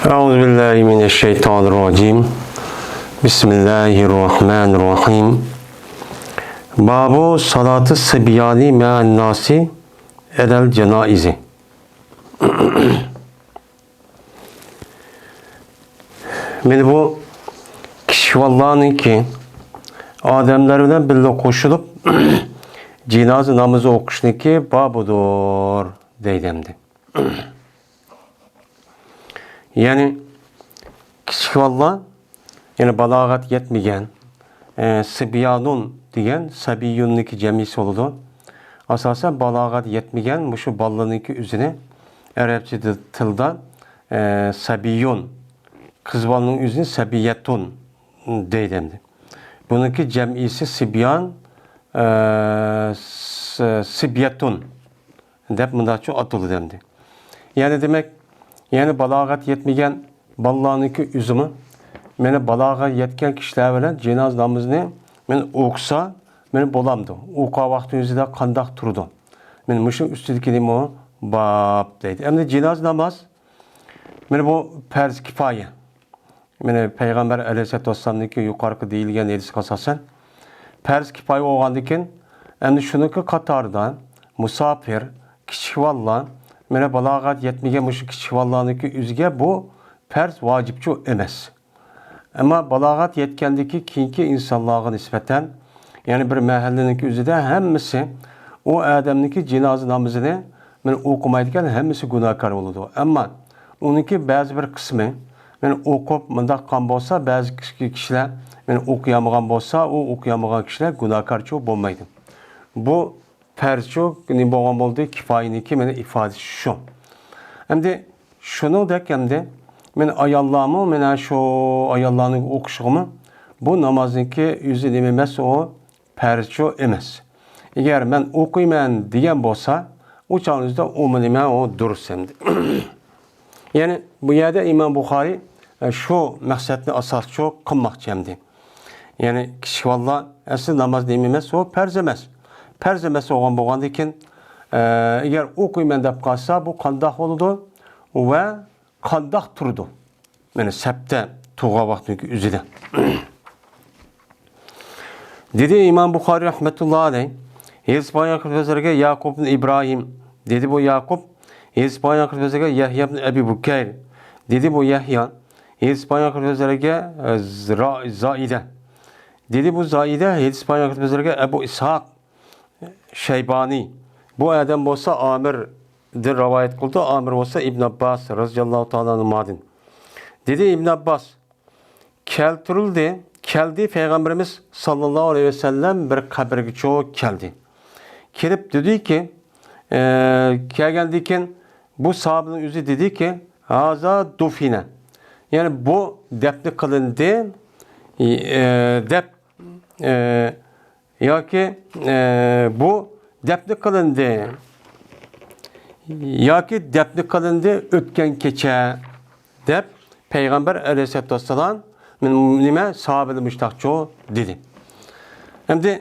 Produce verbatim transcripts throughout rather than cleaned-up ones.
أعوذ بالله من الشيطان الرجيم. بسم الله الرحمن الرحيم. باب صلاة الصبيان مع الناس على الجنائز. مانا بۇ كىچىك بالىلارنىڭكى ئادەملەر بىلەن بىللە قوشۇلۇپ جىنازا نامىزى ئوقۇشنىڭكى بابىدۇر دەيدۇ ئەمدى. يەنى كىچىك بالىلار، يەنى بالاغەت يەتمىگەن، ئە، سىبيانۇن دېگەن سەبىيۇننىڭكى جەمئىسى بولىدۇ. ئاساسەن بالاغەت يەتمىگەن مۇشۇ بالىلارنىڭكى ئۆزىنى ئەرەبچە تىلدا، ئە، سەبىيۇن، قىز بالىنىڭ ئۆزىنى سەبىيەتۇن دەيدۇ ئەمدى. بۇنىڭكى جەمئىسى سىبيان، ئە، س-، سىبيەتۇن دەپ مۇنداقچە ئاتىلىدۇ ئەمدى. يەنى دېمەك، يەنى بالاغەت يەتمىگەن بالىلارنىڭكى ئۆزىمۇ، مانا بالاغەت يەتكەن كىشىلەر بىلەن جىنازا نامىزىنى مانا ئوقۇسا، مانا بولامدۇ؟ ئوقۇغان ۋاقتى ئۆزىدە قانداق تۇرىدۇ؟ مانا مۇشۇ ئۈستىدىكى نېمە باب دەيدۇ. ئەمدى جىنازا ناماز، مانا بۇ پەرز كىپايە. مانا پەيغەمبەر ئەلەيھىسسالاتۇ ۋەسسالامنىڭكى يۇقىرىقى دېيىلگەن ھەدىسكە ئاساسەن، پەرز كىپايە بولغاندىكىن، ئەمدى شۇنىڭكى قاتارىدا مۇساپىر، كىچىك بالىلار، مانا بالاغەت يەتمىگەن مۇشۇ كىچىك بالىلارنىڭكى ئۆزىگە بۇ پەرز ۋاجىپچۇ ئەمەس. ئەمما بالاغەت يەتكەندىكى كېيىنكى ئىنسانلارغا نىسبەتەن، يەنى بىر مەھەللىنىڭكى ئۆزىدە ھەممىسى ئۇ ئادەمنىڭكى جىنازا نامىزىنى مانا ئوقۇمايدىكەن، ھەممىسى گۇناھكار بولىدۇ. ئەمما ئۇنىڭكى بەزى بىر قىسمى مانا ئوقۇپ مۇنداق قىلغان بولسا، بەزى كىشى-، كىشىلەر مانا ئوقۇيالمىغان بولسا، ئۇ ئوقۇيالمىغان كىشىلەر گۇناھكارچۇ بولمايدۇ. بۇ پەرزچۇ نېمە بولغان بولدى؟ كىپايىنىڭكى مانا ئىپادىسى شۇ. ئەمدى شۇنىڭدەك ئەمدى مانا ئاياللارمۇ مانا شۇ ئاياللارنىڭ ئوقۇشىغىمۇ بۇ نامازنىڭكى ئۆزى نېمە ئەمەس، ئۇ پەرزچۇ ئەمەس. ئەگەر مەن ئوقۇيمەن دېگەن بولسا، ئۇ چاغنىڭ ئۆزىدە ئۇمۇ نېمە، ئۇ دۇرۇس ئەمدى. يەنى بۇ يەردە ئىمام بۇخارىي، ئە، شۇ مەقسەتنى ئاساسچۇ قىلماقچى ئەمدى. يەنى كىچىك بالىلار ئەسلى ناماز نېمە ئەمەس، ئۇ پەرز ئەمەس. پەرز ئەمەس بولغان بولغاندىكىن، ئە، ئەگەر ئوقۇيمەن دەپ قالسا، بۇ قانداق بولىدۇ ۋە قانداق تۇرىدۇ؟ مانا سەپتە تۇرغان ۋاقتىنىڭكى ئۆزىدە. دېدى ئىمام بۇخارىي رەھمەتۇللا ئەلەيھ، ھېلىسى پايغان قىلىپ ئۆزلىرىگە ياقۇب ئىبن ئىبراھىم. دېدى بۇ ياقۇب، ھېلىسى پايغان قىلىپ ئۆزلىرىگە يەھيا ئىبن ئەبى بۇكەير. دېدى بۇ يەھيا، ھېلىسى پايغان قىلىپ ئۆزلىرىگە، ئە، زىرا-، زائىدە. دېدى بۇ زائىدە، ھېلىسى پايغان قىلىپ ئۆزلىرىگە ئەبۇ ئىسھاق شەيبانى. بۇ ئادەم بولسا ئامىردىن رىۋايەت قىلدى، ئامىر بولسا ئىبن ئابباس رەزىياللاھۇ تائالا ئەنھۇمادىن. دېدى ئىبن ئابباس، كەلتۈرۈلدى، كەلدى، پەيغەمبىرىمىز ساللاللاھۇ ئەلەيھى ۋەسەللەم بىر قەبرىگىچۇ كەلدى. كېلىپ دېدىكى، ئە، كەلگەندىن كېيىن بۇ ساھابىنىڭ ئۆزى دېدىكى، ھازا دۇفىنە. يەنى بۇ دەپنە قىلىندى، ئە، دەپ، ئە، ياكى، ئە، بۇ دەپنە قىلىندى ياكى دەپنە قىلىندى ئۆتكەن كېچە دەپ پەيغەمبەر ئەلەيھىسسالاتۇ ۋەسسالام نېمە ساھابىلەر مۇشتاقچۇ دېدى. ئەمدى،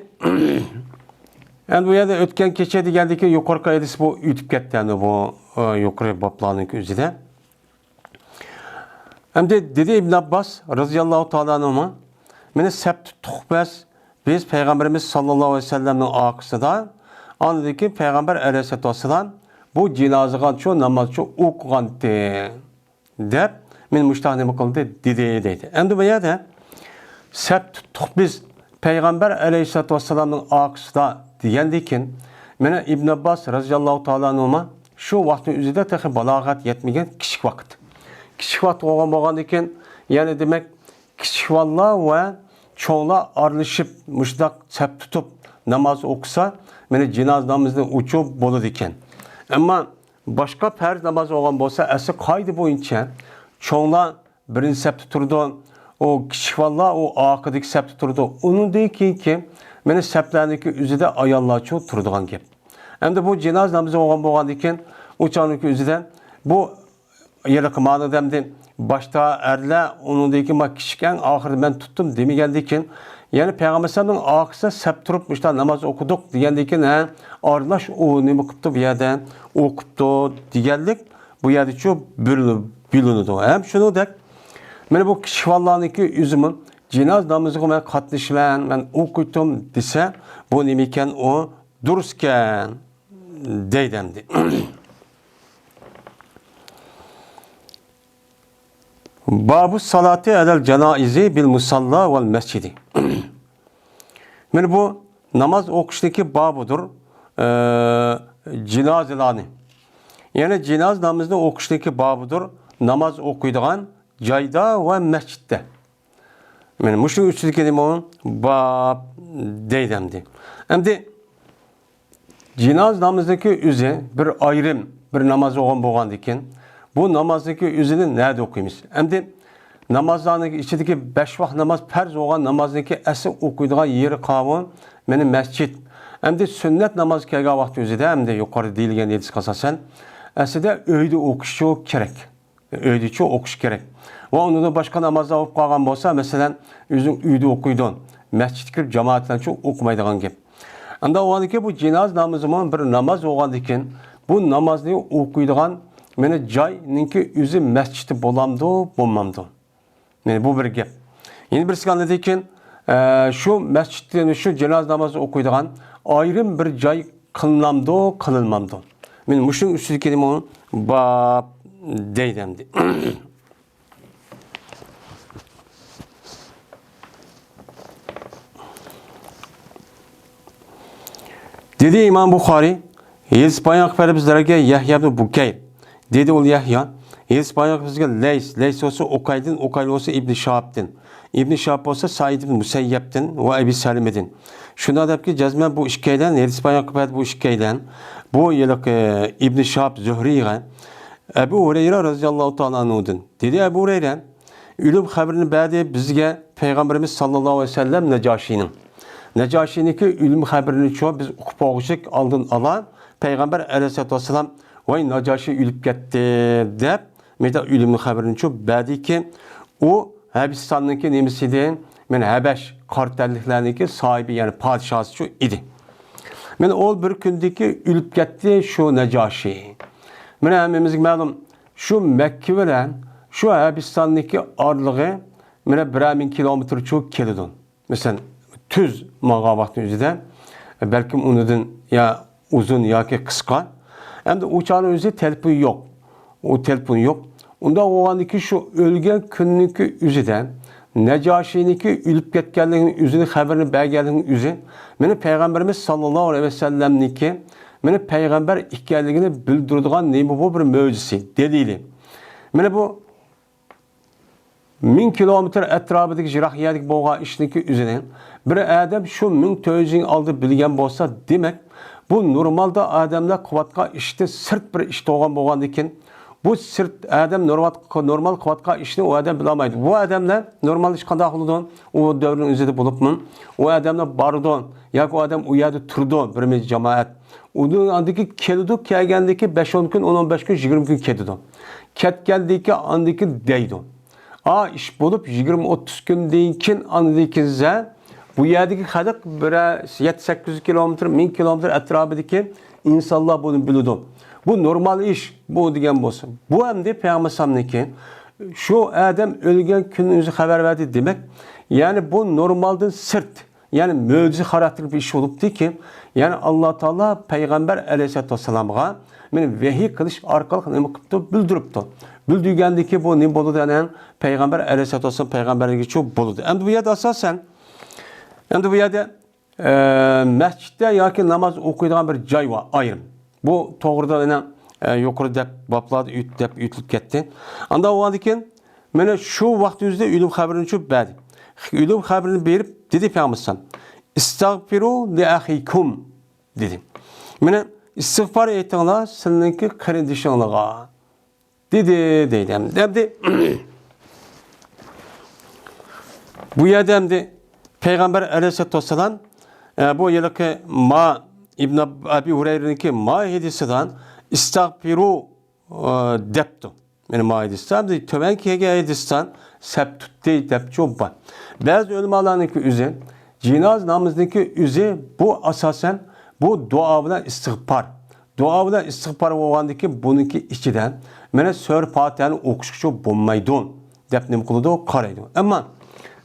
ئەمدى بۇ يەردە ئۆتكەن كېچە دېگەندىكى يۇقىرىقى ھەدىس بۇ ئۆتۈپ كەتتى ئەمدى بۇ، ئە، يۇقىرى بابلارنىڭ ئۆزىدە. ئەمدى دېدى ئىبن ئابباس رەزىياللاھۇ تائالا ئەنھۇما، مانا سەپ تۇتتۇق بىز، بىز پەيغەمبىرىمىز ساللاللاھۇ ئەلەيھى ۋەسەللەمنىڭ ئارقىسىدا، ئاندىن كېيىن پەيغەمبەر ئەلەيھىسسالاتۇ ۋەسسالام بۇ جىنازىغا شۇ نامازچۇ ئوقۇغانتى دەپ، مېنى مۇشتاق نېمە قىلدى دېدى دەيدۇ. ئەمدى بۇ يەردە سەپ تۇتتۇق بىز پەيغەمبەر ئەلەيھىسسالاتۇ ۋەسسالامنىڭ ئارقىسىدا دېگەندىن كېيىن، مانا ئىبن ئابباس رەزىياللاھۇ تائالا ئەنھۇما شۇ ۋاقىتنىڭ ئۆزىدە تېخى بالاغەت يەتمىگەن كىچىك ۋاقىت. كىچىك ۋاقىت بولغان بولغاندىن كېيىن، يەنى دېمەك، كىچىك بالىلار ۋە چوڭلار ئارىلىشىپ مۇشۇنداق سەپ تۇتۇپ ناماز ئوقۇسا، مانا جىنازا نامىزىنى ئوقۇپ بولىدىكەن. ئەمما باشقا پەرز ناماز بولغان بولسا، ئەسلى قائىدە بويىچە چوڭلار بىرىنچى سەپتە تۇرىدۇ، ئۇ كىچىك بالىلار ئۇ ئارقىدىكى سەپتە تۇرىدۇ. ئۇنىڭدىن كېيىنكى مانا سەپلەرنىڭكى ئۆزىدە ئاياللارچۇ تۇرىدىغان گەپ. ئەمدى بۇ جىنازا نامىزى بولغان بولغاندىن كېيىن، ئۇ چاغنىڭكى ئۆزىدە بۇ ھېلىقى مانا دەمدى باشتا ئەرلەر، ئۇنىڭدىن كېيىن ما كىچىك ئەڭ ئاخىرىدا مەن تۇتتۇم دېمىگەندىن كېيىن، يەنە پەيغەمبەر ئەلەيھىسسالامنىڭ ئارقىسىدا سەپ تۇرۇپ مۇشۇنداق ناماز ئوقۇدۇق دېگەندىن كېيىن، ھە، ئارىلاش ئۇ نېمە قىپتۇ بۇ يەردە، ئوقۇپتۇ دېگەنلىك بۇ يەردىچۇ بۆلۈنۈپ، بىلىنىدۇ. ھەم شۇنىڭدەك، مانا بۇ كىچىك بالىلارنىڭكى ئۆزىمۇ جىنازا نامىزىغا مەن قاتنىشىمەن، مەن ئوقۇيتتۇم دېسە، بۇ نېمىكەن، ئۇ دۇرۇسكەن دەيدۇ ئەمدى. بابۇ سالاتى ئەلەل جانائىزى بىل مۇساللا ۋەل مەسچىدى. مانا بۇ ناماز ئوقۇشنىڭكى بابىدۇر، ئە، جىنازىلارنى. يەنى جىنازا نامىزىنى ئوقۇشنىڭكى بابىدۇر، ناماز ئوقۇيدىغان جايدا ۋە مەسچىتتە. مانا مۇشۇنىڭ ئۈستىدىكى نېمە ئۇ؟ باب دەيدۇ ئەمدى. ئەمدى جىنازا نامىزىنىڭكى ئۆزى بىر ئايرىم بىر ناماز بولغان بولغاندىكىن، بۇ نامازنىڭكى ئۆزىنى نەدە ئوقۇيمىز؟ ئەمدى نامازلارنىڭ ئىچىدىكى بەش ۋاق ناماز پەرز بولغان نامازنىڭكى ئەسلى ئوقۇيدىغان يېرى قاۋۇ، مانا مەسچىت. ئەمدى سۈننەت ناماز كەلگەن ۋاقىت ئۆزىدە، ئەمدى يۇقىرىدا دېيىلگەن ھەدىسكە ئاساسەن، ئەسلىدە ئۆيدە ئوقۇشچۇ كېرەك. ئۆيدىچۇ ئوقۇش كېرەك. ۋە ئۇنىڭدىن باشقا نامازلار بولۇپ قالغان بولسا، مەسىلەن، ئۆزۈڭ ئۆيدە ئوقۇيدۇ، مەسچىتكە كىرىپ جامائەت بىلەنچۇ ئوقۇمايدىغان گەپ. ئەمدى ئۇ ھالدىكى بۇ جىنازا نامىزىمۇ بىر ناماز بولغاندىكىن، بۇ نامازنى ئوقۇيدىغان مانا جاينىڭكى ئۆزى مەسچىتى بولامدۇ، بولمامدۇ؟ مانا بۇ بىر گەپ. يەنە بىرسىگە ئاندىن كېيىن، ئە، شۇ مەسچىتتىن شۇ جىنازا نامازى ئوقۇيدىغان ئايرىم بىر جاي قىلىنامدۇ، قىلىنمامدۇ؟ مانا مۇشۇنىڭ ئۈستىدىكى نېمە ئۇ؟ باب دەيدۇ ئەمدى. دېدى ئىمام بۇخارىي، ھېدىس بايان قىلىپ بەردى بىزلەرگە يەھيا ئىبنى بۇكەير. دېدى ئۇل يەھيا، ھېدىس بايان قىلىپ بىزگە لەيس، لەيس بولسا ئۇقەيلدىن، ئۇقەيل بولسا ئىبنى شىھابتىن، ئىبنى شىھاب بولسا سەئىد ئىبنى مۇسەييەبتىن ۋە ئەبى سەلىمىدىن. شۇنداق دەپكى، جەزمەن بۇ ئىككىيلەن، ھېدىس بايان قىلىپ بەردى بۇ ئىككىيلەن، بۇ ھېلىقى ئىبنى شىھاب زۆھرىيگە، ئەبۇ ھۇرەيرە رەزىياللاھۇ تائالا ئەنھۇدىن. دېدى ئەبۇ ھۇرەيرە، ئۆلۈم خەۋىرىنى بەردى بىزگە پەيغەمبىرىمىز ساللاللاھۇ ئەلەيھى ۋەسەللەم نەجاشىنىڭ. نەجاشىنىڭكى ئۆلۈم خەۋىرىنىچۇ بىز ئۇقۇپ بولغۇچىلىك ئالدىن ئالا پەيغەمبەر ئەلەيھىسسالاتۇ ۋەسسالام، ۋاي نەجاشى ئۆلۈپ كەتتى دەپ، مېدا ئۆلۈمنىڭ خەۋىرىنىچۇ بەردىكى، ئۇ ھەبىستاننىڭكى نېمىسىدىن، مەن ھەبەش قارا تەنلىكلەرنىڭكى ساھىبى، يەنى پادىشاھسىچۇ ئىدى. مەن ئۇ بىر كۈندىكى ئۆلۈپ كەتتى شۇ نەجاشى. مانا ھەممىمىزگە مەلۇم، شۇ مەككە بىلەن شۇ ھەبىستاننىڭكى ئارىلىقى مانا بىرەر مىڭ كىلومېتىرچۇ كېلىدۇ. مەسىلەن، تۈز ماڭغان ۋاقىتنىڭ ئۆزىدە، بەلكىم ئۇنىڭدىن يا ئۇزۇن ياكى قىسقا. ئەمدى ئۇ چاغنىڭ ئۆزى تېلېفون يوق. ئۇ تېلېفون يوق. ئۇنداق بولغاندىكىن شۇ ئۆلگەن كۈننىڭكى ئۆزىدە، نەجاشىنىڭكى ئۆلۈپ كەتكەنلىكىنىڭ ئۆزىنى خەۋىرىنى بەرگەنلىكىنىڭ ئۆزى، مانا پەيغەمبىرىمىز ساللاللاھۇ ئەلەيھى ۋەسەللەمنىڭكى مانا پەيغەمبەر ئىكەنلىكىنى بىلدۈرىدىغان نېمە بۇ بىر مۆجىزىسى، دەلىلى. مانا بۇ مىڭ كىلومېتىر ئەتراپىدىكى يىراق يەردىكى بولغان ئىشنىڭكى ئۆزىنى بىر ئادەم شۇ مىڭ تۆت يۈز يىل ئالدى بىلگەن بولسا، دېمەك، بۇ نورمالدا ئادەملەر قىلىۋاتقان ئىشتىن سىرت بىر ئىش بولغان بولغاندىكىن، بۇ سىرت ئادەم نورمال، نورمال قىلىۋاتقان ئىشنى ئۇ ئادەم بىلەلمەيدۇ. بۇ ئادەملەر نورمال ئىش قانداق قىلىدۇ؟ ئۇ دەۋرنىڭ ئۆزىدە بولۇپمۇ، ئۇ ئادەملەر بارىدۇ ياكى ئۇ ئادەم ئۇ يەردە تۇرىدۇ، بىر مىليون جامائەت. ئۇنىڭ ئاندىكى كېلىدۇ، كەلگەندىكى بەش ئون كۈن، ئون ئون بەش كۈن، يىگىرمە كۈن كېتىدۇ. كەتكەندىكى ئاندىكى دەيدۇ. ئا، ئىش بولۇپ، يىگىرمە ئوتتۇز كۈندىن كېيىن ئاندىن كېيىن زە-، بۇ يەردىكى خەلق بىرەر يەتتە سەككىز يۈز كىلومېتىر، مىڭ كىلومېتىر ئەتراپىدىكى ئىنسانلار بۇنى بىلىدۇ. بۇ نورمال ئىش، بۇ دېگەن بولسا. بۇ ئەمدى پەيغەمبەر ئەلەيھىسسالامنىڭكى شۇ ئادەم ئۆلگەن كۈنى ئۆزى خەۋەر بەردى دېمەك، يەنى بۇ نورمالدىن سىرت. يەنى مۆجىزە خاراكتېرلىك بىر ئىش بولۇپتۇكى، يەنى ئاللا تائالا پەيغەمبەر ئەلەيھىسسالاتۇ ۋەسسالامغا مېنى ۋەھىي قىلىش ئارقىلىق نېمە قىپتۇ؟ بىلدۈرۈپتۇ. بىلدۈرگەندىكى بۇ نېمە بولىدۇ؟ يەنى پەيغەمبەر ئەلەيھىسسالاتۇ ۋەسسالام پەيغەمبەرلىكىچۇ بولىدۇ. ئەمدى بۇ يەردە ئاساسەن، ئەمدى بۇ يەردە، ئە، مەسچىتتە ياكى ناماز ئوقۇيدىغان بىر جاي بار، ئايرىم. بۇ توغرىدا يەنە، ئە، يۇقىرى دەپ بابلاردا ئۆت-، دەپ ئۆتۈلۈپ كەتتى. ئاندا بولغاندىكىن، مانا شۇ ۋاقىت ئۆزىدە ئۆلۈم خەۋىرىنى چۈشۈپ بەردى. ئۆلۈم خەۋىرىنى بېرىپ دېدى پەيغەمبەر ئەلەيھىسسالام، «ئىستەغفىرۇ لىئەخىكۇم» دېدى. مانا، ئىستىغپار ئېيتىڭلار سىلىنىڭكى قېرىندىشىڭلارغا دېدى، دەيدۇ. ئەمدى، ئەمدى بۇ يەردە ئەمدى پەيغەمبەر ئەلەيھىسسالاتۇ ۋەسسالام، ئە، بۇ ھېلىقى ما ئىبن ئەبى ھۇرەيرىنىڭكى ما ھەدىسىدىن ئىستەغفىرۇ، ئە، دەپتۇ. يەنى ما ھەدىستان، تۆۋەنكى ھەدىستان سەپ تۇتتى دەپ جاۋاب بار. بەزى ئۆلىمالارنىڭكى ئۆزى، جىناز نامىزىنىڭكى ئۆزى بۇ ئاساسەن بۇ دۇئا بىلەن ئىستىغپار. دۇئا بىلەن ئىستىغپار بولغاندىن كېيىن بۇنىڭكى ئىچىدە مانا سۈرە پاتىھەنى ئوقۇشقىچە بولمايدۇ دەپ نېمە قىلىدۇ؟ قارايدۇ. ئەمما،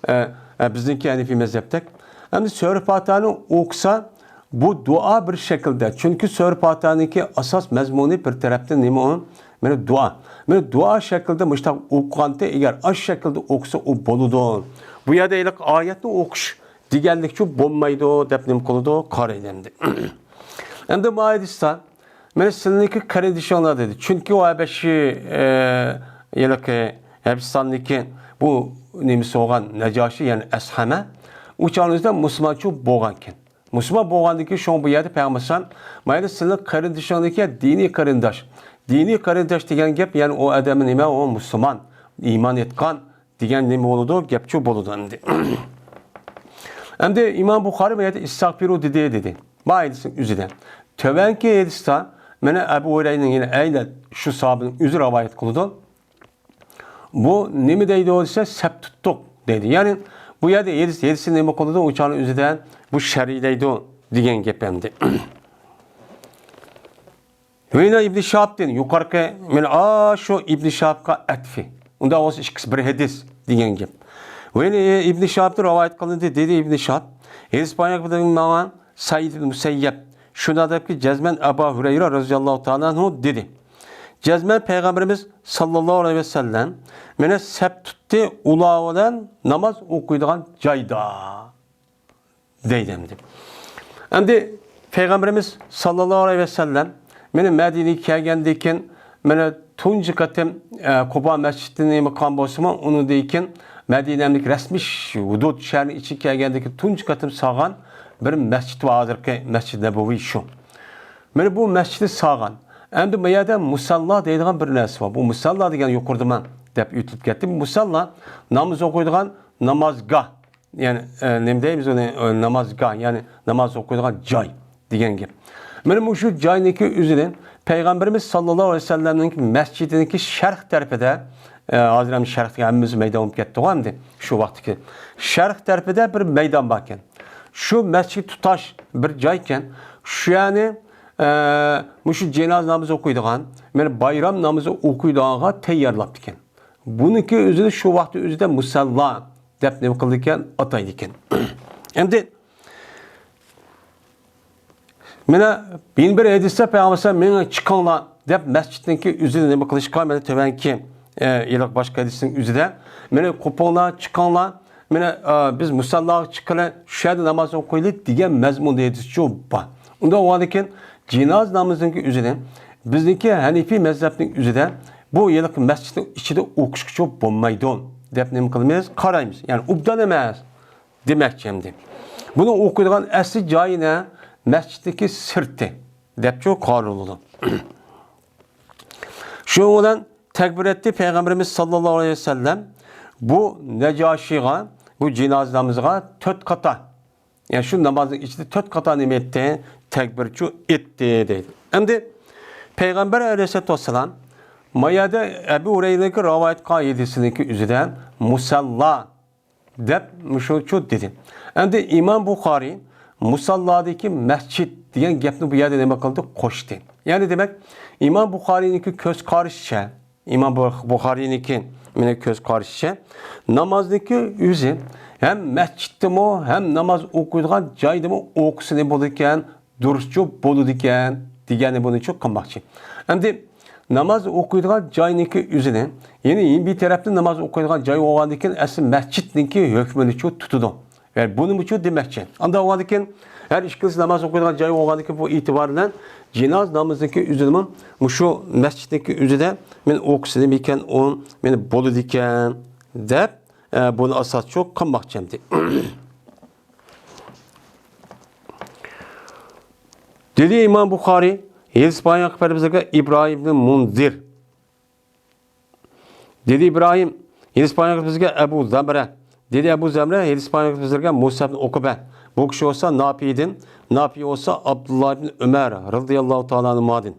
ئە، ئە، بىزنىڭكى ھەنىفىي مەزھەپتەك، ئەمدى سۈرە پاتىھەنى ئوقۇسا، بۇ دۇئا بىر شەكىلدە. چۈنكى سۈرە پاتىھەنىڭكى ئاساس مەزمۇنى بىر تەرەپتىن نېمە ئۇ؟ مانا دۇئا. مانا دۇئا شەكلىدە مۇشۇنداق ئوقۇغانتى، ئەگەر ئاش شەكلىدە ئوقۇسا، ئۇ بولىدۇ. بۇ يەردە ھېلىقى ئايەتنى ئوقۇش دېگەنلىكچۇ بولمايدۇ دەپ نېمە قىلىدۇ؟ قارايدۇ ئەمدى. ئەمدى ما ھەدىستە، مانا سىلىنىڭكى قېرىندىشىڭلار دېدى. چۈنكى ئۇ ھەبەشى، ئە، ھېلىقى ھەبىشىستاندىكى بۇ نېمىسى بولغان نەجاشى، يەنى ئەسھەمە، ئۇ چاغنىڭ ئۆزىدە مۇسۇلمانچۇ بولغانكەن. مۇسۇلمان بولغاندىن كېيىن شۇڭا بۇ يەردە پەيغەمبەر ئەلەيھىسسالام، مانا سىلىنىڭ قېرىندىشىڭدىكى دىنىي قېرىنداش. دىنىي قېرىنداش دېگەن گەپ، يەنى ئۇ ئادەمنى نېمە، ئۇ مۇسۇلمان، ئىمان ئېيتقان، دېگەن نېمە بولىدۇ؟ گەپچۇ بولىدۇ ئەمدى. ئەمدى ئىمام بۇخارى بۇ يەردە ئىستەغپىرۇ دېدى، دېدى. ما ھەدىسنىڭ ئۆزىدە. تۆۋەنكى ھەدىستە مانا ئەبۇ ھۇرەيرىنىڭ يەنە ئەينەن شۇ ساھابىنىڭ ئۆزى رىۋايەت قىلىدۇ. بۇ نېمە دەيدۇ دېسە، سەپ تۇتتۇق دەيدۇ. يەنى بۇ يەردە ھەدىس، ھەدىسى نېمە قىلىدۇ؟ ئۇ چاغنىڭ ئۆزىدە بۇ شەرھلەيدۇ دېگەن گەپ ئەمدى. ۋېنە ئىبنى شىھابتىن، يۇقىرىقى، مانا ئاشۇ ئىبنى شىھابقا ئەتفى. ئۇنداق بولسا ئىككىسى بىر ھەدىس دېگەن گەپ. ۋېنە ئىبنى شىھابتىن رىۋايەت قىلىندى، دېدى ئىبنى شىھاب. ھەدىس بايان قىلدى ماڭا سەئىد ئىبن مۇسەييەب. شۇنداق دەپكى، جەزمەن ئەبا ھۇرەيرە رەزىياللاھۇ تائالا ئەنھۇ دېدى. جەزمەن پەيغەمبىرىمىز ساللاللاھۇ ئەلەيھى ۋەسەللەم مانا سەپ تۇتتى، ئۇلار بىلەن ناماز ئوقۇيدىغان جايدا. دەيدۇ ئەمدى. ئەمدى پەيغەمبىرىمىز ساللاللاھۇ ئەلەيھى ۋەسەللەم مانا مەدىنىگە كەلگەندىن كېيىن، مانا تۇنجى قېتىم، ئە، قۇبا مەسچىتىنى نېمە قىلغان بولسىمۇ، ئۇنىڭدىن كېيىن مەدىنەمدىكى رەسمىي ھۇدۇد شەھەرنىڭ ئىچىگە كەلگەندىن كېيىن تۇنجى قېتىم سالغان بىر مەسچىت بار، ھازىرقى مەسچىت نەبەۋى شۇ. مانا بۇ مەسچىتنى سالغان. ئەمدى بۇ يەردە مۇسەللا دەيدىغان بىر نەرسە بار. بۇ مۇسەللا دېگەن يۇقىرىدا مەن دەپ ئۆتۈپ كەتتىم. مۇسەللا، ناماز ئوقۇيدىغان نامازگاھ. يەنى، ئە، نېمە دەيمىز ئۇنى، ئە، نامازگاھ، يەنى ناماز ئوقۇيدىغان جاي دېگەن گەپ. مانا مۇشۇ جاينىڭكى ئۆزىنى پەيغەمبىرىمىز ساللاللاھۇ ئەلەيھى ۋەسەللەمنىڭكى مەسچىتىنىڭكى شەرق تەرىپىدە، ئە، ھازىر ھەم شەرق دېگەن ھەممىمىز مەيدان بولۇپ كەتتىغۇ ئەمدى شۇ ۋاقىتتىكى. شەرق تەرىپىدە بىر مەيدان باركەن. شۇ مەسچىت تۇتاش بىر جايكەن. شۇ يەرنى، ئە، مۇشۇ جىنازا نامىزى ئوقۇيدىغان، مانا بايرام نامىزى ئوقۇيدىغانغا تەييارلاپتىكەن. بۇنىڭكى ئۆزىنى شۇ ۋاقىتتا ئۆزىدە مۇسەللا دەپ نېمە قىلىدىكەن، ئاتايدىكەن. ئەمدى مانا يەنە بىر ھەدىستە پەيغەمبەر ئەلەيھىسسالام، «مېڭىڭ، چىقىڭلار» دەپ مەسچىتنىڭكى ئۆزىنى نېمە قىلىشقا، مانا تۆۋەنكى، ئە، ھېلىقى باشقا ھەدىسنىڭ ئۆزىدە، مانا قوپۇڭلار، چىقىڭلار، مانا، ئە، بىز مۇسەللاغا چىققىلى، شۇ يەردە ناماز ئوقۇيلى دېگەن مەزمۇندا ھەدىس شۇ بار. ئۇنداق بولغاندىكىن جىنازا نامىزىنىڭكى ئۆزىنى بىزنىڭكى ھەنىفىي مەزھەپنىڭ ئۆزىدە بۇ ھېلىقى مەسچىتنىڭ ئىچىدە ئوقۇشقىچە بولمايدۇ دەپ نېمە قىلىمىز؟ قارايمىز. يەنى ئوبدان ئەمەس دېمەكچى ئەمدى. بۇنى ئوقۇيدىغان ئەسلى جايى نە؟ مەسچىتتىكى سىرتى دەپچۇ قارىلىدۇ. شۇنىڭ بىلەن تەكبىر ئەتتى پەيغەمبىرىمىز ساللاللاھۇ ئەلەيھى ۋەسەللەم بۇ نەجاشىغا، بۇ جىنازا نامىزىغا تۆت قاتا، يەنى شۇ نامازنىڭ ئىچىدە تۆت قاتا نېمە ئېيتتى؟ تەكبىرچۇ ئېيتتى دەيدۇ. ئەمدى پەيغەمبەر ئەلەيھىسسالاتۇ ۋەسسالام ما يەردە ئەبۇ ھۇرەيرىنىڭكى رىۋايەت قىلغان ھەدىسىنىڭكى ئۆزىدە مۇسەللا دەپ مۇشۇچۇ دېدى. ئەمدى ئىمام بۇخارىي مۇسەللادىكى مەسچىت دېگەن گەپنى بۇ يەردە نېمە قىلدى؟ قوشتى. يەنى دېمەك، ئىمام بۇخارىينىڭكى كۆز قارىشىچە، ئىمام بۇ-، بۇخارىينىڭكى مېنىڭ كۆز قارىشىچە، نامازنىڭكى ئۆزى ھەم مەسچىتتىمۇ، ھەم ناماز ئوقۇيدىغان جايدىمۇ ئوقۇسا نېمە بولىدىكەن؟ دۇرۇسچۇ بولىدىكەن دېگەننى بۇنىچۇ قىلماقچى. ئەمدى ناماز ئوقۇيدىغان جاينىڭكى ئۆزىنى، يەنى بىر تەرەپتىن ناماز ئوقۇيدىغان جاي بولغاندىكىن ئەسلى مەسچىتنىڭكى ھۆكمىنىچۇ تۇتىدۇ. يەنى بۇنىمۇچۇ دېمەكچى. ئانداق بولغاندىكىن، ھەر ئىككىلىسى ناماز ئوقۇيدىغان جاي بولغاندىكىن، بۇ ئېتىبار بىلەن جىناز نامىزىنىڭكى ئۆزىنىمۇ مۇشۇ مەسچىتنىڭكى ئۆزىدە مەن ئوقۇسا نېمىكەن، ئۇ مېنى بولىدىكەن دەپ، ئە، بۇنى ئاساسچۇ قىلماقچى ئەمدى. دېدى ئىمام بۇخارىي، ھەدىس بايان قىلىپ بەرگەن بىزگە ئىبراھىم ئىبن مۇنزىر. دېدى ئىبراھىم، ھەدىس بايان قىلىپ بىزگە ئەبۇ زەمرە. دېدى ئەبۇ زەمرە، ھەدىس بايان قىلىپ بىزگە مۇسا ئىبن ئۇقبە. بۇ كىشى بولسا ناپىدىن، ناپى بولسا ئابدۇللا ئىبن ئۆمەر رەزىياللاھۇ تائالا ئەنھۇمادىن.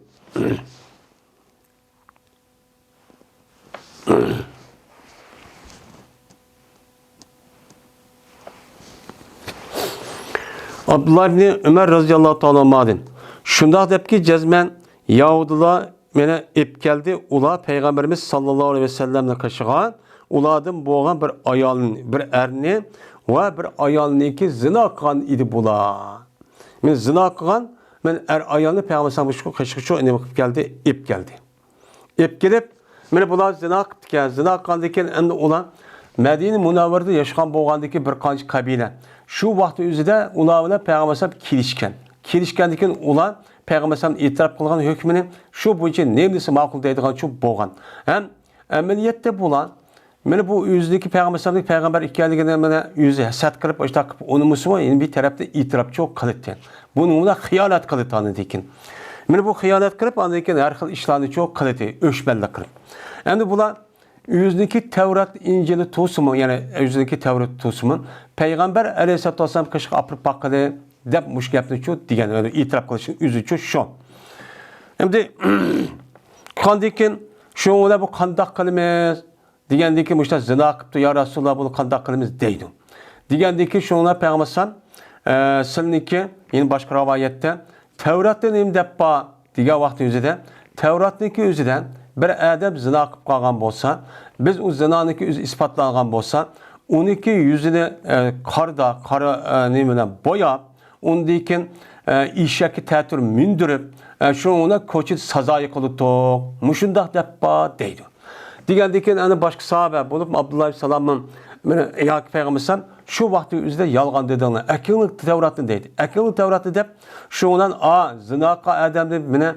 ئابدۇللا ئىبنى ئۆمەر رەزىياللاھۇ تائالا ئەنھۇمادىن شۇنداق دەپكى، جەزمەن يەھۇدىيلار مېنى ئېلىپ كەلدى، ئۇلار پەيغەمبىرىمىز ساللاللاھۇ ئەلەيھى ۋەسەللەمنىڭ قېشىغا ئۇلاردىن بولغان بىر ئايالنى، بىر ئەرنى ۋە بىر ئايالنىڭكى زىنا قىلغان ئىدى بۇلار. مېنى زىنا قىلغان، مېنى ئەر ئايالنى پەيغەمبەر ئەلەيھىسسالام شۇ قېشىغا شۇ نېمە قىلىپ كەلدى، ئېلىپ كەلدى. ئېلىپ كېلىپ، مېنى بۇلار زىنا قىپتىكەن. زىنا قىلغاندىن كېيىن ئەمدى ئۇلار مەدىنە مۇنەۋۋەرىدە ياشىغان بولغاندىن كېيىن بىر قانچە قەبىلە شۇ ۋاقىت ئۆزىدە ئۇلار بىلەن پەيغەمبەر ئەلەيھىسسالام كېلىشكەن. كېلىشكەندىن كېيىن ئۇلار پەيغەمبەر ئەلەيھىسسالام ئېتىراپ قىلغان ھۆكمىنى شۇ بويىچە نېمىسى ماقۇل دەيدىغانچۇ بولغان. ھەم ئەمەلىيەتتە بۇلار مانا بۇ ئۆزىنىڭكى پەيغەمبەر ئەلەيھىسسالامنىڭ پەيغەمبەر ئىكەنلىكىنى مانا ئۆزى ھەسەت قىلىپ، ئاشۇنداق قىلىپ ئۇنىمىسىمۇ، يەنە بىر تەرەپتىن ئېتىراپچۇ قىلىتتى. بۇنىڭ بىلەن خىيانەت قىلىتتى ئاندىن كېيىن. مانا بۇ خىيانەت قىلىپ، ئاندىن كېيىن ھەر خىل ئىشلارنىچۇ قىلىتتى، ئۆچمەنلىك قىلىپ. ئەمدى بۇلار ئۆزىنىڭكى تەۋرات، ئىنجىلى تۇرسىمۇ، يەنى ئۆزىنىڭكى تەۋرات تۇرسىمۇ، پەيغەمبەر ئەلەيھىسسالاتۇ ۋەسسالام قېشىغا ئاپىرىپ باققىلى دەپ مۇشۇ گەپنىچۇ دېگەن، يەنى ئېتىراپ قىلىشنىڭ ئۆزىچۇ شۇ. ئەمدى ئاندىن كېيىن شۇنىڭ بىلەن بۇ قانداق قىلىمىز؟ دېگەندىن كېيىن، مۇشۇنداق زىنا قىپتۇ، يا رەسۇلاللا، بۇنى قانداق قىلىمىز؟ دەيدۇ. دېگەندىن كېيىن، شۇڭا پەيغەمبەر ئەلەيھىسسالام، ئە، سىلىنىڭكى، يەنە باشقا رىۋايەتتە، تەۋراتتا نېمە دەپ بار؟ دېگەن ۋاقىتنىڭ ئۆزىدە، تەۋراتنىڭكى ئۆزىدە بىر ئادەم زىنا قىلىپ قالغان بولسا، بىز ئۇ زىنانىڭكى ئۆزى ئىسپاتلانغان بولسا، ئۇنىڭكى يۈزىنى، ئە، قارىدا، قارا، ئە، نېمە بىلەن بوياپ، ئۇندىن كېيىن، ئە، ئېشەككە تەتۈر مىندۈرۈپ، ئە، شۇنىڭ بىلەن كوچىدا سازايى قىلدۇق. مۇشۇنداق دەپ بار، دەيدۇ. دېگەندىن كېيىن، ئەنە باشقا ساھابە بولۇپ، ئابدۇللا ئىبن سالاممۇ، مانا، ياكى پەيغەمبەر ئەلەيھىسسالام، شۇ ۋاقىتنىڭ ئۆزىدە يالغان دېدىڭلار. ئەكىڭلار تەۋراتنى دەيدۇ. ئەكىڭلار تەۋراتنى دەپ، شۇ بىلەن، ئا، زىنا قىلغان ئادەمنى، مانا،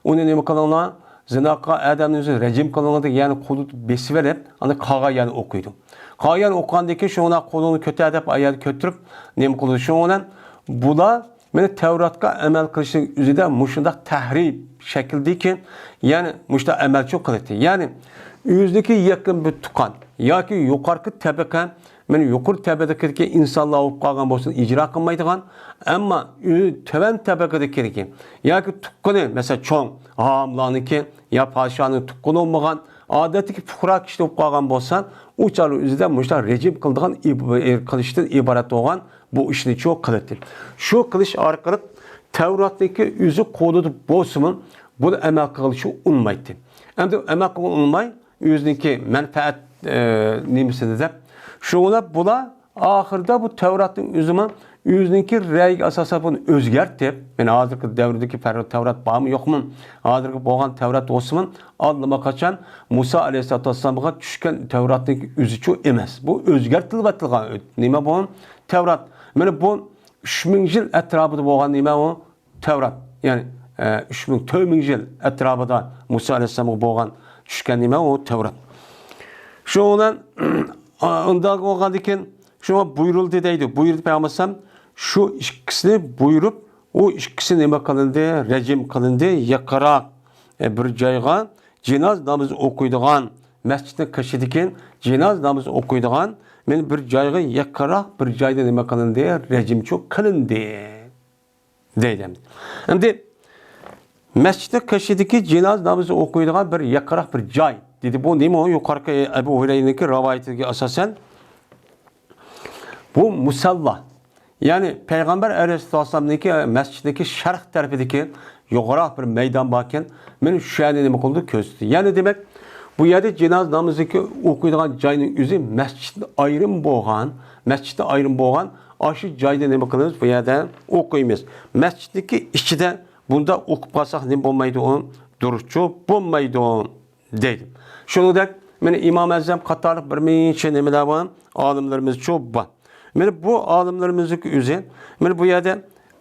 ئۇنى نېمە قىلىڭلار، زىنا قىلغان ئادەمنى ئۆزى رەجىم قىلىڭلار دېگەن، يەنى قولىدا بېسىۋېلىپ، ئاندىن قالغان يەرنى ئوقۇيدۇ. قالغان يەرنى ئوقۇغاندىن كېيىن، شۇ بىلەن قولۇڭنى كۆتەر دەپ، ئايەت كۆتۈرۈپ، نېمە قىلىدۇ. شۇ بىلەن بۇلار مانا تەۋراتقا ئەمەل قىلىشنىڭ ئۆزىدە مۇشۇنداق تەھرىپ شەكىلدىكى، يەنى مۇشۇنداق ئەمەلچۇ قىلىتتى. يەنى ئۆزىنىڭكى يېقىن بىر تۇغقان ياكى يۇقىرىقى تەبىقە، مانا يۇقىرى تەبىقىدىكى ئىنسانلار بولۇپ قالغان بولسا ئىجرا قىلمايدىغان، ئەمما ئۆ-، تۆۋەن تەبىقىدىكى ياكى تۇغقىنى، مەسىلەن، چوڭ ھاھاملارنىڭكى يا پادىشاھنىڭ تۇغقىنى بولمىغان، ئادەتتىكى پۇقرا كىشى بولۇپ قالغان بولسا، ئۇ چاغ ئۆزىدە مۇشۇنداق رەجىم قىلىدىغان ئىب-، قىلىشتىن ئىبارەت بولغان بۇ ئىشنىچۇ قىلىتتى. شۇ قىلىش ئارقىلىق تەۋراتنىڭكى ئۆزى قولىدا بولسىمۇ، بۇنى ئەمەل قىلغىلى شۇ ئۇنىمايتتى. ئەمدى ئەمەل قىلغىلى ئۇنىماي، ئۆزىنىڭكى مەنپەئەت، ئە، نېمىسىنى دەپ، شۇڭا بۇلار ئاخىرىدا بۇ تەۋراتنىڭ ئۆزىمۇ ئۆزىنىڭكى رەيىگە ئاساسەن بۇنى ئۆزگەرتىپ، يەنى ھازىرقى دەۋردىكى پەر-، تەۋرات بارمۇ يوقمۇ، ھازىرقى بولغان تەۋرات بولسىمۇ، ئاللىماقاچان مۇسا ئەلەيھىسسالاتۇ ۋەسسالامغا چۈشكەن تەۋراتنىڭ ئۆزىچۇ ئەمەس. بۇ ئۆزگەرتىلىۋاتىدىغان نېمە بۇ؟ تەۋرات. مانا بۇ ئۈچ مىڭ يىل ئەتراپىدا بولغان نېمە ئۇ؟ تەۋرات. يەنى، ئە، ئۈچ مىڭ، تۆت مىڭ يىل ئەتراپىدا مۇسا ئەلەيھىسسالامغا بولغان، چۈشكەن نېمە ئۇ؟ تەۋرات. شۇنىڭ بىلەن، ئۇنداق بولغاندىن كېيىن، شۇڭا بۇيرۇلدى دەيدۇ. بۇيرۇدى پەيغەمبەر ئەلەيھىسسالام، شۇ ئىككىسىنى بۇيرۇپ، ئۇ ئىككىسى نېمە قىلىندى؟ رەجىم قىلىندى. يېقىنراق، ئە، بىر جايغا جىناز نامىزى ئوقۇيدىغان، مەسچىتنىڭ قېشىدىكى جىناز نامىزى ئوقۇيدىغان، مانا بىر جايغا يېقىنراق بىر جايدا نېمە قىلىندى؟ رەجىمچۇ قىلىندى. دەيدۇ. ئەمدى مەسچىتنىڭ قېشىدىكى جىناز نامىزى ئوقۇيدىغان بىر يېقىنراق بىر جاي دېدى. بۇ نېمە؟ يۇقىرىقى ئەبۇ ھۇرەيرىنىڭكى رىۋايىتىگە ئاساسەن، بۇ مۇسەللا. يەنى پەيغەمبەر ئەلەيھىسسالامنىڭكى مەسچىتنىڭكى شەرق تەرىپىدىكى يوغىنراق بىر مەيدان باركەن، مانا شۇ يەرنى نېمە قىلدى؟ كۆرسىتىدۇ. يەنى دېمەك، بۇ يەردە جىناز نامىزىنى ئوقۇيدىغان جاينىڭ ئۆزى مەسچىتتىن ئايرىم بولغان، مەسچىتتىن ئايرىم بولغان، ئاشۇ جايدا نېمە قىلىمىز؟ بۇ يەردە ئوقۇيمىز. مەسچىتنىڭكى ئىچىدە بۇنداق ئوقۇپ قالساق نېمە بولمايدۇ؟ ئۇ دۇرۇسچۇ بولمايدۇ، دەيدۇ. شۇنىڭدەك، مانا ئىمام ئەزەم قاتارلىق بىر نەچچە نېمىلەر بار، ئالىملىرىمىزچۇ بار. مانا بۇ ئالىملىرىمىزنىڭ ئۆزى، مانا بۇ يەردە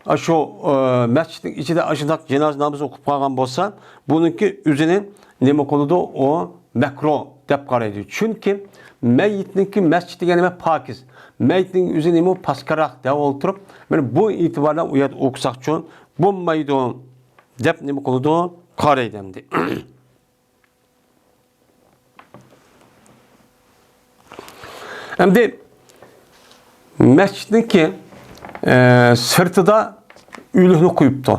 ئاشۇ، ئە، مەسچىتنىڭ ئىچىدە ئاشۇنداق جىنازا نامىزى ئوقۇپ قالغان بولسا، بۇنىڭكى ئۆزىنى نېمە قىلىدۇ؟ ئۇ مەكرۇھ دەپ قارايدۇ. چۈنكى مەييىتنىڭكى مەسچىت دېگەن نېمە؟ پاكىز. مەييىتنىڭ ئۆزى نېمە؟ پاسكىراق دەپ ئولتۇرۇپ، مانا بۇ ئېتىبار بىلەن ئۇ يەردە ئوقۇساقچۇ بولمايدۇ، دەپ نېمە قىلىدۇ؟ قارايدۇ ئەمدى. ئەمدى مەسچىتنىڭكى، ئە، سىرتىدا ئۆلۈكنى قويۇپتۇ.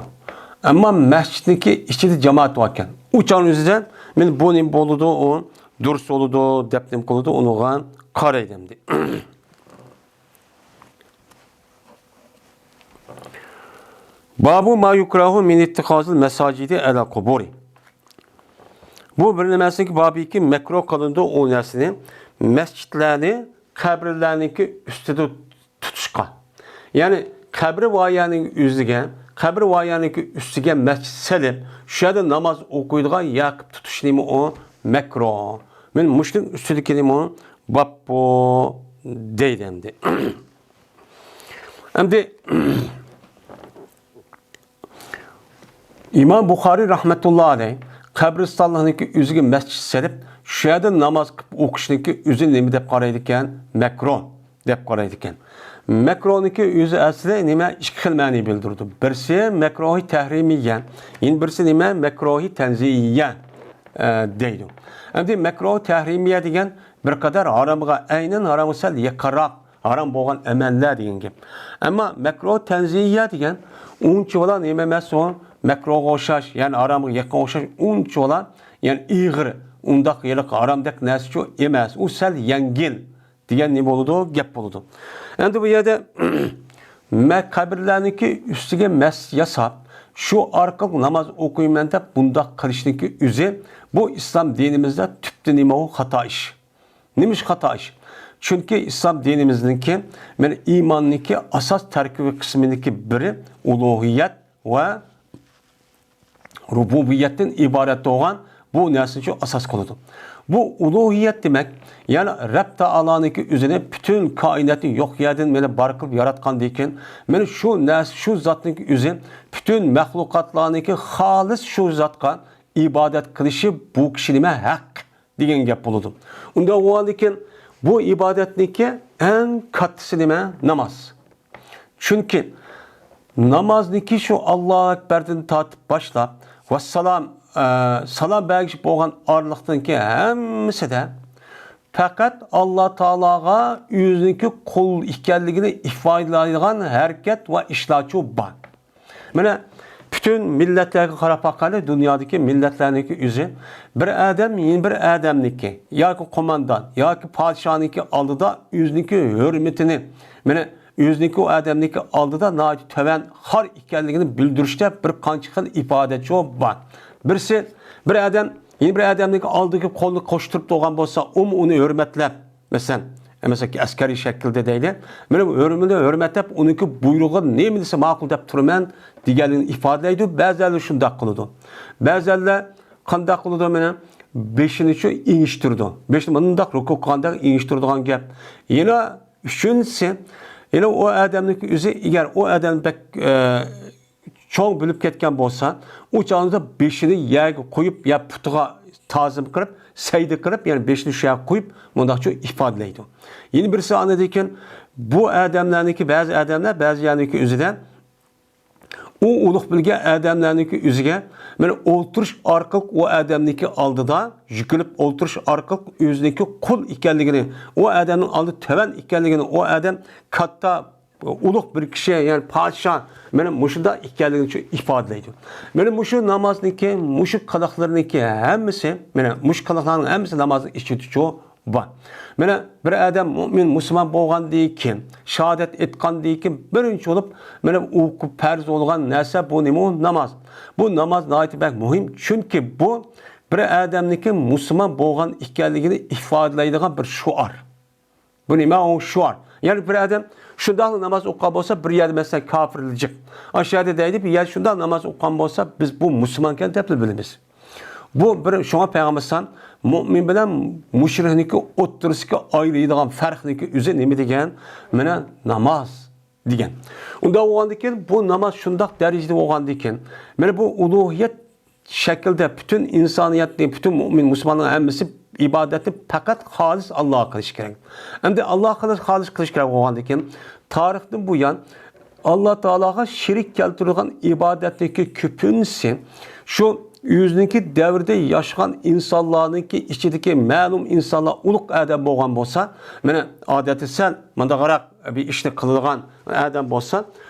ئەمما مەسچىتنىڭكى ئىچىدە جامائەت باركەن. ئۇ چاغنىڭ ئۆزىدە مانا بۇ نېمە بولىدۇ، ئۇ دۇرۇس بولىدۇ دەپ نېمە قىلىدۇ، ئۇنىڭغا قارايدۇ ئەمدى. باب ما يكره من اتخاذ المساجد على القبور. بۇ بىر نېمىسىنىڭكى بابىكى مەكرۇھ قىلىنىدۇ ئۇ نەرسىنى، مەسچىتلەرنى قەبرىلەرنىڭكى ئۈستىدە تۇتۇشقا. يەنى قەبرى ۋايەنىڭ ئۆزىگە، قەبرى ۋايەنىڭكى ئۈستىگە مەسچىت سېلىپ، شۇ يەردە ناماز ئوقۇيدىغان يەر قىلىپ تۇتۇش نېمە ئۇ؟ مەكرۇھ. مەن مۇشۇنىڭ ئۈستىدىكى نېمە ئۇ؟ باب بۇ دەيدۇ ئەمدى. ئەمدى ئىمام بۇخارىي رەھمەتۇللا ئەلەيھ قەبرىستانلىقنىڭكى ئۆزىگە مەسچىت سېلىپ، شۇ يەردە ناماز قىلىپ ئوقۇشنىڭكى ئۆزى نېمە دەپ قارايدىكەن؟ مەكرۇھ دەپ قارايدىكەن. مەكرۇھنىڭكى ئۆزى ئەسلى نېمە؟ ئىككى خىل مەنىنى بىلدۈرىدۇ. بىرسى مەكرۇھى تەھرىمىيە، يەنە بىرسى نېمە؟ مەكرۇھى تەنزىھىيە، ئە، دەيدۇ. ئەمدى مەكرۇھ تەھرىمىيە دېگەن بىر قەدەر ھارامغا، ئەينەن ھارامغا سەل يېقىنراق، ھارام بولغان ئەمەللەر دېگەن گەپ. ئەمما مەكرۇھ تەنزىھىيە دېگەن ئۇنچىۋالا نېمە ئەمەس ئۇ، مەكرۇھقا ئوخشاش، يەنى ھارامغا يېقىن ئوخشاش، ئۇنچىۋالا، يەنى ئېغىر، ئۇنداق ھېلىقى ھارامدەك نەرسىچۇ ئەمەس. ئۇ سەل يەڭگىل دېگەن نېمە بولىدۇ؟ گەپ بولىدۇ. ئەمدى بۇ يەردە مە-، قەبرىلەرنىڭكى ئۈستىگە مەسچىت ياساپ، شۇ ئارقىلىق ناماز ئوقۇيمەن دەپ بۇنداق قىلىشنىڭكى ئۆزى، بۇ ئىسلام دىنىمىزدە تۈپتە نېمە ئۇ؟ خاتا ئىش. نېمىش خاتا ئىش؟ چۈنكى ئىسلام دىنىمىزنىڭكى، مانا، ئىماننىڭكى ئاساس تەركىبىي قىسمىنىڭكى بىرى ئۇلۇھىيەت ۋە رۇبۇبىيەتتىن ئىبارەت بولغان بۇ نەرسىنى شۇ ئاساس قىلىدۇ. بۇ ئۇلۇھىيەت دېمەك، يەنى رەب تائالانىڭكى ئۆزىنى پۈتۈن كائىناتنى يوق يەردىن مانا بار قىلىپ ياراتقاندىن كېيىن، مانا شۇ نەرسە، شۇ زاتنىڭكى ئۆزى پۈتۈن مەخلۇقاتلارنىڭكى خالىس شۇ زاتقا ئىبادەت قىلىشى بۇ كىشى نېمە؟ ھەق دېگەن گەپ بولىدۇ. ئۇنداق بولغاندىكىن بۇ ئىبادەتنىڭكى ئەڭ كاتتىسى نېمە؟ ناماز. چۈنكى نامازنىڭكى شۇ ئاللاھۇ ئەكبەردىن تارتىپ باشلاپ، ۋەسسالام، ئە، سالام بەرگۈچە بولغان ئارىلىقتىنكى ھەممىسىدە پەقەت ئاللا تائالاغا ئۆزىنىڭكى قۇل ئىكەنلىكىنى ئىپادىلەيدىغان ھەرىكەت ۋە ئىشلارچۇ بار. مانا، پۈتۈن مىللەتلەرگە قاراپ باقايلى، دۇنيادىكى مىللەتلەرنىڭكى ئۆزى. بىر ئادەم يەنە بىر ئادەمنىڭكى، ياكى قوماندان، ياكى پادىشاھنىڭكى ئالدىدا ئۆزىنىڭكى ھۆرمىتىنى، مانا، ئۆزىنىڭكى ئۇ ئادەمنىڭكى ئالدىدا ناھايىتى تۆۋەن، خار ئىكەنلىكىنى بىلدۈرۈشتە بىر قانچە خىل ئىپادە چۇ بار. بىرسى، بىر ئادەم يەنە بىر ئادەمنىڭكى ئالدىغا قولىنى قوشتۇرۇپ تۇرغان بولسا، ئۇمۇ ئۇنى ھۆرمەتلەپ، مەسىلەن، مەسىلەن، ئەسكەرىي شەكىلدە دەيلى. مانا بۇ ھۆرمىتىنى ھۆرمەتلەپ، ئۇنىڭكى بۇيرۇقىنى نېمە دېسە ماقۇل دەپ تۇرىمەن دېگەنلىكىنى ئىپادىلەيدۇ. بەزىلەر شۇنداق قىلىدۇ. بەزىلەر قانداق قىلىدۇ؟ مانا بېشىنى شۇ ئېڭىشتۈرىدۇ. بېشىنى مۇنداق رۇكۇ قىلغاندەك ئېڭىشتۈرىدىغان گەپ. يەنە ئۈچىنچىسى، يەنە ئۇ ئادەمنىڭكى ئۆزى، ئەگەر ئۇ ئادەم بەك، ئە، چوڭ بىلىپ كەتكەن بولسا، ئۇ چاغدا بېشىنى يەرگە قويۇپ، يا پۇتىغا تازىم قىلىپ، سەجدە قىلىپ، يەنى بېشىنى شۇ يەرگە قويۇپ، مۇنداقچە ئىپادىلەيدۇ. يەنە بىرسى ئاندىن كېيىن، بۇ ئادەملەرنىڭكى، بەزى ئادەملەر، بەزى يەرنىڭكى ئۆزىدە، ئۇ ئۇلۇغ بىلگەن ئادەملەرنىڭكى ئۆزىگە، مانا ئولتۇرۇش ئارقىلىق ئۇ ئادەمنىڭكى ئالدىدا يۈكۈلۈپ ئولتۇرۇش ئارقىلىق ئۆزىنىڭكى قۇل ئىكەنلىكىنى، ئۇ ئادەمنىڭ ئالدى تۆۋەن ئىكەنلىكىنى، ئۇ ئادەم كاتتا ئۇلۇغ بىر كىشى، يەنى پادىشاھ، مانا مۇشۇنداق ئىكەنلىكىنى شۇ ئىپادىلەيدۇ. مانا مۇشۇ نامازنىڭكى، مۇشۇ قىلىقلىرىنىڭكى ھەممىسى، مانا مۇشۇ قىلىقلارنىڭ ھەممىسى نامازنىڭ ئىچىدىچۇ بار. مانا بىر ئادەم مۇئمىن، مۇسۇلمان بولغاندىن كېيىن، شاھادەت ئېيتقاندىن كېيىن بىرىنچى بولۇپ، مانا ئۇ پەرز بولغان نەرسە بۇ نېمە؟ ناماز. بۇ ناماز ناھايىتى بەك مۇھىم، چۈنكى بۇ بىر ئادەمنىڭكى مۇسۇلمان بولغان ئىكەنلىكىنى ئىپادىلەيدىغان بىر شوئار. بۇ نېمە؟ ئۇ شوئار. يەنى بىر ئادەم شۇنداقلا ناماز ئوقۇغان بولسا، بىر يەردە مەسىلەن كاپىرلىجىق، ئاشۇ يەردە دەيدۇ، بىر يەردە شۇنداق ناماز ئوقۇغان بولسا، بىز بۇ مۇسۇلمانكەن دەپلا بىلىمىز. بۇ بىر، شۇڭا پەيغەمبەر ئەلەيھىسسالام مۇئمىن بىلەن مۇشرىكنىڭكى ئوتتۇرىسىدىكى ئايرىيدىغان پەرقنىڭكى ئۆزى نېمە دېگەن؟ مانا ناماز دېگەن. ئۇنداق بولغاندىن كېيىن، بۇ ناماز شۇنداق دەرىجىدە بولغاندىن كېيىن، مانا بۇ ئۇلۇھىيەت شەكىلدە پۈتۈن ئىنسانىيەتنى، پۈتۈن مۇئمىن مۇسۇلماننىڭ ھەممىسى ئىبادەتنى پەقەت خالىس ئاللاغا قىلىشى كېرەك. ئەمدى ئاللاغا خالىس، خالىس قىلىش كېرەك بولغاندىن كېيىن، تارىختىن بۇيان ئاللا تائالاغا شېرىك كەلتۈرۈلگەن ئىبادەتنىڭكى كۆپىنچىسى شۇ ئۆزىنىڭكى دەۋرىدە ياشىغان ئىنسانلارنىڭكى ئىچىدىكى مەلۇم ئىنسانلار، ئۇلۇغ ئادەم بولغان بولسا، مانا ئادەتتە سەل مۇنداقراق بىر ئىشنى قىلىدىغان ئادەم بولسا،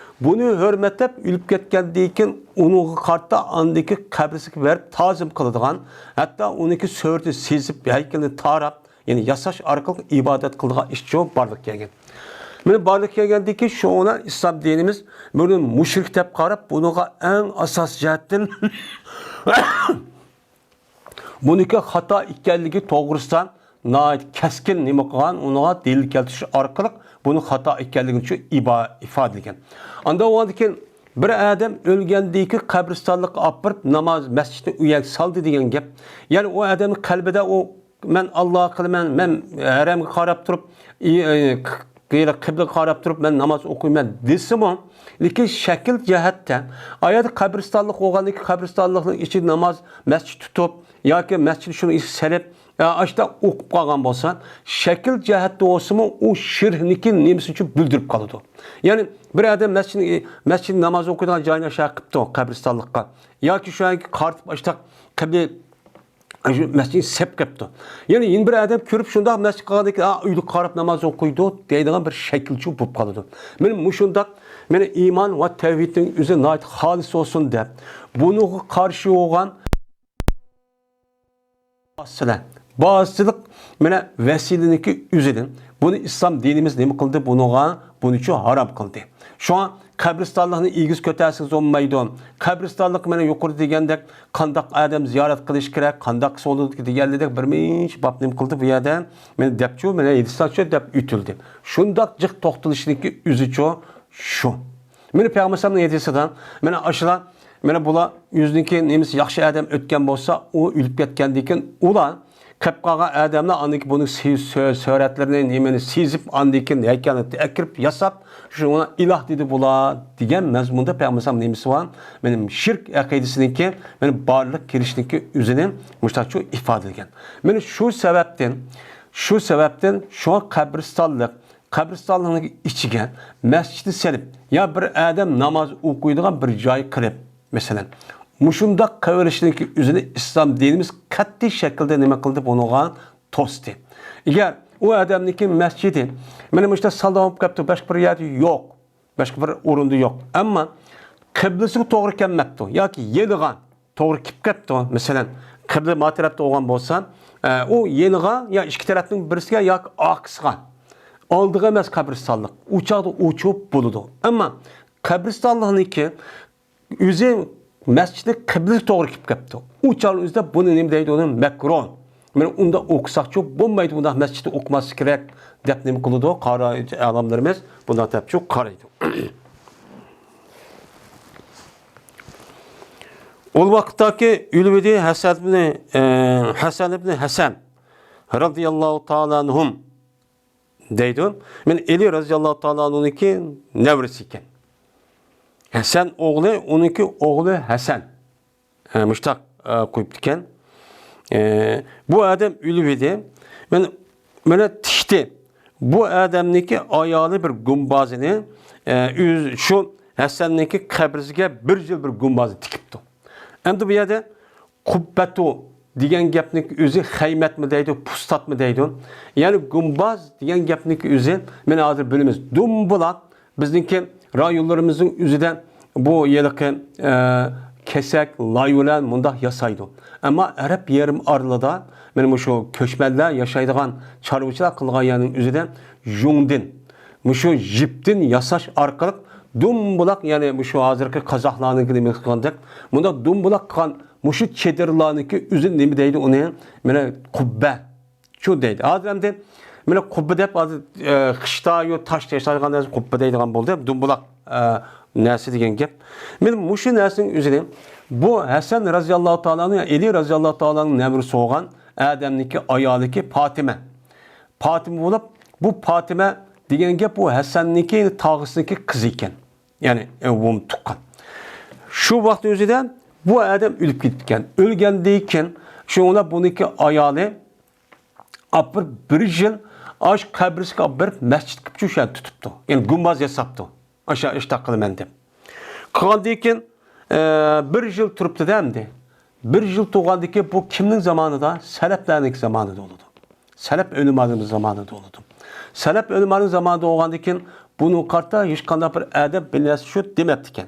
بۇنى ھۆرمەتلەپ، ئۆلۈپ كەتكەندىن كېيىن ئۇنىڭغا قارىتا ئاندىكى قەبرىسىگە بېرىپ تازىم قىلىدىغان، ھەتتا ئۇنىڭكى سۈرىتىنى سىزىپ، ھەيكىلىنى تاراپ، يەنى ياساش ئارقىلىق ئىبادەت قىلىدىغان ئىشچۇ بارلىققا كەلگەن. مانا بارلىققا كەلگەندىن كېيىن شۇڭا ئىسلام دىنىمىز بۇنى مۇشرىك دەپ قاراپ، بۇنىڭغا ئەڭ ئاساسىي جەھەتتىن بۇنىڭكى خاتا ئىكەنلىكى توغرىسىدا ناھايىتى كەسكىن نېمە قىلغان، ئۇنىڭغا دەلىل كەلتۈرۈش ئارقىلىق بۇنىڭ خاتا ئىكەنلىكىنى شۇ ئىبا-، ئىپادىلىگەن. ئاندىن ئۇنىڭدىن كېيىن بىر ئادەم ئۆلگەندىن كېيىن قەبرىستانلىققا ئاپىرىپ ناماز، مەسچىتنى ئۇ يەرگە سالدى دېگەن گەپ. يەنى ئۇ ئادەمنىڭ قەلبىدە ئۇ مەن ئاللا قىلىمەن، مەن ھەرەمگە قاراپ تۇرۇپ، ئى-، ئى، قىبلىگە قاراپ تۇرۇپ مەن ناماز ئوقۇيمەن دېسىمۇ، لېكىن شەكىل جەھەتتە ئايەتتە قەبرىستانلىق بولغاندىن كېيىن قەبرىستانلىقنىڭ ئىچىدە ناماز، مەسچىت تۇتۇپ ياكى مەسچىت شۇنى سېلىپ، ئاشتا ئوقۇپ قالغان بولسا، شەكىل جەھەتتە بولسىمۇ ئۇ شىركنىڭكى نېمىسىنى بىلدۈرۈپ قالىدۇ. يەنى بىر ئادەم مەسچىتنى، مەسچىتنى ناماز ئوقۇيدىغان جايىنى ئاشۇ قىپتۇ قەبرىستانلىققا ياكى شۇ يەرگە قارىتىپ ئاشتا قىبلە شۇ مەسچىتنى سەپ قىپتۇ. يەنى يەنە بىر ئادەم كۆرۈپ شۇنداق مەسچىت قىلغاندىكىن، ئا، ئۆيدە قاراپ ناماز ئوقۇيدۇ دەيدىغان بىر شەكىلچۇ بولۇپ قالىدۇ. مانا مۇشۇنداق، مانا ئىمان ۋە تەۋھىدنىڭ ئۆزى ناھايىتى خالىس بولسۇن دەپ، بۇنىڭغا قارشى بولغان باسىلە، باسىلىق مانا ۋەسىلىنىڭكى ئۆزىدىن. بۇنى ئىسلام دىنىمىز نېمە قىلدى؟ بۇنىڭغا، بۇنىچۇ ھارام قىلدى. شۇڭا قەبرىستانلىقنى ئېگىز كۆتەرسىڭىز بولمايدۇ. قەبرىستانلىق مانا يۇقىرىدا دېگەندەك قانداق ئادەم زىيارەت قىلىش كېرەك، قانداق سولىدىكى دېگەنلىدەك بىر نەچچە باب نېمە قىلدى بۇ يەردە؟ مانا دەپچۇ، مانا ھەدىسلەرچۇ دەپ ئۆتۈلدى. شۇنداق جىق توختىلىشنىڭكى ئۆزىچۇ شۇ. مانا پەيغەمبەر ئەلەيھىسسالامنىڭ ھەدىسىدە، مانا ئاشۇلار، مانا بۇلار ئۆزىنىڭكى نېمىسى ياخشى ئادەم ئۆتكەن بولسا، ئۇ ئۆلۈپ كەتكەندىن كېيىن ئۇلار قېلىپ قالغان ئادەملەر ئاندىن كېيىن بۇنىڭ سۈ-، سۈ-، سۈرەتلىرىنى، نېمىنى سىزىپ، ئاندىن كېيىن ھەيكەلنى ئەكىرىپ ياساپ، شۇنى ئىلاھ دېدى بۇلار دېگەن مەزمۇندا پەيغەمبەر ئەلەيھىسسالامنىڭ نېمىسى بار؟ مانا شىرك ئەقىدىسىنىڭكى، مانا بارلىق كىرىشنىڭكى ئۆزىنى مۇشتاقچۇ ئىپادىلىگەن. مانا شۇ سەۋەبتىن، شۇ سەۋەبتىن شۇ قەبرىستانلىق، قەبرىستانلىقنىڭ ئىچىگە مەسچىتنى سېلىپ، يا بىر ئادەم ناماز ئوقۇيدىغان بىر جاي قىلىپ، مەسىلەن، مۇشۇنداق قىلىۋېلىشنىڭكى ئۆزىنى ئىسلام دىنىمىز قەتئىي شەكىلدە نېمە قىلدى؟ بۇنىڭغا توستى. ئەگەر ئۇ ئادەمنىڭكى مەسچىتى، مانا مۇشۇنداق سالدان بولۇپ كەپتۇ، باشقا بىر يەردە يوق، باشقا بىر ئورۇندا يوق. ئەمما قىبلىسىگە توغرا كەلمەپتۇ ياكى يېنىغا توغرا كېلىپ كەپتۇ. مەسىلەن، قىبلە ما تەرەپتە بولغان بولسا، ئە، ئۇ يېنىغا يا ئىككى تەرەپنىڭ بىرسىگە ياكى ئارقىسىغا، ئالدىغا ئەمەس قەبرىستانلىق، ئۇ چاغدا ئوچۇپ بولىدۇ. ئەمما قەبرىستانلىقنىڭكى ئۆزى مەسچىتنىڭ قىبلىسىگە توغرا كېلىپ كەپتۇ. ئۇ چاغنىڭ ئۆزىدە بۇنى نېمە دەيدۇ؟ ئۇنى مەكرۇھ. مانا ئۇنداق ئوقۇساقچۇ بولمايدۇ، بۇنداق مەسچىتتە ئوقۇماسلىق كېرەك دەپ نېمە قىلىدۇ؟ قارا ئالىملىرىمىز بۇنداق دەپچۇ قارايدۇ. ئۇ ۋاقىتتاكى ئۆلۈۋىدى ھەسەن ئىبنى، ئە، ھەسەن ئىبنى ھەسەن رەزىياللاھۇ تائالا ئەنھۇم دەيدۇ. مەن ئەلى رەزىياللاھۇ تائالا ئەنھۇنىڭكى نەۋرىسى ئىكەن. ھەسەن ئوغلى، ئۇنىڭكى ئوغلى ھەسەن. ئە، مۇشتاق، ئە، قويۇپتىكەن. ئە، بۇ ئادەم ئۆلۈۋىدى. مەن، مانا تىكتى. بۇ ئادەمنىڭكى ئايالى بىر گۇمبازىنى، ئە، ئۆز-، شۇ ھەسەننىڭكى قەبرىسىگە بىر يىل بىر گۇمبازنى تىكىپتۇ. ئەمدى بۇ يەردە قۇببەتۇ دېگەن گەپنىڭ ئۆزى خەيمەتمۇ دەيدۇ، پۇستاتمۇ دەيدۇ. يەنى گۇمباز دېگەن گەپنىڭ ئۆزى، مانا ھازىر بىلىمىز، دۇمبۇلاق بىزنىڭكى رايونلىرىمىزنىڭ ئۆزىدە بۇ ھېلىقى، ئە، كېسەك، لايۋىلەر مۇنداق ياسايدۇ. ئەمما ئەرەب يېرىم ئارىلىدا مانا مۇشۇ كۆچمەنلەر ياشايدىغان، چارۋىچىلار قىلغان يەرنىڭ ئۆزىدە يۇڭدىن، مۇشۇ يىپتىن ياساش ئارقىلىق دۇمبۇلاق، يەنى مۇشۇ ھازىرقى قازاقلارنىڭكى نېمە قىلغاندەك، مۇنداق دۇمبۇلاق قىلغان مۇشۇ چېدىرلارنىڭكى ئۆزى نېمە دەيدۇ ئۇنى؟ مانا قۇببە. شۇ دەيدۇ. ھازىر ئەمدى مانا قۇببە دەپ ھازىر، ئە، خىشتا يو تاش ياسايدىغان نەرسە قۇببە دەيدىغان بولدى. دۇمبۇلاق، ئە، نەرسە دېگەن گەپ. مانا مۇشۇ نەرسىنىڭ ئۆزىنى بۇ ھەسەن رەزىياللاھۇ تائالا ئەنھۇ، ئەلى رەزىياللاھۇ تائالا ئەنھۇنىڭ نەۋرىسى بولغان ئادەمنىڭكى ئايالىكى پاتىمە. پاتىمە بولۇپ، بۇ پاتىمە دېگەن گەپ بۇ ھەسەننىڭكى تاغىسىنىڭكى قىزى ئىكەن. يەنى، ئە، ئوغۇل تۇغقان. شۇ ۋاقىت ئۆزىدە بۇ ئادەم ئۆلۈپ كېتىپتىكەن. ئۆلگەندىن كېيىن شۇڭا بۇنىڭكى ئايالى ئاپىرىپ بىر يىل ئاش قەبرىسىگە ئاپىرىپ مەسچىت قىلىپ شۇ يەردە تۇتۇپتۇ. يەنى گۇمباز ياساپتۇ. ئاشا ئىشتاق قىلىمەن دەپ. قىلغاندىن كېيىن، ئە، بىر يىل تۇرۇپتۇ-دە ئەمدى. بىر يىل تۇرغاندىن كېيىن بۇ كىمنىڭ زامانىدا؟ سەلەپلەرنىڭكى زامانىدا بولىدۇ. سەلەپ ئۆلىمالىرىمىز زامانىدا بولىدۇ. سەلەپ ئۆلىمالىرىمىز زامانىدا بولغاندىن كېيىن بۇنىڭغا قارىتا ھېچقانداق بىر ئادەم بىر نەرسە شۇ دېمەپتىكەن.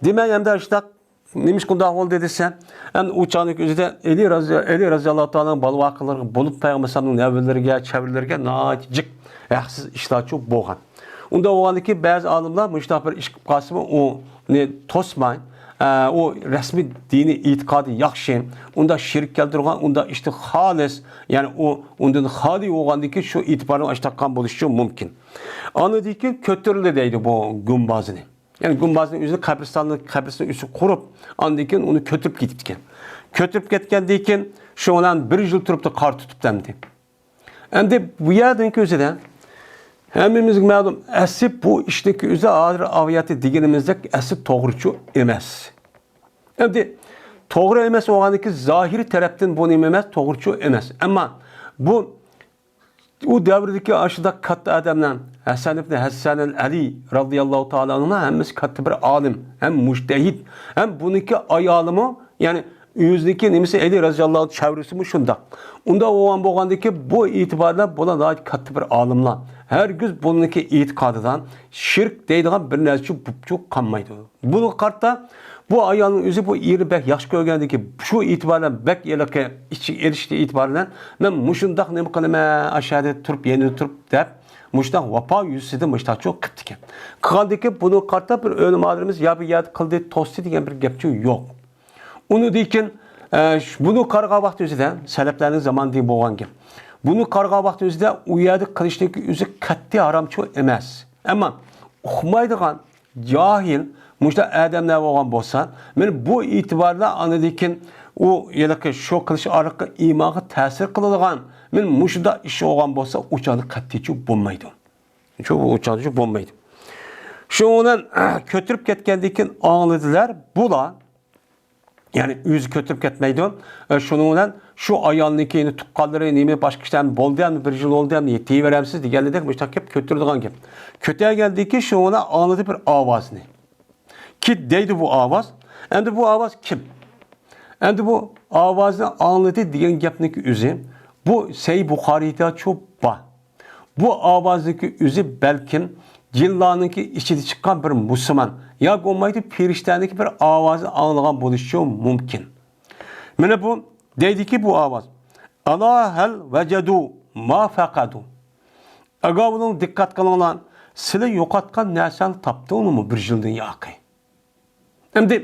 دېمەي ئەمدى ئاشتاق نېمىشقا ئۇنداق بولدى دېسە، ئەمدى ئۇ چاغنىڭ ئۆزىدە ئەلى رازى-، ئەلى رازىياللاھۇ تائالا ئانھۇ بالىۋاقىلىرىغا بولۇپ پەيغەمبەر ئەلەيھىسسالامنىڭ نەۋرىلىرىگە، چەۋرىلىرىگە ناھايىتى جىق ھەقسىز ئىشلارچۇ بولغان. ئۇنداق بولغاندىكىن بەزى ئالىملار مۇشۇنداق بىر ئىش قىلىپ قالسىمۇ، ئۇنى توسماي، ئە، ئۇ رەسمىي دىنىي ئېتىقادى ياخشى، ئۇنداق شىرك كەلتۈرىدىغان، ئۇنداق ئىشتا خالىس، يەنى ئۇ ئۇندىن خالىي بولغاندىكىن شۇ ئېتىبارنى ئاشتاققان بولۇشى مۇمكىن. ئاندىن كېيىن كۆتۈرۈلدى دەيدۇ بۇ گۇمبازنى. يەنى گۇمبازنى ئۆزىنى قەبرىستاننىڭ قەبرىسىنىڭ ئۈستىگە قۇرۇپ، ئاندىن كېيىن ئۇنى كۆتۈرۈپ كېتىپتىكەن. كۆتۈرۈپ كەتكەندىن كېيىن شۇ بىلەن بىر يىل تۇرۇپتۇ، قار تۇتۇپتۇ ئەمدى. ئەمدى بۇ يەردىكى ئۆزىدە ھەممىمىزگە مەلۇم، ئەسلى بۇ ئىشنىڭكى ئۆزى ھازىر ئاۋىياتى دېگىنىمىزدەك ئەسلى توغرىچۇ ئەمەس. ئەمدى توغرا ئەمەس بولغاندىكىن زاھىرىي تەرەپتىن بۇ نېمە ئەمەس، توغرىچۇ ئەمەس. ئەمما بۇ، ئۇ دەۋردىكى ئاشۇنداق كاتتا ئادەملەر، ھەسەن ئىبن ھەسەن ئەل ئەلى رازىياللاھۇ تائالا ئەنھۇ، ھەممىسى كاتتا بىر ئالىم، ھەم مۇجتەھىد، ھەم بۇنىڭكى ئايالىمۇ، يەنى ئۆزىنىڭكى نېمىسى، ئەلى رازىياللاھۇ چەۋرىسىمۇ شۇنداق. ئۇنداق بولغان بولغاندىكىن بۇ ئېتىباردا بۇلار ناھايىتى كاتتا بىر ئالىملار. ھەرگىز بۇنىڭكى ئېتىقادىدا شىرك دەيدىغان بىر نەرسىچۇ بۇپچۇ قالمايدۇ. بۇنىڭغا قارىتا بۇ ئايالنىڭ ئۆزى بۇ ئېرى بەك ياخشى كۆرگەندىكىن، شۇ ئېتىبار بىلەن بەك ئېلىقى ئىچىگە ئېرىشتى ئېتىبار بىلەن، مەن مۇشۇنداق نېمە قىلىمەن، ئاشۇ يەردە تۇرۇپ، يېنىدا تۇرۇپ دەپ، مۇشۇنداق ۋاپا يۈزىسىدىن مۇشۇنداقچۇ قىپتىكەن. قىلغاندىكىن بۇنىڭغا قارىتا بىر ئۆلىمالىرىمىز يا بۇ يەردە قىلدى، توستى دېگەن بىر گەپچۇ يوق. ئۇنىڭدىن كېيىن، ئە، ش-، بۇنى قارىغان ۋاقتى ئۆزىدە، سەلەپلەرنىڭ زامانىدا بولغان گەپ. بۇنى قارىغان ۋاقتى ئۆزىدە ئۇ يەردە قىلىشنىڭكى ئۆزى قەتئىي ھارامچۇ ئەمەس. ئەمما ئۇقمايدىغان، جاھىل، مۇشۇنداق ئادەملەر بولغان بولسا، مانا بۇ ئېتىباردا ئاندىن كېيىن ئۇ ھېلىقى شۇ قىلىش ئارقىلىق ئىمانغا تەسىر قىلىدىغان، مانا مۇشۇنداق ئىش بولغان بولسا، ئۇ چاغدا قەتئىيچۇ بولمايدۇ. شۇ، ئۇ چاغدا شۇ بولمايدۇ. شۇنىڭ بىلەن كۆتۈرۈپ كەتكەندىن كېيىن ئاڭلىدىلەر، بۇلار يەنى ئۆزى كۆتۈرۈپ كەتمەيدۇ. ئە، شۇنىڭ بىلەن شۇ ئايالنىڭكى يەنە تۇغقانلىرى، نېمە، باشقا كىشىلەرمۇ بولدى، ئەمدى بىر يىل بولدى، ئەمدى يېتىۋېرەمسىز دېگەندەك مۇشۇنداق گەپ كۆتۈرىدىغان گەپ. كۆتەرگەندىن كېيىن شۇنىڭ بىلەن ئاڭلىدى بىر ئاۋازنى. كىت دەيدۇ بۇ ئاۋاز. ئەمدى بۇ ئاۋاز كىم؟ ئەمدى بۇ ئاۋازنى ئاڭلىدى دېگەن گەپنىڭكى ئۆزى، بۇ سەھىھ بۇخارىيدىچۇ بار. بۇ ئاۋازنىڭكى ئۆزى بەلكىم جىنلارنىڭكى ئىچىدە چىققان بىر مۇسۇلمان ياكى بولمايدۇ پېرىشتەنىڭكى بىر ئاۋازىنى ئاڭلىغان بولۇشىچۇ مۇمكىن. مانا بۇ دەيدىكى بۇ ئاۋاز، «ئالا ھەل ۋەجەدۇ ما فەقەدۇ.» ئاگاھ بولۇڭ، دىققەت قىلىڭلار، سىلەر يوقاتقان نەرسەڭلارنى تاپتىڭلارمۇ بىر يىلدىن ياقى؟ ئەمدى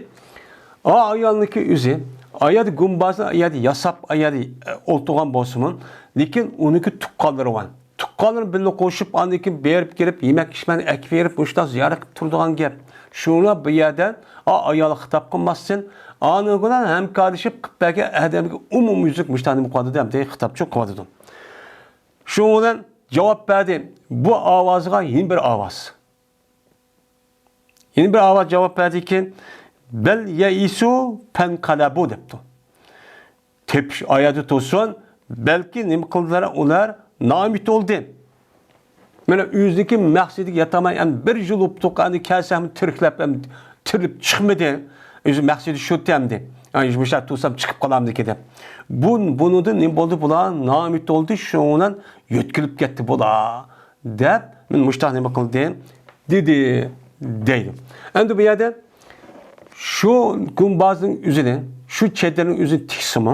ئا ئايالنىڭكى ئۆزى، ئا يەردە گۇمبازنى ئا يەردە ياساپ، ئا يەردە، ئە، ئولتۇرغان بولسىمۇ، لېكىن ئۇنىڭكى تۇغقانلىرى بار. تۇغقانلىرى بىللە قوشۇپ، ئاندىن كېيىن بېرىپ كېلىپ، يېمەك ئىچمەكنى ئەكىپ بېرىپ، مۇشۇنداق زىيارەت قىلىپ تۇرىدىغان گەپ. شۇڭا بۇ يەردە ئا ئايالغا خىتاب قىلماستىن، ئانىڭ بىلەن ھەمكارلىشىپ قىلىپ بەرگەن ئادەمگە ئومۇميۈزلۈك مۇشۇنداق نېمە قىلىۋاتىدۇ، ئەمدى خىتابچۇ قىلىۋاتىدۇ. شۇنىڭ بىلەن جاۋاب بەردى، بۇ ئاۋازغا يەنە بىر ئاۋاز. يەنە بىر ئاۋاز جاۋاب بەردىكى، «بەل يەئىسۇ فەنقەلەبۇ» دەپتۇ. تېپىش ئايەتتە تۇرسۇن، بەلكى نېمە قىلدىلار، ئۇلار نائۈمىد بولدى. مانا ئۆزىنىڭكى مەقسىتىگە يەتەلمەي، ئەمدى بىر يىل بوپتۇ، ئەمدى كەلسە ھەم تىرىكلەپ، ھەم تىرىلىپ چىقمىدى. ئۆزى مەقسىتى شۇ تەمدى. ئاي، مۇشۇ تۇرسام چىقىپ قالامدىكى دەپ. بۇ، بۇنىڭدىن نېمە بولدى بۇلار؟ نائۈمىد بولدى، شۇنىڭ بىلەن يۆتكىلىپ كەتتى بۇلار. دەپ، مانا مۇشۇنداق نېمە قىلدى؟ دېدى، دەيدۇ. ئەمدى بۇ يەردە شۇ گۇمبازنىڭ ئۆزىنى، شۇ چېدىرنىڭ ئۆزىنى تىكسىمۇ،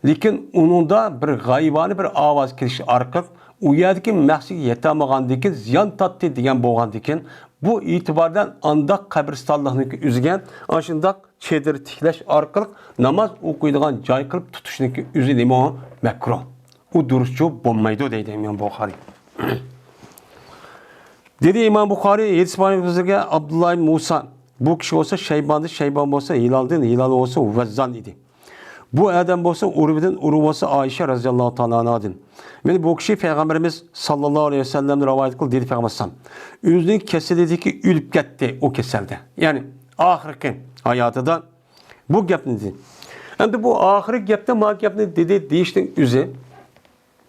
لېكىن ئۇنىڭدا بىر غەيۋانىي بىر ئاۋاز كېلىش ئارقىلىق، ئۇ يەردىكى مەقسىتىگە يېتەلمىگەندىكىن، زىيان تارتتى دېگەن بولغاندىكىن، بۇ ئېتىبار بىلەن ئانداق قەبرىستانلىقنىڭكى ئۆزىگە ئاشۇنداق چېدىر تىكلەش ئارقىلىق ناماز ئوقۇيدىغان جاي قىلىپ تۇتۇشنىڭكى ئۆزى نېمە؟ مەكرۇھ. ئۇ دۇرۇسچۇ بولمايدۇ دەيدۇ ئىمام بۇخارىي. دېدى ئىمام بۇخارىي، ھەدىس بارىمىزگە ئابدۇللا ئىبن مۇسا، بۇ كىشى بولسا شەيباندىن، شەيبان بولسا ھىلالدىن، ھىلال بولسا ۋەززان ئىدى. بۇ ئادەم بولسا ئۇرۋىدىن، ئۇرۋا بولسا ئائىشە رەزىياللاھۇ تائالا ئانھادىن. مانا بۇ كىشى پەيغەمبىرىمىز ساللاللاھۇ ئەلەيھى ۋەسەللەمدىن رىۋايەت قىلدى، دېدى پەيغەمبەر ئەلەيھىسسالام، ئۆزىنىڭ كېسىلىدىكى ئۆلۈپ كەتتى ئۇ كېسەلدە. يەنى ئاخىرقى ھاياتىدا بۇ گەپنى دېدى. ئەمدى بۇ ئاخىرقى گەپتە ما گەپنى دېدى دېيىشنىڭ ئۆزى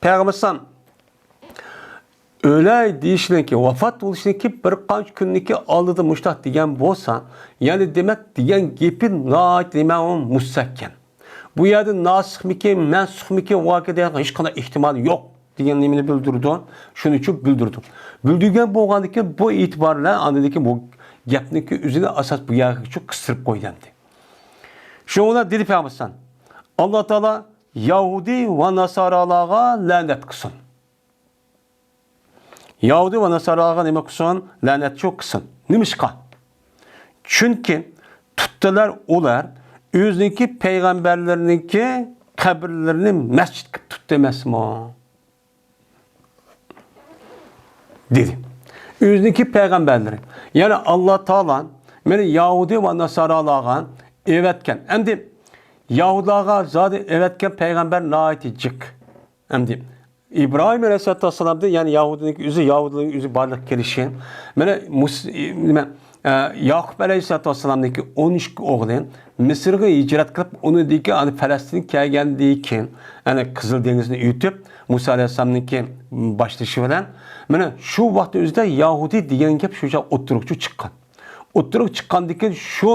پەيغەمبەر ئەلەيھىسسالام ئۆلەي دېيىشنىڭكى، ۋاپات بولۇشنىڭكى بىر قانچە كۈننىڭكى ئالدىدا مۇشۇنداق دېگەن بولسا، يەنى دېمەك دېگەن گېپى ناھايىتى نېمە ئۇ مۇستەھكەم. بۇ يەردە ناسىخمىكى، مەنسۇخمىكى، ۋاكى دېگەن ھېچقانداق ئېھتىمال يوق دېگەن نېمىنى بىلدۈرىدۇ، شۇنى ئۈچۈن بىلدۈرىدۇ. بىلدۈرگەن بولغاندىكىن بۇ ئېتىبار بىلەن ئاندىن كېيىن بۇ گەپنىڭكى ئۆزىنى ئاساس بۇ يەرگىچۇ قىستۇرۇپ قويدى ئەمدى. شۇنىڭ بىلەن دېدى پەيغەمبەر ئەلەيھىسسالام، ئاللا تائالا يەھۇدىي ۋە ناسارالارغا لەنەت قىلسۇن. يەھۇدىي ۋە ناساراغا نېمە قىلسۇن؟ لەنەتچۇ قىلسۇن. نېمىشقا؟ چۈنكى تۇتتىلار ئۇلار ئۆزىنىڭكى پەيغەمبەرلىرىنىڭكى قەبرىلىرىنى مەسچىت قىلىپ تۇتتى ئەمەسمۇ؟ دېدى. ئۆزىنىڭكى پەيغەمبەرلىرى، يەنى ئاللا تائالا مېنى يەھۇدىي ۋە ناسارالارغا ئەۋەتكەن. ئەمدى يەھۇدىيلارغا زادى ئەۋەتكەن پەيغەمبەر ناھايىتى جىق. ئەمدى ئىبراھىم ئەلەيھىسسالاتۇ ۋەسسالامدىن، يەنى يەھۇدىينىڭكى ئۆزى، يەھۇدىينىڭ ئۆزى بارلىققا كېلىشى، مانا مۇس-، نېمە، ئە، ياقۇپ ئەلەيھىسسالاتۇ ۋەسسالامنىڭكى ئون ئىككى ئوغلى مىسىرغا ھىجرەت قىلىپ، ئۇنىڭدىكى، ئەنە، پەلەستىنگە كەلگەندىن كېيىن، ئەنە، قىزىل دېڭىزنى ئۆتۈپ، مۇسا ئەلەيھىسسالامنىڭكى باشلىشى بىلەن، مانا شۇ ۋاقىت ئۆزىدە يەھۇدىي دېگەن گەپ شۇ چاغ ئوتتۇرىغا چىققان. ئوتتۇرىغا چىققاندىن كېيىن شۇ،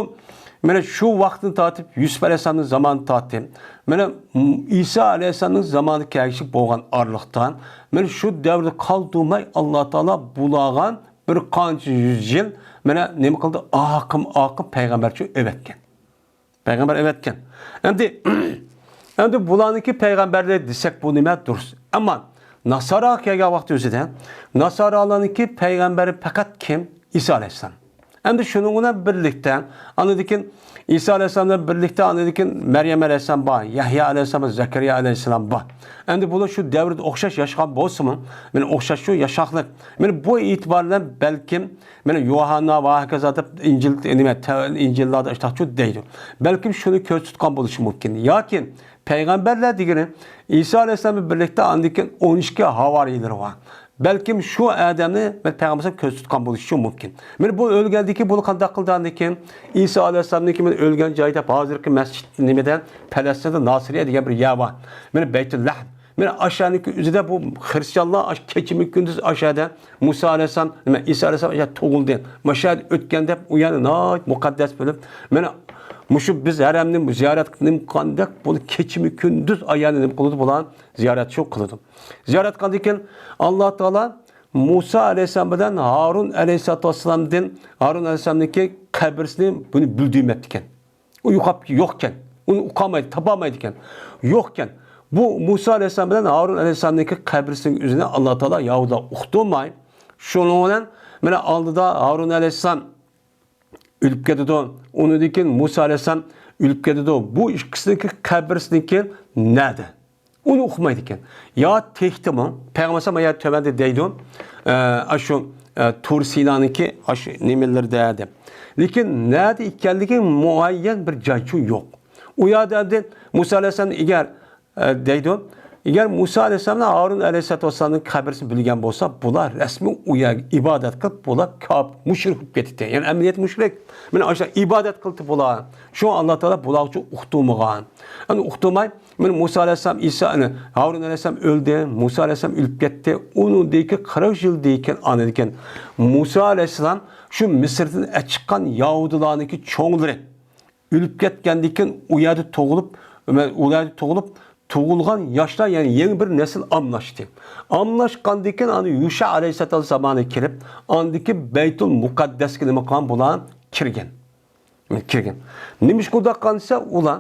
مانا شۇ ۋاقىتتىن تارتىپ، يۈسۈپ ئەلەيھىسسالامنىڭ زامانىدىن تارتىپ، مانا ئىسا ئەلەيھىسسالامنىڭ زامانىغا كەلگۈچە بولغان ئارىلىقتا، مانا شۇ دەۋردە قالدۇرماي، ئاللا تائالا بۇلارغا بىر قانچە يۈز يىل، مانا نېمە قىلدى؟ ئاقىم، ئاقىم پەيغەمبەرچە ئەۋەتكەن. پەيغەمبەر ئەۋەتكەن. ئەمدى، ئەمدى بۇلارنىڭكى پەيغەمبەرلىرى دېسەك، بۇ نېمە؟ دۇرۇس. ئەمما ناساراغا كەلگەن ۋاقتى ئۆزىدە، ناسارالارنىڭكى پەيغەمبىرى پەقەت كىم؟ ئىسا ئەلەيھىسسالام. ئەمدى شۇنىڭ بىلەن بىرلىكتە، ئاندىن كېيىن ئىسا ئەلەيھىسسالام بىلەن بىرلىكتە، ئاندىن كېيىن مەريەم ئەلەيھىسسالام بار، يەھيا ئەلەيھىسسالام بار، زەكەرىيا ئەلەيھىسسالام بار. ئەمدى بۇلار شۇ دەۋردە ئوخشاش ياشىغان بولسىمۇ، مانا ئوخشاش شۇ ياشاقلىق. مانا بۇ ئېتىبار بىلەن بەلكىم مانا يوھاننا ۋە ھاكازا دەپ ئىنجىل، نېمە، تە-، ئىنجىللاردا ئاشتاقچۇ دەيدۇ. بەلكىم شۇنى كۆزدە تۇتقان بولۇشى مۇمكىن. ياكى پەيغەمبەرلەر دېگىنى ئىسا ئەلەيھىسسالام بىلەن بىرلىكتە ئاندىن كېيىن ئون ئىككى ھاۋارىيلىرى بار. بەلكىم شۇ ئادەمنى مەن پەيغەمبەر كۆزدە تۇتقان بولۇشى مۇمكىن. مانا بۇ ئۆلگەندىن كېيىن بۇنى قانداق قىلدى ئاندىن كېيىن؟ ئىسا ئەلەيھىسسالامنىڭكى مانا ئۆلگەن جايى دەپ ھازىرقى مەسچىت نېمىدە، پەلەستىندە ناسىرىيە دېگەن بىر يەر بار. مانا بەيتۇللەھم. مانا ئاشۇنىڭكى ئۆزىدە بۇ خرىستىيانلار ئاشۇ كېچىمۇ كۈندۈز ئاشۇ يەردە مۇسا ئەلەيھىسسالام، نېمە، ئىسا ئەلەيھىسسالام ئاشۇ يەردە تۇغۇلدى. مانا شۇ يەردە ئۆتكەن دەپ ئۇ يەرنى ناھايىتى مۇقەددەس بىلىپ، مانا مۇشۇ بىز ھەرەمنى زىيارەت قىلىپ قىلغاندەك بۇ كېچىمۇ كۈندۈز ئايانى نېمە قىلىدۇ بۇلار؟ زىيارەت شۇ قىلىدۇ. زىيارەت قىلغاندىن كېيىن ئاللا تائالا مۇسا ئەلەيھىسسالام بىلەن ھارۇن ئەلەيھىسسالاتۇ ۋەسسالامدىن، ھارۇن ئەلەيھىسسالامنىڭكى قەبرىسىنى بۇنى بىلدۈرمەپتىكەن. ئۇ يوقاپ، يوقكەن. ئۇنى ئۇقالمايدۇ، تاپالمايدىكەن. يوقكەن. بۇ مۇسا ئەلەيھىسسالام بىلەن ھارۇن ئەلەيھىسسالامنىڭكى قەبرىسىنىڭ ئۆزىنى ئاللا تائالا يەھۇدىيلار ئۇقتۇرماي، شۇنىڭ بىلەن مانا ئالدىدا ھارۇن ئەلەيھىسسالام ئۆلۈپ كېتىدۇ. ئۇنىڭدىن كېيىن مۇسا ئەلەيھىسسالام ئۆلۈپ كېتىدۇ. بۇ ئىككىسىنىڭكى قەبرىسىنىڭكى نەدە؟ ئۇنى ئۇقمايدىكەن. يا تېخىمۇ، پەيغەمبەر ئەلەيھىسسالام يا تۆۋەندە دەيدۇ، ئە، ئاشۇ، ئە، تۇر سىنانىڭكى ئاشۇ نېمىلىرىدە دەپ. لېكىن نەدە ئىكەنلىكى مۇئەييەن بىر جايچۇ يوق. ئۇ يەردە ئەمدى مۇسا ئەلەيھىسسالام ئەگەر، ئە، دەيدۇ، ئەگەر مۇسا ئەلەيھىسسالام ھارۇن ئەلەيھىسسالاتۇ ۋەسسالامنىڭ قەبرىسىنى بىلگەن بولسا، بۇلار رەسمىي ئۇ يەرگە ئىبادەت قىلىپ، بۇلار كاپىر، مۇشرىك بولۇپ كېتىتتى. يەنى ئەمەلىيەت مۇشرىك. مانا ئاشۇ ئىبادەت قىلدى بۇلار. شۇڭا ئاللا تائالا بۇلارغىچە ئۇقتۇرمىغان. ئەنە ئۇقتۇرماي، مانا مۇسا ئەلەيھىسسالام، ئىسا، ئەنە ھارۇن ئەلەيھىسسالام ئۆلدى، مۇسا ئەلەيھىسسالام ئۆلۈپ كەتتى. ئۇنىڭدىن كېيىن قىرىق يىلدىن كېيىن ئاندىن كېيىن مۇسا ئەلەيھىسسالام شۇ مىسىردىن ئەچىققان يەھۇدىيلارنىڭكى چوڭلىرى ئۆلۈپ كەتكەندىن كېيىن ئۇ يەردە تۇغۇلۇپ، ئۇ يەردە تۇغۇلۇپ، تۇغۇلغان ياشلار، يەنى يېڭى بىر نەسىل ئاملاشتى. ئاملاشقاندىن كېيىن ئاندىن يۇشا ئەلەيھىسسالام زامانى كېلىپ، ئاندىكى بەيتۇل مۇقەددەسكە نېمە قىلغان؟ بۇلار كىرگەن. كىرگەن. نېمىشقا ئۇنداق قىلسا، ئۇلار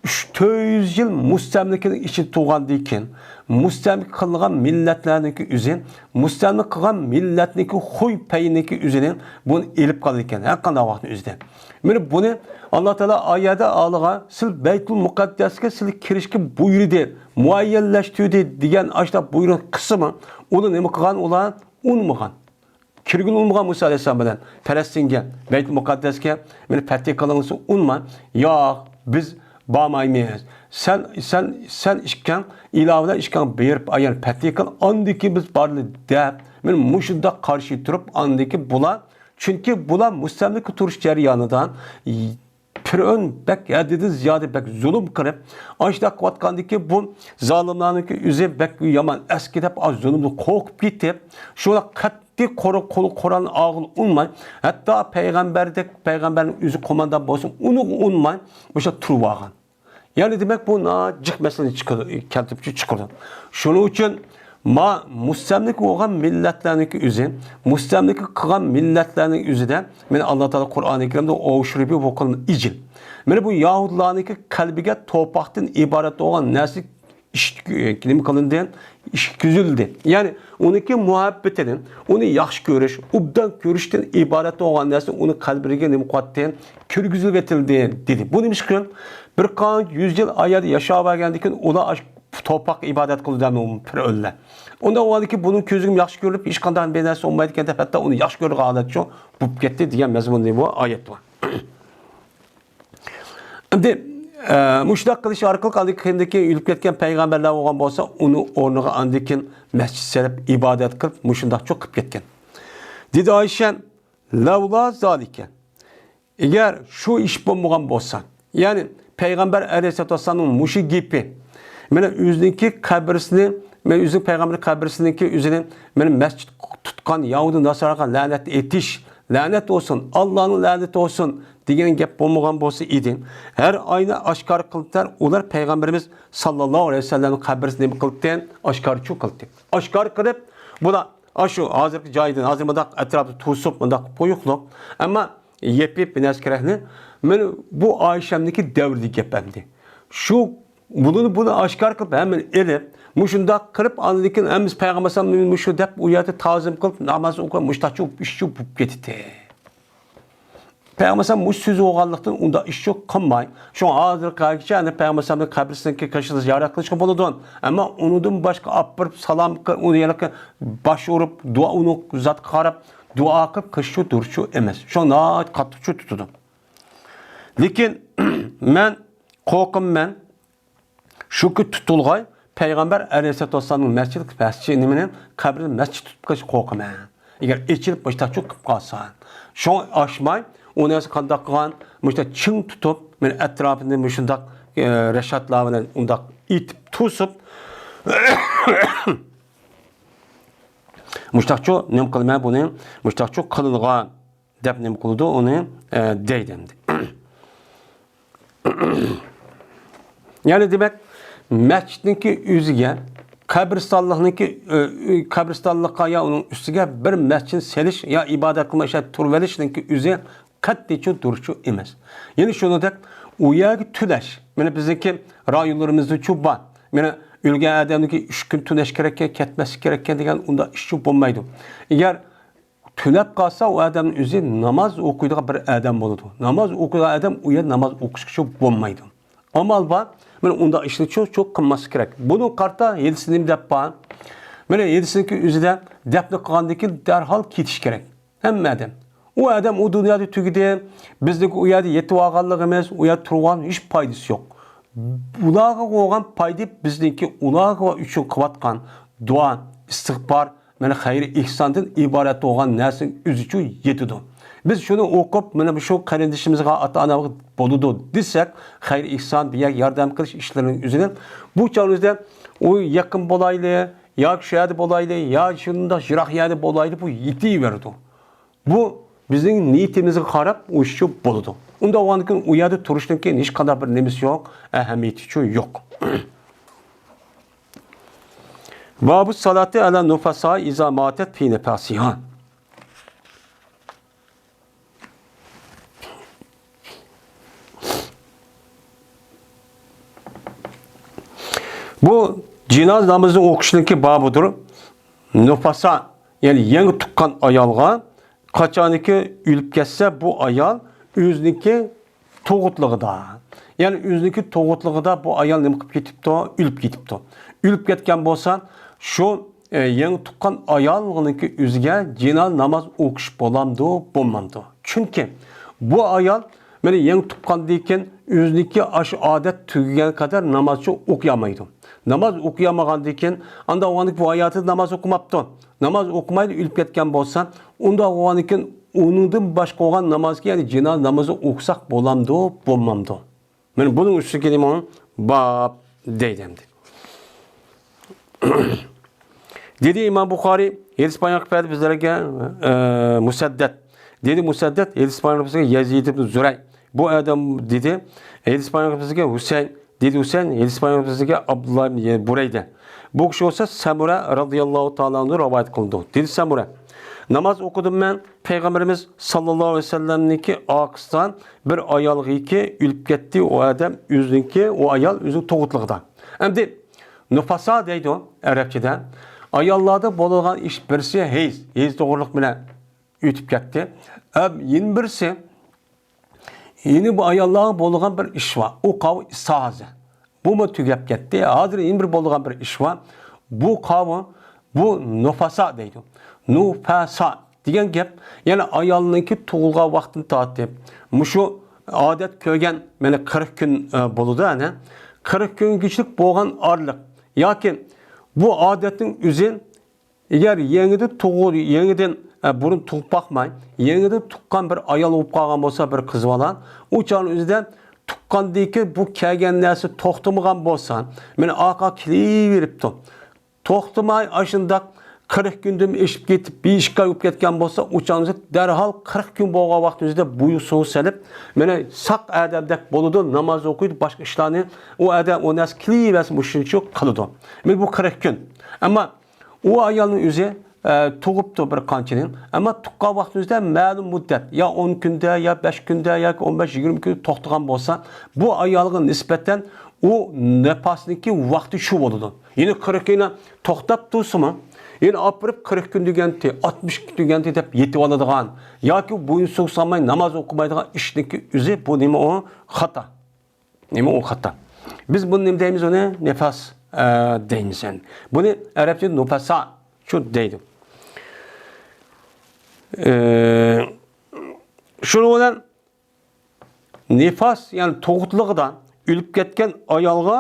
ئۈچ، تۆت يۈز يىل مۇستەملىكىنىڭ ئىچىدە تۇرغاندىن كېيىن، مۇستەملىكە قىلغان مىللەتلەرنىڭكى ئۆزى، مۇستەملىكە قىلغان مىللەتنىڭكى خۇي پەينىڭكى ئۆزىنى بۇنى ئېلىپ قالىدىكەن، ھەر قانداق ۋاقىتنىڭ ئۆزىدە. مانا بۇنى ئاللا تائالا ئايەتتە ئالىغا، سىل بەيتۇل مۇقەددەسكە سىل كىرىشكە بۇيرۇدى، مۇئەييەنلەشتۈردى دېگەن ئاشۇنداق بۇيرۇق قىسمى، ئۇنى نېمە قىلغان؟ ئۇلار ئۇنىمىغان. كىرگىلى ئۇنىمىغان مۇسا ئەلەيھىسسالام بىلەن پەلەستىنگە، بەيتۇل مۇقەددەسكە، مانا پەتھى قىلىنسا ئۇنىماي، ياق، بىز بارمايمىز. سەن، سەن، سەن ئىككىڭ، ئىلاھلار ئىككىڭ بېرىپ، ئايان پەتھى قىل، ئاندىن كېيىن بىز بارلى دەپ، مانا مۇشۇنداق قارشى تۇرۇپ، ئاندىن كېيىن بۇلار، چۈنكى بۇلار مۇستەملىكە تۇرۇش جەريانىدا پىرئون بەك ھەددىدىن زىيادە بەك زۇلۇم قىلىپ، ئاشۇنداق قىلىۋاتقاندىكى بۇ زالىملارنىڭكى ئۆزى بەك يامان ئەسكى دەپ، ئاز زۇلۇمدىن قورقۇپ كېتىپ، شۇڭا قەتئىي قورا-، قولى قورالنى ئالغىلى ئۇنىماي، ھەتتا پەيغەمبەردەك، پەيغەمبەرنىڭ ئۆزى قوماندان بولسا، ئۇنىغا ئۇنىماي، مۇشۇ تۇرۇۋالغان. يەنى دېمەك، بۇ ناھايىتى جىق مەسىلىنى چىقىرىدۇ، كەلتۈرۈپ چىقىرىدۇ. شۇنىڭ ئۈچۈن ما مۇستەملىكە بولغان مىللەتلەرنىڭكى ئۆزى، مۇستەملىكە قىلغان مىللەتلەرنىڭ ئۆزىدە، مانا ئاللا تائالا قۇرئانى كەرىمدە ئوشۇرۇبى بۇ قىلما ئىجىل. مانا بۇ يەھۇدىيلارنىڭكى قەلبىگە تورپاقتىن ئىبارەت بولغان نەرسە ئىش، نېمە قىلىندى؟ ئىشكە كۆزۈلدى. يەنى ئۇنىڭكى مۇھەببىتىدىن، ئۇنى ياخشى كۆرۈش، ئوبدان كۆرۈشتىن ئىبارەت بولغان نەرسە ئۇنىڭ قەلبىگە نېمە قىلىۋاتتى؟ كىرگۈزۈلۈۋېتىلدى، دېدى. بۇ نېمە ئۈچۈن؟ بىر قانچە يۈز يىل ئايەردە ياشاۋەرگەندىن كېيىن ئۇلار ئاشۇ توپاققا ئىبادەت قىلىدۇ دەمدۇ پىرئۆنلەر. ئۇنداق بولغاندىكىن بۇنىڭ كۆزىگىمۇ ياخشى كۆرۈلۈپ، ھېچقانداق بىر نەرسە بولمايدىكەن دەپ، ھەتتا ئۇنى ياخشى كۆرىدىغان ھالەتچۇ بولۇپ كەتتى دېگەن مەزمۇندا بۇ ئايەت بار. ئەمدى، ئە، مۇشۇنداق قىلىش ئارقىلىق ئاندىن كېيىن ئۆلۈپ كەتكەن پەيغەمبەرلەر بولغان بولسا، ئۇنىڭ ئورنىغا ئاندىن كېيىن مەسچىت سېلىپ، ئىبادەت قىلىپ، مۇشۇنداقچۇ قىلىپ كەتكەن. دېدى ئائىشە، لەۋلا زالىكە. ئەگەر شۇ ئىش بولمىغان بولسا، يەنى پەيغەمبەر ئەلەيھىسسالاتۇ ۋەسسالامنىڭ مۇشۇ گېپى، مانا ئۆزىنىڭكى قەبرىسىنى، مانا ئۆزىنىڭ پەيغەمبەر قەبرىسىنىڭكى ئۆزىنى، مانا مەسچىت تۇتقان يەھۇدىي ناسارىغا لەنەت ئېيتىش، لەنەت بولسۇن، ئاللانىڭ لەنىتى بولسۇن دېگەن گەپ بولمىغان بولسا ئىدى، ھەر ئاينى ئاشكارا قىلىپ، ئۇلار پەيغەمبىرىمىز ساللاللاھۇ ئەلەيھى ۋەسەللەمنىڭ قەبرىسىنى نېمە قىلىپتى؟ ئاشكارىچۇ قىلىپتى. ئاشكارا قىلىپ، بۇلار ئاشۇ ھازىرقى جايدىن، ھازىر مۇنداق ئەتراپتا توسۇپ، مۇنداق قويۇقلۇق. ئەمما يېپىپ بىر نەرسە كېرەكنى. مانا بۇ ئائىشەمنىڭكى دەۋرىدىكى گەپ ئەمدى. شۇ بۇنى، بۇنى ئاشكارا قىلىپ، ھەممىنى ئېلىپ، مۇشۇنداق قىلىپ، ئاندىن كېيىن ھەممىسى پەيغەمبەر ئەلەيھىسسالام مۇشۇ دەپ، ئۇ يەردە تازىم قىلىپ، ناماز ئوقۇپ، مۇشۇنداقچۇ ئىشچۇ بولۇپ كېتىتتى. پەيغەمبەر ئەلەيھىسسالام مۇشۇ سۆزى بولغانلىقتىن، ئۇنداق ئىشچۇ قىلماي. شۇڭا ھازىرقىغىچە، يەنى پەيغەمبەر ئەلەيھىسسالامنىڭ قەبرىسىنىڭكى قېشىدا زىيارەت قىلىشقا بولىدۇ. ئەمما ئۇنىڭدىن باشقا ئاپىرىپ، سالام قىل-، ئۇنى يەنە باش ئۇرۇپ، دۇئا، ئۇنىڭ زاتىغا قاراپ، دۇئا قىلىپ قىلىشچۇ تۇرۇشچۇ ئەمەس. شۇڭا ناھايىتى قاتتىقچۇ تۇتىدۇ. لېكىن مەن قورقىمەن، شۇكى تۇتۇلغاي پەيغەمبەر ئەلەيھىسسالاتۇ ۋەسسالامنىڭ مەسچىت، مەسچىت نېمىنى، قەبرىنى مەسچىت تۇتۇپ قېلىشقا قورقىمەن. ئەگەر ئېچىلىپ مۇشتاقچۇ قىلىپ قالسا. شۇڭا ئاشماي، ئۇ نەرسە قانداق قىلغان، مۇشتا چىڭ تۇتۇپ، مېنى ئەتراپىنى مۇشۇنداق، ئە، رەشاتلار بىلەن ئۇنداق ئېتىپ توسۇپ، مۇشتاقچۇ نېمە قىلىمەن بۇنى، مۇشتاقچۇ قىلىنغان دەپ نېمە قىلىدۇ ئۇنى، ئە، دەيدۇ ئەمدى. يەنى دېمەك، مەسچىتنىڭكى ئۆزىگە، قەبرىستانلىقنىڭكى، ئۆ، ئۆ، قەبرىستانلىققا يا ئۇنىڭ ئۈستىگە بىر مەسچىت سېلىش يا ئىبادەت قىلما ئىشلەپ تۇرۇۋېلىشنىڭكى ئۆزى قەتئىيچۇ دۇرۇسچۇ ئەمەس. يەنى شۇنىڭدەك ئۇ يەرگە تۆلەش. مانا بىزنىڭكى رايونلىرىمىزدىچۇ بار. مانا ئۆلگەن ئادەمنىڭكى ئۈچ كۈن تۆلەش كېرەككەن، كەتمەسلىك كېرەككەن دېگەن ئۇنداق ئىشچۇ بولمايدۇ. ئەگەر تۆلەپ قالسا، ئۇ ئادەمنىڭ ئۆزى ناماز ئوقۇيدىغان بىر ئادەم بولىدۇ. ناماز ئوقۇيدىغان ئادەم ئۇ يەردە ناماز ئوقۇشقىچۇ بولمايدۇ. ئامال بار، مانا ئۇنداق ئىشنىچۇ چوق قىلماسلىق كېرەك. بۇنىڭغا قارىتا ھەدىستە نېمە دەپ بار؟ مانا ھەدىستىكى ئۆزىدە دەپنە قىلغاندىن كېيىن دەرھال كېتىش كېرەك. ھەممە ئادەم. ئۇ ئادەم ئۇ دۇنيادا تۈگىدى. بىزنىڭكى ئۇ يەردە يېتىۋالغانلىقىمىز، ئۇ يەردە تۇرغان ھېچ پايدىسى يوق. ئۇلارغا بولغان پايدا بىزنىڭكى ئۇلارغا ئۈچۈن قىلىۋاتقان دۇئا، ئىستىغپار، مانا خەير ئېھساندىن ئىبارەت بولغان نەرسىنىڭ ئۆزىچۇ يېتىدۇ. بىز شۇنى ئوقۇپ، مانا شۇ قېرىندىشىمىزغا، ئاتا-ئانامىزغا بولىدۇ دېسەك، خەير ئېھسان، بىر يەرگە ياردەم قىلىش ئىشلىرىنىڭ ئۆزىنى بۇ چاغىمىزدا ئۇ يېقىن بولايلى، ياكى شۇ يەردە بولايلى، يا شۇنداق يىراق يەردە بولايلى، بۇ يېتىۋېرىدۇ. بۇ بىزنىڭ نىيىتىمىزگە قاراپ ئۇ ئىشچۇ بولىدۇ. ئۇنداق بولغاندىن كېيىن ئۇ يەردە تۇرۇشتىن كېيىن ھېچقانداق بىر نېمىسى يوق، ئەھمىيىتىچۇ يوق. بابۇ سالاتى ئەلە نۇفەسا ئىزا ماتەت فى نىفاسىھا. بۇ جىنازا نامىزىنى ئوقۇشنىڭكى بابىدۇر. نۇفەسا، يەنى يەڭگە تۇغقان ئايالغا قاچانكى ئۆلۈپ كەتسە، بۇ ئايال ئۆزىنىڭكى تۇغۇتلۇقىدا، يەنى ئۆزىنىڭكى تۇغۇتلۇقىدا بۇ ئايال نېمە قىلىپ كېتىپتۇ؟ ئۆلۈپ كېتىپتۇ. ئۆلۈپ كەتكەن بولسا، شۇ، ئە، يېڭى تۇغقان ئايالنىڭكى ئۆزىگە جىنازا ناماز ئوقۇش بولامدۇ، بولمامدۇ؟ چۈنكى بۇ ئايال مانا يېڭى تۇغقاندىن كېيىن ئۆزىنىڭكى ئاشۇ ئادەت تۈگىگەن قەدەر نامازچۇ ئوقۇيالمايدۇ. ناماز ئوقۇيالمىغاندىن كېيىن، ئاندا ئۇ بۇ ھاياتىدا ناماز ئوقۇماپتۇ. ناماز ئوقۇمايلا ئۆلۈپ كەتكەن بولسا، ئۇنداق بولغاندىن كېيىن ئۇنىڭدىن باشقا بولغان نامازغا، يەنى جىنازا نامىزى ئوقۇساق بولامدۇ، بولمامدۇ؟ مانا بۇنىڭ ئۈستىگە نېمە؟ باب دەيدۇ ئەمدى. دېدى ئىمام بۇخارىي، ھەدىس بايان قىلىپ بەردى بىزلەرگە، ئە، مۇسەددەد. دېدى مۇسەددەد، ھەدىس بايان قىلىپ بىزگە يەزىد ئىبن زۇرەي. بۇ ئادەم دېدى، ھەدىس بايان قىلىپ بىزگە ھۈسەيىن. دېدى ھۈسەيىن، ھەدىس بايان قىلىپ بىزگە ئابدۇللا ئىبن بۇرەيدە. بۇ كىشى بولسا سەمۇرە رازىياللاھۇ تائالا ئەنھۇ رىۋايەت قىلىدۇ. دېدى سەمۇرە، ناماز ئوقۇدۇم مەن پەيغەمبىرىمىز ساللاللاھۇ ئەلەيھى ۋەسەللەمنىڭكى ئارقىسىدىن بىر ئايالغىكى ئۆلۈپ كەتتى، ئۇ ئادەم ئۆزىنىڭكى، ئۇ ئايال ئۆزىنىڭ تۇغۇتلۇقىدا. ئەمدى نۇفاسا دەيدۇ ئەرەبچىدە. ئاياللاردا بولىدىغان ئىش بىرسى ھەيز، ھەيز توغرىلىق بىلەن ئۆتۈپ كەتتى. ئەم، يەنە بىرسى، يەنە بۇ ئاياللارغا بولىدىغان بىر ئىش بار. ئۇ قاۋۇ ئىستىھازە. بۇمۇ تۈگەپ كەتتى. ھازىر يەنە بىر بولىدىغان بىر ئىش بار. بۇ قاۋۇ، بۇ نۇفاسا دەيدۇ. نۇفاسا دېگەن گەپ، يەنى ئايالنىڭكى تۇغۇلغان ۋاقتىدىن تارتىپ، مۇشۇ ئادەت كۆرگەن، مانا، قىرىق كۈن، ئە، بولىدۇ، ئەنە. قىرىق كۈنگىچىلىك بولغان ئارىلىق ياكى بۇ ئادەتنىڭ ئۆزى، ئەگەر يېڭىدىن تۇغۇ-، يېڭىدىن، ئە، بۇرۇن تۇغۇپ باقماي، يېڭىدىن تۇغقان بىر ئايال بولۇپ قالغان بولسا، بىر قىز بالا، ئۇ چاغنىڭ ئۆزىدە تۇغقاندىن كېيىن بۇ كەلگەن نەرسە توختىمىغان بولسا، مانا ئارقا كېلىۋېرىپتۇ. توختىماي، ئاشۇنداق قىرىق كۈندىن ئېشىپ كېتىپ، بىر ئىككى ئاي بولۇپ كەتكەن بولسا، ئۇ چاغنىڭ ئۆزىدە دەرھال قىرىق كۈن بولغان ۋاقتىمىزدا بويۇن سۇ سېلىپ، مانا ساق ئادەمدەك بولىدۇ، ناماز ئوقۇيدۇ، باشقا ئىشلارنى، ئۇ ئادەم ئۇ نەرسە كېلىۋەرسە، مۇشۇنچە قىلىدۇ. مانا بۇ قىرىق كۈن. ئەمما ئۇ ئايالنىڭ ئۆزى، ئە، تۇغۇپتۇ بىر قانچىنى. ئەمما تۇغقان ۋاقتىمىزدا مەلۇم مۇددەت، يا ئون كۈندە، يا بەش كۈندە، ياكى ئون بەش، يىگىرمە كۈن توختىغان بولسا، بۇ ئايالغا نىسبەتەن ئۇ نىفاسنىڭكى ۋاقتى شۇ بولىدۇ. يەنە قىرىق كۈن توختاپ تۇرسىمۇ، يەنە ئاپىرىپ قىرىق كۈن دېگەنتى، ئاتمىش كۈن دېگەنتى دەپ يېتىۋالىدىغان ياكى بويۇن سۇغۇسالماي ناماز ئوقۇمايدىغان ئىشنىڭكى ئۆزى بۇ نېمە ئۇ؟ خاتا. نېمە ئۇ خاتا؟ بىز بۇنى نېمە دەيمىز ئۇنى؟ نىفاس، ئە، دەيمىز ئەمدى. بۇنى ئەرەبچە نۇفاسا شۇ دەيدۇ. ئە، شۇنىڭ بىلەن نىفاس، يەنى تۇغۇتلۇقىدا ئۆلۈپ كەتكەن ئايالغا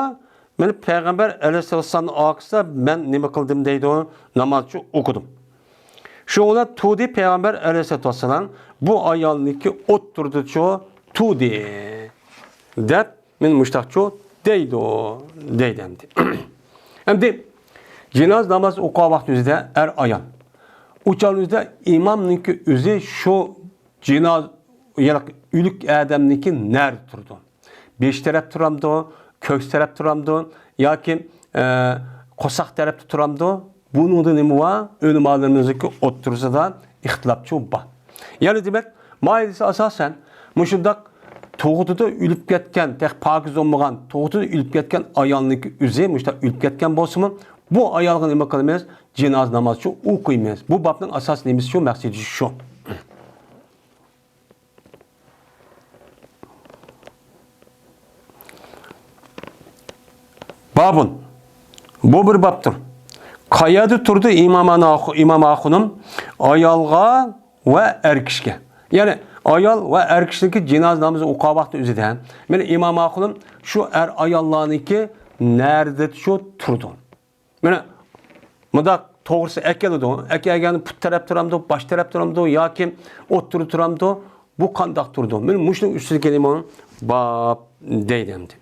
مانا پەيغەمبەر ئەلەيھىسسالامنىڭ ئارقىسىدا مەن نېمە قىلدىم دەيدۇ، نامازچۇ ئوقۇدۇم. شۇڭا تۇدى پەيغەمبەر ئەلەيھىسسالاتۇ ۋەسسالام بۇ ئايالنىڭكى ئوتتۇرىدىچۇ تۇدى دەپ، مەن مۇشتاقچۇ دەيدۇ، دەيدۇ ئەمدى. ئەمدى جىناز ناماز ئوقۇغان ۋاقتىمىزدا ئەر ئايال، ئۇ چاغىمىزدا ئىمامنىڭكى ئۆزى شۇ جىناز، يەنى ئۆلۈك ئادەمنىڭكى نەدە تۇرىدۇ؟ بېشى تەرەپ تۇرامدۇ؟ كۆكسى تەرەپ تۇرامدۇ؟ ياكى، ئە، قورساق تەرەپتە تۇرامدۇ؟ بۇنىڭدا نېمە بار؟ ئۆلىمالىرىمىزنىڭكى ئوتتۇرىسىدا ئىختىلاپچۇ بار. يەنى دېمەك، ما ھەدىسى ئاساسەن مۇشۇنداق تۇغۇتىدا ئۆلۈپ كەتكەن، تېخى پاكىز بولمىغان، تۇغۇتىدا ئۆلۈپ كەتكەن ئايالنىڭكى ئۆزى مۇشۇنداق ئۆلۈپ كەتكەن بولسىمۇ، بۇ ئايالغا نېمە قىلىمىز؟ جىناز نامازچۇ ئوقۇيمىز. بۇ بابنىڭ ئاساس نېمىسى شۇ، مەقسىتى شۇ. بابۇن. بۇ بىر بابتۇر. قەيەردە تۇرىدۇ ئىمام ئانا-، ئىمام ئاخۇنۇم ئايالغا ۋە ئەر كىشىگە؟ يەنى ئايال ۋە ئەر كىشىنىڭكى جىناز نامىزى ئوقۇغان ۋاقتى ئۆزىدە، مانا ئىمام ئاخۇنۇم شۇ ئەر ئاياللارنىڭكى نەدە شۇ تۇرىدۇ. مانا مۇنداق توغرىسى ئەكېلىدۇ. ئەكەلگەندە پۇت تەرەپ تۇرامدۇ، باش تەرەپ تۇرامدۇ ياكى ئوتتۇرا تۇرامدۇ؟ بۇ قانداق تۇرىدۇ؟ مانا مۇشۇنىڭ ئۈستىدىكى نېمە؟ باب دەيدۇ ئەمدى.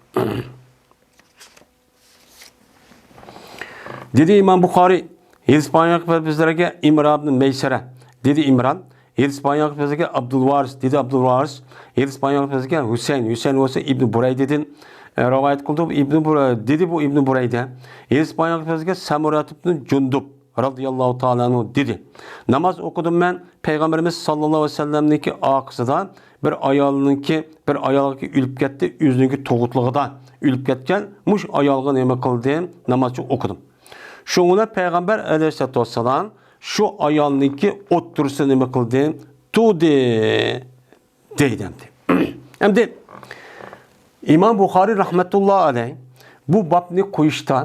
دېدى ئىمام بۇخارىي، ھەدىس بايان قىلىپ بىزلەرگە ئىمران ئىبن مەيسەرە. دېدى ئىمران، ھەدىس بايان قىلىپ بىزگە ئابدۇلۋارىس، دېدى ئابدۇلۋارىس، ھەدىس بايان قىلىپ بىزگە ھۈسەيىن، ھۈسەيىن بولسا ئىبنى بۇرەيدىدىن، ئە، رىۋايەت قىلدى. ئىبنى بۇر-، دېدى بۇ ئىبنى بۇرەيدە، ھەدىس بايان قىلىپ بىزگە سەمۇرەت ئىبنى جۇندۇب رازىياللاھۇ تائالا ئەنھۇ دېدى، ناماز ئوقۇدۇم مەن پەيغەمبىرىمىز ساللاللاھۇ ئەلەيھى ۋەسەللەمنىڭكى ئارقىسىدا بىر ئايالنىڭكى، بىر ئايالغا ئۆلۈپ كەتتى، ئۆزىنىڭكى تۇغۇتلۇقىدا ئۆلۈپ كەتكەن، مۇشۇ ئايالغا نېمە قىلدىم؟ ناماز ئوقۇدۇم. شۇڭا پەيغەمبەر ئەلەيھىسسالاتۇ ۋەسسالام شۇ ئايالنىڭكى ئوتتۇرىسىدا نېمە قىلدى؟ تۇردى دەيدۇ ئەمدى. ئەمدى ئىمام بۇخارىي رەھمەتۇللا ئەلەيھ بۇ بابنى قويۇشتا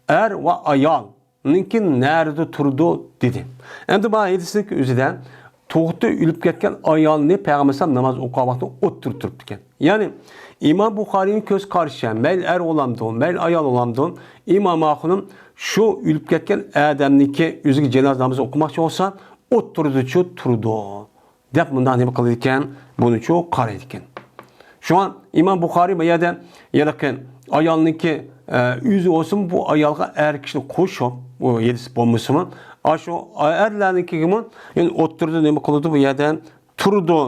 ئەر ۋە ئايالنىڭكى نەدە تۇرىدۇ دېدى. ئەمدى بۇ ھەدىسنىڭ ئۆزىدە تۇغۇتتا ئۆلۈپ كەتكەن ئايالنى پەيغەمبەر ئەلەيھىسسالام ناماز ئوقۇغان ۋاقتىدا ئوتتۇرىدا تۇرۇپتىكەن. يەنى ئىمام بۇخارىينىڭ كۆز قارىشى، مەيلى ئەر بولامدۇ، مەيلى ئايال بولامدۇ، ئىمام ئاخۇنۇم شۇ ئۆلۈپ كەتكەن ئادەمنىڭكى ئۆزىگە جىناز نامىزى ئوقۇماقچى بولسا، ئوتتۇرىدىچۇ تۇرىدۇ دەپ مۇنداق نېمە قىلىدىكەن، بۇنىچۇ قارايدىكەن. شۇڭا ئىمام بۇخارىي بۇ يەردە ھېلىقى ئايالنىڭكى، ئە، ئۆزى بولسىمۇ بۇ ئايالغا ئەر كىشىنى قوشۇپ، بۇ ھەدىس بولمىسىمۇ، ئاشۇ ئەرلەرنىڭكىگىمۇ، يەنى ئوتتۇرىدا نېمە قىلىدۇ، بۇ يەردە تۇرىدۇ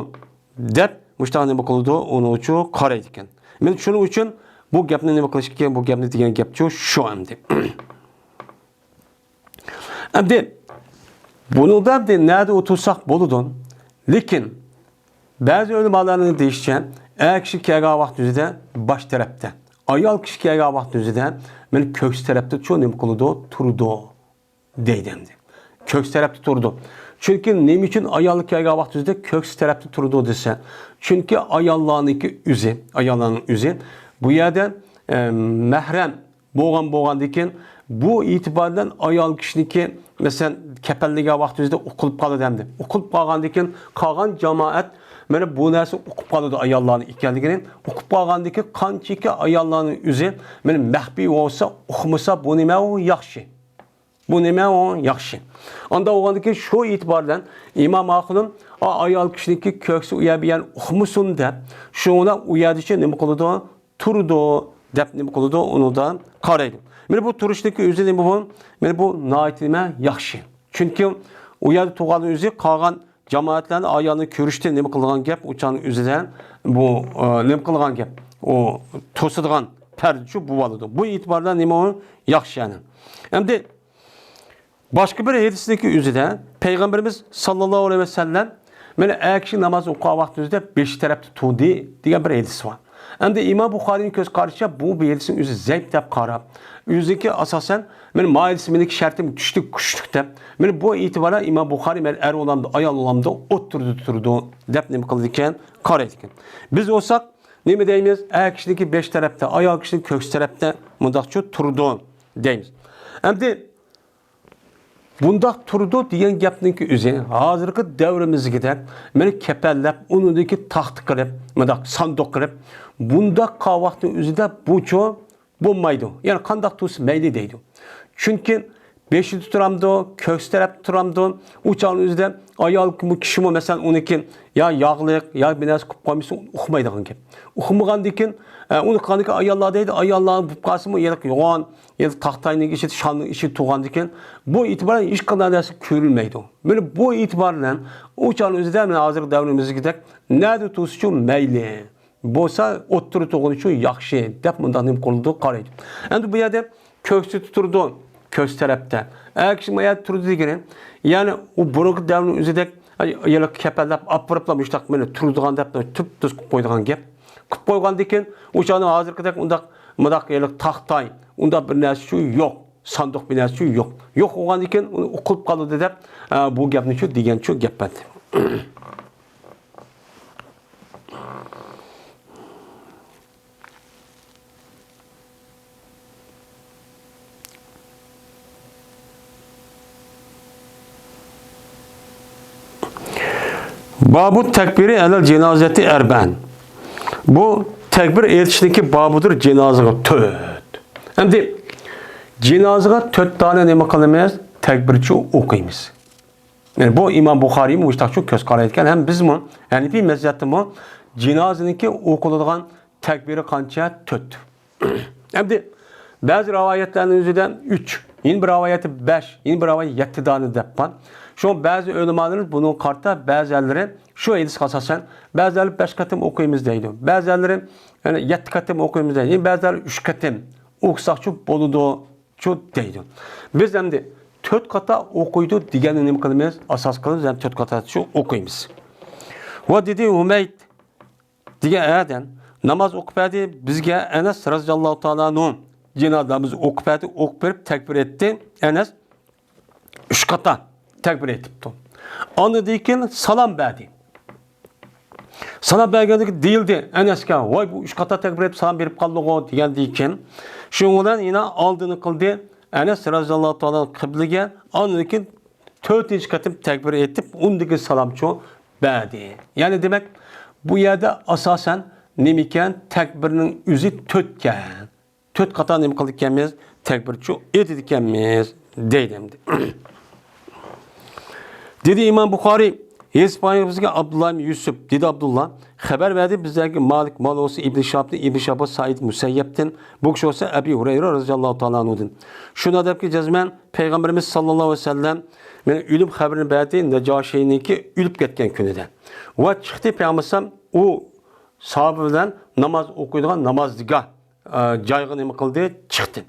دەپ مۇشۇنداق نېمە قىلىدۇ، ئۇنىڭچۇ قارايدىكەن. مەن شۇنىڭ ئۈچۈن بۇ گەپنى نېمە قىلىش كېرەك، بۇ گەپنى دېگەن گەپچۇ شۇ ئەمدى. ئەمدى بۇنىڭدا ئەمدى نەدە ئولتۇرساق بولىدۇ. لېكىن بەزى ئۆلىمالارنىڭ دېيىشىچە، ئەر كىشى كەلگەن ۋاقىت يۈزىدە باش تەرەپتە، ئايال كىشى كەلگەن ۋاقىت ئۆزىدە مانا كۆكسى تەرەپتە شۇ نېمە قىلىدۇ؟ تۇرىدۇ دەيدۇ ئەمدى. كۆكسى تەرەپتە تۇرىدۇ. چۈنكى نېمە ئۈچۈن ئايال كەلگەن ۋاقىت ئۆزىدە كۆكسى تەرەپتە تۇرىدۇ دېسە، چۈنكى ئاياللارنىڭكى ئۆزى، ئاياللارنىڭ ئۆزى بۇ يەردە، ئە، مەھرەم بولغان بولغاندىكىن، بۇ ئېتىبار بىلەن ئايال كىشىنىڭكى، مەسىلەن، كەپەنلىگەن ۋاقتى ئۆزىدە ئۇقۇلۇپ قالىدۇ ئەمدى. ئۇقۇلۇپ قالغاندىكىن، قالغان جامائەت مانا بۇ نەرسە ئۇقۇپ قالىدۇ ئاياللارنىڭ ئىكەنلىكىنى. ئۇقۇپ قالغاندىكىن، قانچىكى ئاياللارنىڭ ئۆزى مانا مەخپىي بولسا، ئۇقمىسا، بۇ نېمە ئۇ ياخشى. بۇ نېمە ئۇ ياخشى. ئاندا بولغاندىكىن، شۇ ئېتىبار بىلەن ئىمام ئاخۇنۇم ئا-، ئايال كىشىنىڭكى كۆكسى ئۇ يەر بۇ يەرنى ئۇقمىسۇن دەپ، شۇنىڭ بىلەن ئۇ يەردىچە نېمە قىلىدۇ؟ تۇرىدۇ دەپ نېمە قىلىدۇ، ئۇنىڭدا قارايدۇ. مانا بۇ تۇرۇشنىڭكى ئۆزى نېمە بۇ؟ مانا بۇ ناھايىتى نېمە؟ ياخشى. چۈنكى ئۇ يەردە تۇرغاننىڭ ئۆزى قالغان جامائەتلەرنى ئايالنى كۆرۈشتىن نېمە قىلىدىغان گەپ، ئۇ چاغنىڭ ئۆزىدە بۇ، ئە، نېمە قىلىدىغان گەپ، ئۇ توسىدىغان پەردىچۇ بولۇۋالىدۇ. بۇ ئېتىبار بىلەن نېمە ئۇ؟ ياخشى يەنى. ئەمدى باشقا بىر ھەدىسنىڭكى ئۆزىدە پەيغەمبىرىمىز ساللاللاھۇ ئەلەيھى ۋەسەللەم، مانا ئەر كىشى ناماز ئوقۇغان ۋاقتىمىزدا بېشى تەرەپتە تۇردى دېگەن بىر ھەدىس بار. ئەمدى ئىمام بۇخارىينىڭ كۆز قارىشىچە بۇ بىر ھەدىسنىڭ ئۆزى زەئىپ دەپ قاراپ، ئۆزىنىڭكى ئاساسەن، مانا ما ھەدىس مېنىڭكى شەرتىم كۈچلۈك، كۈچلۈك دەپ، مانا بۇ ئېتىبار بىلەن ئىمام بۇخارىي مانا ئەر ئۇلامدا، ئايال ئۇلامدا ئوتتۇرىدا تۇرىدۇ دەپ نېمە قىلىدىكەن، قارايدىكەن. بىز بولساق نېمە دەيمىز؟ ئەر كىشىنىڭكى بېشى تەرەپتە، ئايال كىشىنىڭ كۆكسى تەرەپتە مۇنداقچۇ تۇرىدۇ دەيمىز. ئەمدى بۇنداق تۇرىدۇ دېگەن گەپنىڭكى ئۆزى ھازىرقى دەۋرىمىزدىكىدەك مانا كەپەنلەپ، ئۇنىڭدىكى تاختا قىلىپ، مۇنداق ساندۇق قىلىپ، بۇنداق قىلغان ۋاقىتنىڭ ئۆزىدە بۇچۇ بولمايدۇ. يەنى قانداق تۇرسا مەيلى دەيدۇ. چۈنكى بېشىدا تۇرامدۇ، كۆكسى تەرەپتە تۇرامدۇ، ئۇ چاغنىڭ ئۆزىدە ئايال كىمۇ، كىشىمۇ، مەسىلەن، ئۇنىڭكى يا ياغلىق، يا بىر نەرسە قىلىپ قويمىسا، ئۇقمايدىغان گەپ. ئۇقمىغاندىكىن، ئە، ئۇنى قىلغاندىكىن ئاياللار دەيدۇ، ئاياللار بولۇپ قالسىمۇ، يەنە يوغان، يەنە تاختاينىڭ ئىچىدە، شامنىڭ ئىچىدە تۇرغاندىكىن، بۇ ئېتىبار بىلەن ھېچقانداق نەرسە كۆرۈلمەيدۇ. مانا بۇ ئېتىبار بىلەن ئۇ چاغنىڭ ئۆزىدە، مانا ھازىرقى دەۋرىمىزدىكىدەك نەدە تۇرسىچۇ مەيلى. بولسا ئوتتۇرا تۇرغىنى ئۈچۈن ياخشى دەپ مۇنداق نېمە قىلىدۇ، قارايدۇ. ئەمدى بۇ يەردە كۆكسى تۇرىدۇ، كۆكسى تەرەپتە. ئەگىشىم ئايال تۇرىدۇ دېگىنى، يەنى ئۇ بۇرۇنقى دەۋرنىڭ ئۆزىدەك، ئاي-، ئاياللار كەپەنلەپ ئاپىرىپلا مۇشتاق مېنى تۇرىدىغان دەپ تۈپ-تۈز قىلىپ قويىدىغان گەپ. قىلىپ قويغاندىكىن، ئۇ چاغنىڭ ھازىرقىدەك ئۇنداق، مۇنداق يەرلىك تاختاي، ئۇنداق بىر نەرسە شۇ يوق. ساندۇق بىر نەرسە شۇ يوق. يوق بولغاندىكىن ئۇنى ئۇقۇلۇپ قالىدۇ دەپ، ئە، بۇ گەپنى شۇ دېگەن شۇ گەپ بەردى. بابۇ تەكبىرى ئەلەل جىنازەتى ئەربەن. بۇ تەكبىر ئېيتىشنىڭكى بابىدۇر جىنازىغا تۆت. ئەمدى جىنازىغا تۆت دانە نېمە قىلىمىز؟ تەكبىرچۇ ئوقۇيمىز. يەنى بۇ ئىمام بۇخارىيمۇ مۇشتاقچۇ كۆز قارايدىكەن، ھەم بىزمۇ ھەنىپىي مەزھەپتىمۇ جىنازىنىڭكى ئوقۇلىدىغان تەكبىرى قانچە؟ تۆت. ئەمدى بەزى رىۋايەتلەرنىڭ ئۆزىدە ئۈچ، يەنە بىر رىۋايەتتە بەش، يەنە بىر رىۋايەت يەتتە دانە دەپ بار. شۇڭا بەزى ئۆلىمالىرىمىز بۇنىڭغا قارىتا، بەزىلىرى شۇ ھەدىسكە ئاساسەن، بەزىلەر بەش قېتىم ئوقۇيمىز دەيدۇ. بەزىلىرى، يەنى، يەتتە قېتىم ئوقۇيمىز دەيدۇ. يەنە بەزىلەر ئۈچ قېتىم ئوقۇساقچۇ بولىدۇ، چۇ دەيدۇ. بىز ئەمدى تۆت قاتا ئوقۇيدۇ دېگەننى نېمە قىلىمىز؟ ئاساس قىلىمىز ھەم تۆت قاتا شۇ ئوقۇيمىز. ۋە دېدى ھۇمەيد دېگەن ئادەم ناماز ئوقۇپ بەردى بىزگە، ئەنەس رەزىياللاھۇ تائالا ئەنھۇ جىنازا نامىزى ئوقۇپ بەردى، ئوقۇپ بېرىپ تەكبىر ئېيتتى. ئەنەس ئۈچ قاتا تەكبىر ئېيتىپتۇ. ئاندىن كېيىن سالام بەردى. سالام بەرگەندىكىن دېيىلدى ئەنەسكە، ۋاي، بۇ ئۈچ قاتا تەكبىر ئېيتىپ سالام بېرىپ قالدىغۇ دېگەندىكىن، شۇنىڭ بىلەن يەنە ئالدىنى قىلدى ئەنەس رەزىياللاھۇ تائالا قىبلىگە، ئاندىن كېيىن تۆتىنچى قېتىم تەكبىر ئېيتىپ، ئۇندىن كېيىن سالامچۇ بەردى. يەنى دېمەك، بۇ يەردە ئاساسەن نېمىكەن؟ تەكبىرنىڭ ئۆزى تۆتكەن. تۆت قاتا نېمە قىلىدىكەنمىز؟ تەكبىرچۇ ئېيتىدىكەنمىز دەيدۇ ئەمدى. دېدى ئىمام بۇخارىي، ھېسپايىغا بىزگە ئابدۇللا ئىبن يۈسۈپ، دېدى ئابدۇللا، خەۋەر بەردى بىزلەرگە مالىك، مالوسى ئىبن شىھابتىن، ئىبن شىھاب سائىد مۇسەييەبتىن، بۇ كىشى بولسا ئەبى ھۇرەيرە رەزىياللاھۇ تائالا ئەنھۇدىن. شۇنىڭ دەپكى جەزمەن پەيغەمبىرىمىز ساللاللاھۇ ئەلەيھى ۋەسەللەم مېنىڭ ئۆلۈم خەۋىرىنى بەردى نەجاشىينىڭكى ئۆلۈپ كەتكەن كۈنىدە. ۋە چىقتى پەيغەمبەر ئۇ ساھابە بىلەن ناماز ئوقۇيدىغان نامازگاھ ئە، جايغا نېمە قىلدى؟ چىقتى.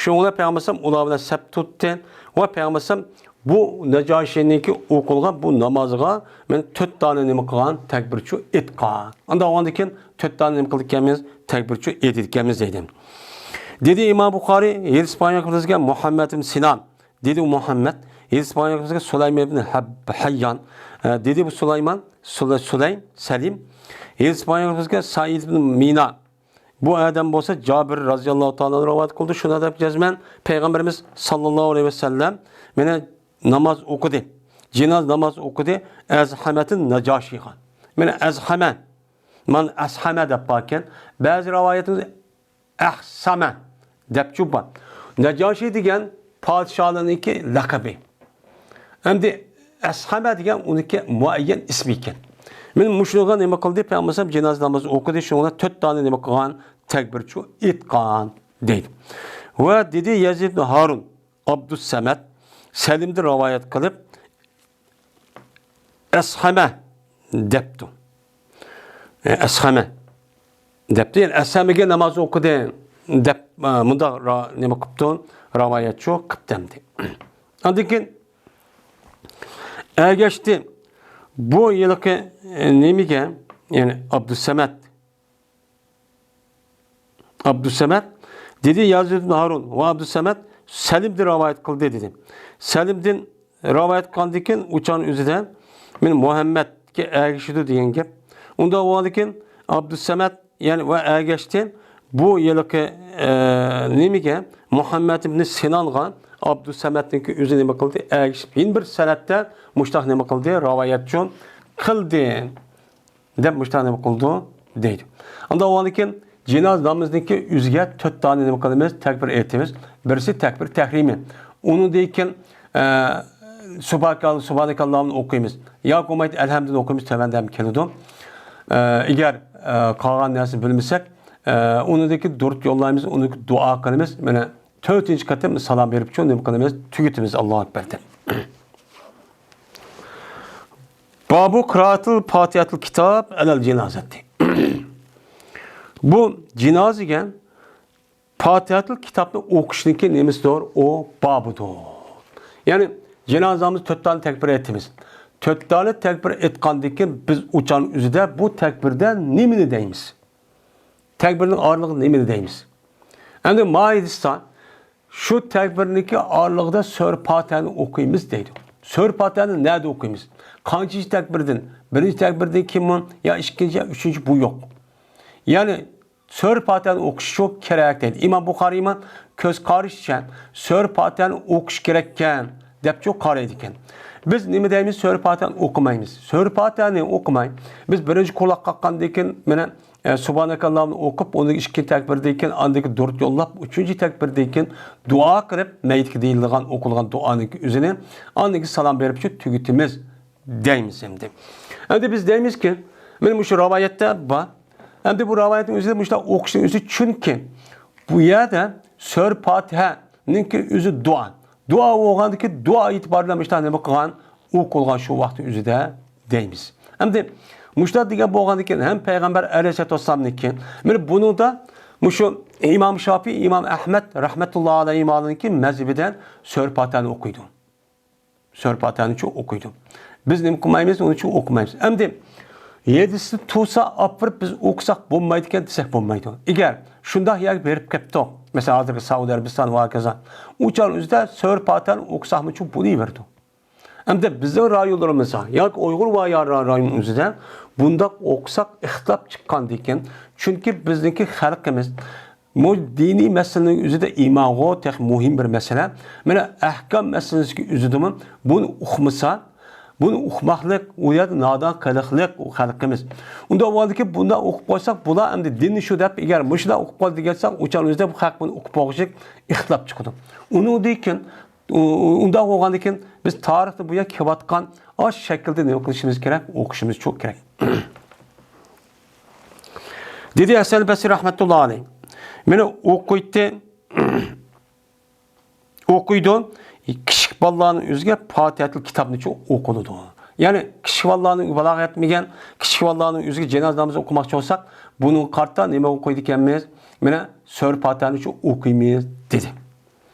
شۇنىڭ بىلەن پەيغەمبەر ئۇلار بىلەن سەپ تۇتتى ۋە پەيغەمبەر بۇ نەجاشىنىڭكى ئوقۇلغان بۇ نامازىغا مەن تۆت دانە نېمە قىلغان؟ تەكبىرچۇ ئېيتقان. ئاندىن ئاندىن كېيىن تۆت دانە نېمە قىلىدىكەنمىز؟ تەكبىرچۇ ئېيتىدىكەنمىز دەيدۇ. دېدى ئىمام بۇخارىي، ھەدىس بايان قىلىپ بىزگە مۇھەممەد ئىبن سىنان. دېدى ئۇ مۇھەممەد، ھەدىس بايان قىلىپ بىزگە سۇلايمان ئىبن ھەب-، ھەييان. ئە، دېدى بۇ سۇلايمان، سۇلە-، سۇلەيم، سەلىم. ھەدىس بايان قىلىپ بىزگە سەئىد ئىبن مىنا. بۇ ئادەم بولسا جابىر رازىياللاھۇ تائالا ئانھۇ رىۋايەت قىلدى. شۇنداق دەپ جەزمەن پەيغەمبىرىمىز ساللاللاھۇ ئەلەيھى ۋەسەللەم مانا ناماز ئوقۇدى. جىناز ناماز ئوقۇدى. ئەزھەمەتىن نەجاشىغا. مانا ئەزھەمە. مانا ئەسھەمە دەپ باركەن. بەزى رىۋايەتىمىزدە ئەھسەمە دەپچۇ بار. نەجاشى دېگەن پادىشاھلارنىڭكى لەقەبى. ئەمدى ئەسھەمە دېگەن ئۇنىڭكى مۇئەييەن ئىسمى ئىكەن. مانا مۇشۇنىڭغا نېمە قىلدى؟ پەيغەمبەر ئەلەيھىسسالام جىنازا نامىزى ئوقۇدى، شۇنىڭغا تۆت دانە نېمە قىلغان؟ تەكبىرچۇ ئېيتقان دەيدۇ. ۋە دېدى يەزىد ئىبن ھارۇن، ئابدۇسسەمەد، سەلىمدىن رىۋايەت قىلىپ، ئەسھەمە دەپتۇ. ئە، ئەسھەمە دەپتۇ. يەنى ئەسھەمىگە ناماز ئوقۇدى دەپ، ئە، مۇنداق را-، نېمە قىپتۇ؟ رىۋايەتچۇ قىپتەمدى. ئاندىن كېيىن ئەگەشتى. بۇ ھېلىقى، ئە، نېمىگە؟ يەنى ئابدۇسسەمەد. ئابدۇسسەمەد دېدى، يەزىد ئىبن ھارۇن ۋە ئابدۇسسەمەد سەلىمدىن رىۋايەت قىلدى دېدى. سەلىمدىن رىۋايەت قىلغاندىن كېيىن ئۇ چاغنىڭ ئۆزىدە مانا مۇھەممەدكە ئەگىشىدۇ دېگەن گەپ. ئۇنداق بولغاندىن كېيىن ئابدۇسسەمەد يەنى ۋە ئەگەشتى. بۇ ھېلىقى، ئە، نېمىگە؟ مۇھەممەد ئىبنى سىنانغا ئابدۇسسەمەدنىڭكى ئۆزى نېمە قىلدى؟ ئەگىشىپ يەنە بىر سەنەدتە مۇشۇنداق نېمە قىلدى؟ رىۋايەتچۇ قىلدى. دەپ مۇشۇنداق نېمە قىلىدۇ دەيدۇ. ئاندىن ئۇنىڭدىن كېيىن جىناز نامىزىنىڭكى ئۆزىگە تۆت دانە نېمە قىلىمىز؟ تەكبىر ئېيتىمىز. بىرسى تەكبىر تەھرىمى. ئۇنىڭدىن كېيىن، ئە، سۇبھانەكەل-، سۇبھانەكەللاھۇمنى ئوقۇيمىز. ياكى بولمايدۇ ئەلھەمدۇنى ئوقۇيمىز، تۆۋەندە ھەم كېلىدۇ. ئە، ئەگەر، ئە، قالغان نەرسىنى بىلمىسەك، ئە، ئۇنىڭدىن كېيىن دۇرۇت يوللايمىز، ئۇنىڭدىن كېيىن دۇئا قىلىمىز. مانا تۆتىنچى قېتىم سالام بېرىپ شۇ نېمە قىلىمىز؟ تۈگىتىمىز ئاللاھۇ ئەكبەردىن. بابۇ قىرائەتىل پاتىھەتىل كىتاب ئەلەل جىنازەتى. بۇ جىنازىگە پاتىھەتىل كىتابنى ئوقۇشنىڭكى نېمىسىدۇر؟ ئۇ بابىدۇر. يەنى جىنازىمىز تۆت دانە تەكبىر ئېيتىمىز. تۆت دانە تەكبىر ئېيتقاندىن كېيىن بىز ئۇ چاغنىڭ ئۆزىدە بۇ تەكبىردە نېمىنى دەيمىز؟ تەكبىرنىڭ ئارىلىقىدا نېمىنى دەيمىز؟ ئەمدى ماھىدىستا شۇ تەكبىرنىڭكى ئارىلىقىدا سۈرە پاتىھەنى ئوقۇيمىز دەيدۇ. سۈرە پاتىھەنى نەدە ئوقۇيمىز؟ قانچىنچى تەكبىردىن؟ بىرىنچى تەكبىردىن كېيىنمۇ يا ئىككىنچى يا ئۈچىنچى، بۇ يوق. يەنى سۈرە پاتىھەنى ئوقۇش شۇ كېرەك دەيدۇ. ئىمام بۇخارىيمۇ كۆز قارىشىچە سۈرە پاتىھەنى ئوقۇش كېرەككەن دەپچۇ قارايدىكەن. بىز نېمە دەيمىز؟ سۈرە پاتىھەنى ئوقۇمايمىز. سۈرە پاتىھەنى ئوقۇماي، بىز بىرىنچى قۇلاق قاققاندىن كېيىن مانا ئە، سۇبھانەكەللاھنى ئوقۇپ، ئۇنىڭ ئىككى تەكبىردىن كېيىن ئاندىكى دۇرۇت يوللاپ، ئۈچىنچى تەكبىردىن كېيىن دۇئا قىلىپ، مەيىتكە دېيىلىدىغان، ئوقۇلغان دۇئانىڭ ئۆزىنى ئاندىن كېيىن سالام بېرىپ شۇ تۈگىتىمىز دەيمىز ئەمدى. ئەمدى بىز دەيمىزكى، مانا مۇشۇ رىۋايەتتە بار. ئەمدى بۇ رىۋايەتنىڭ ئۆزىدە مۇشۇنداق ئوقۇشنىڭ ئۆزى، چۈنكى بۇ يەردە سۈرە پاتىھەنىڭكى ئۆزى دۇئا. دۇئا بولغاندىكى دۇئا ئېتىبارى بىلەن مۇشۇنداق نېمە قىلغان؟ ئوقۇلغان شۇ ۋاقىت ئۆزىدە دەيمىز. ئەمدى مۇشۇنداق دېگەن بولغاندىكىن ھەم پەيغەمبەر ئەلەيھىسسالاتۇ ۋەسسالامنىڭكى، مانا بۇنىڭدا مۇشۇ ئىمام شافىي، ئىمام ئەھمەد رەھمەتۇللاھى ئەلەيھىمالارنىڭكى مەزھىپىدە سۈرە پاتىھەنى ئوقۇيدۇ. سۈرە پاتىھەنى شۇ ئوقۇيدۇ. بىز نېمە قىلمايمىز؟ ئۇنى شۇ ئوقۇمايمىز. ئەمدى ھەدىسنى تۇرسا ئاپىرىپ بىز ئوقۇساق بولمايدىكەن دېسەك بولمايدۇ. ئەگەر شۇنداق يەرگە بېرىپ كەپتۇق، مەسىلەن، ھازىرقى سەئۇدى ئەرەبىستان ۋە ھاكازا، ئۇ چاغنىڭ ئۆزىدە سۈرە پاتىھەنى ئوقۇساقمۇ شۇ بولۇۋېرىدۇ. ئەمدى بىزنىڭ رايونلىرىمىزدا ياكى ئۇيغۇر ۋە يا-، را-، رايون ئۆزىدە بۇنداق ئوقۇساق ئىختىلاپ چىققاندىكىن، چۈنكى بىزنىڭكى خەلقىمىز بۇ دىنىي مەسىلىنىڭ ئۆزىدە ئىمانغۇ تېخى مۇھىم بىر مەسىلە. مانا ئەھكام مەسىلىسىدىكى ئۆزىدىمۇ بۇنى ئۇقمىسا، بۇنى ئۇقماقلىق، ئۇ يەردە نادان قېلىقلىق ئۇ خەلقىمىز. ئۇنداق بولغاندىكىن بۇنداق ئوقۇپ قويساق، بۇلار ئەمدى دىننى شۇ دەپ، ئەگەر مۇشۇنداق ئوقۇپ قويدى دېگەنسەك، ئۇ چاغ ئۆزىدە بۇ خەلق بۇنى ئۇقۇپ بولغۇچىلىك ئىختىلاپ چىقىدۇ. ئۇنىڭدىن كېيىن ئۇ-، ئۇ-، ئۇنداق بولغاندىكىن، بىز تارىختىن بۇيان كېلىۋاتقان ئاش شەكىلدە نېمە قىلىشىمىز كېرەك؟ ئوقۇشىمىز شۇ كېرەك. دېدى ھەسەن بەسرى رەھمەتۇللا ئەلەيھ. مانا ئوقۇيتتى، ئوقۇيدۇ. كىچىك بالىلارنىڭ ئۆزىگە پاتىھەتۇل كىتابنىچۇ ئوقۇلىدۇ. يەنى كىچىك بالىلارنىڭ بالاغا يەتمىگەن، كىچىك بالىلارنىڭ ئۆزىگە جىناز نامىزى ئوقۇماقچى بولساق، بۇنىڭغا قارىتا نېمە ئوقۇيدىكەنمىز؟ مانا سۈرە پاتىھەنىچۇ ئوقۇيمىز، دېدى.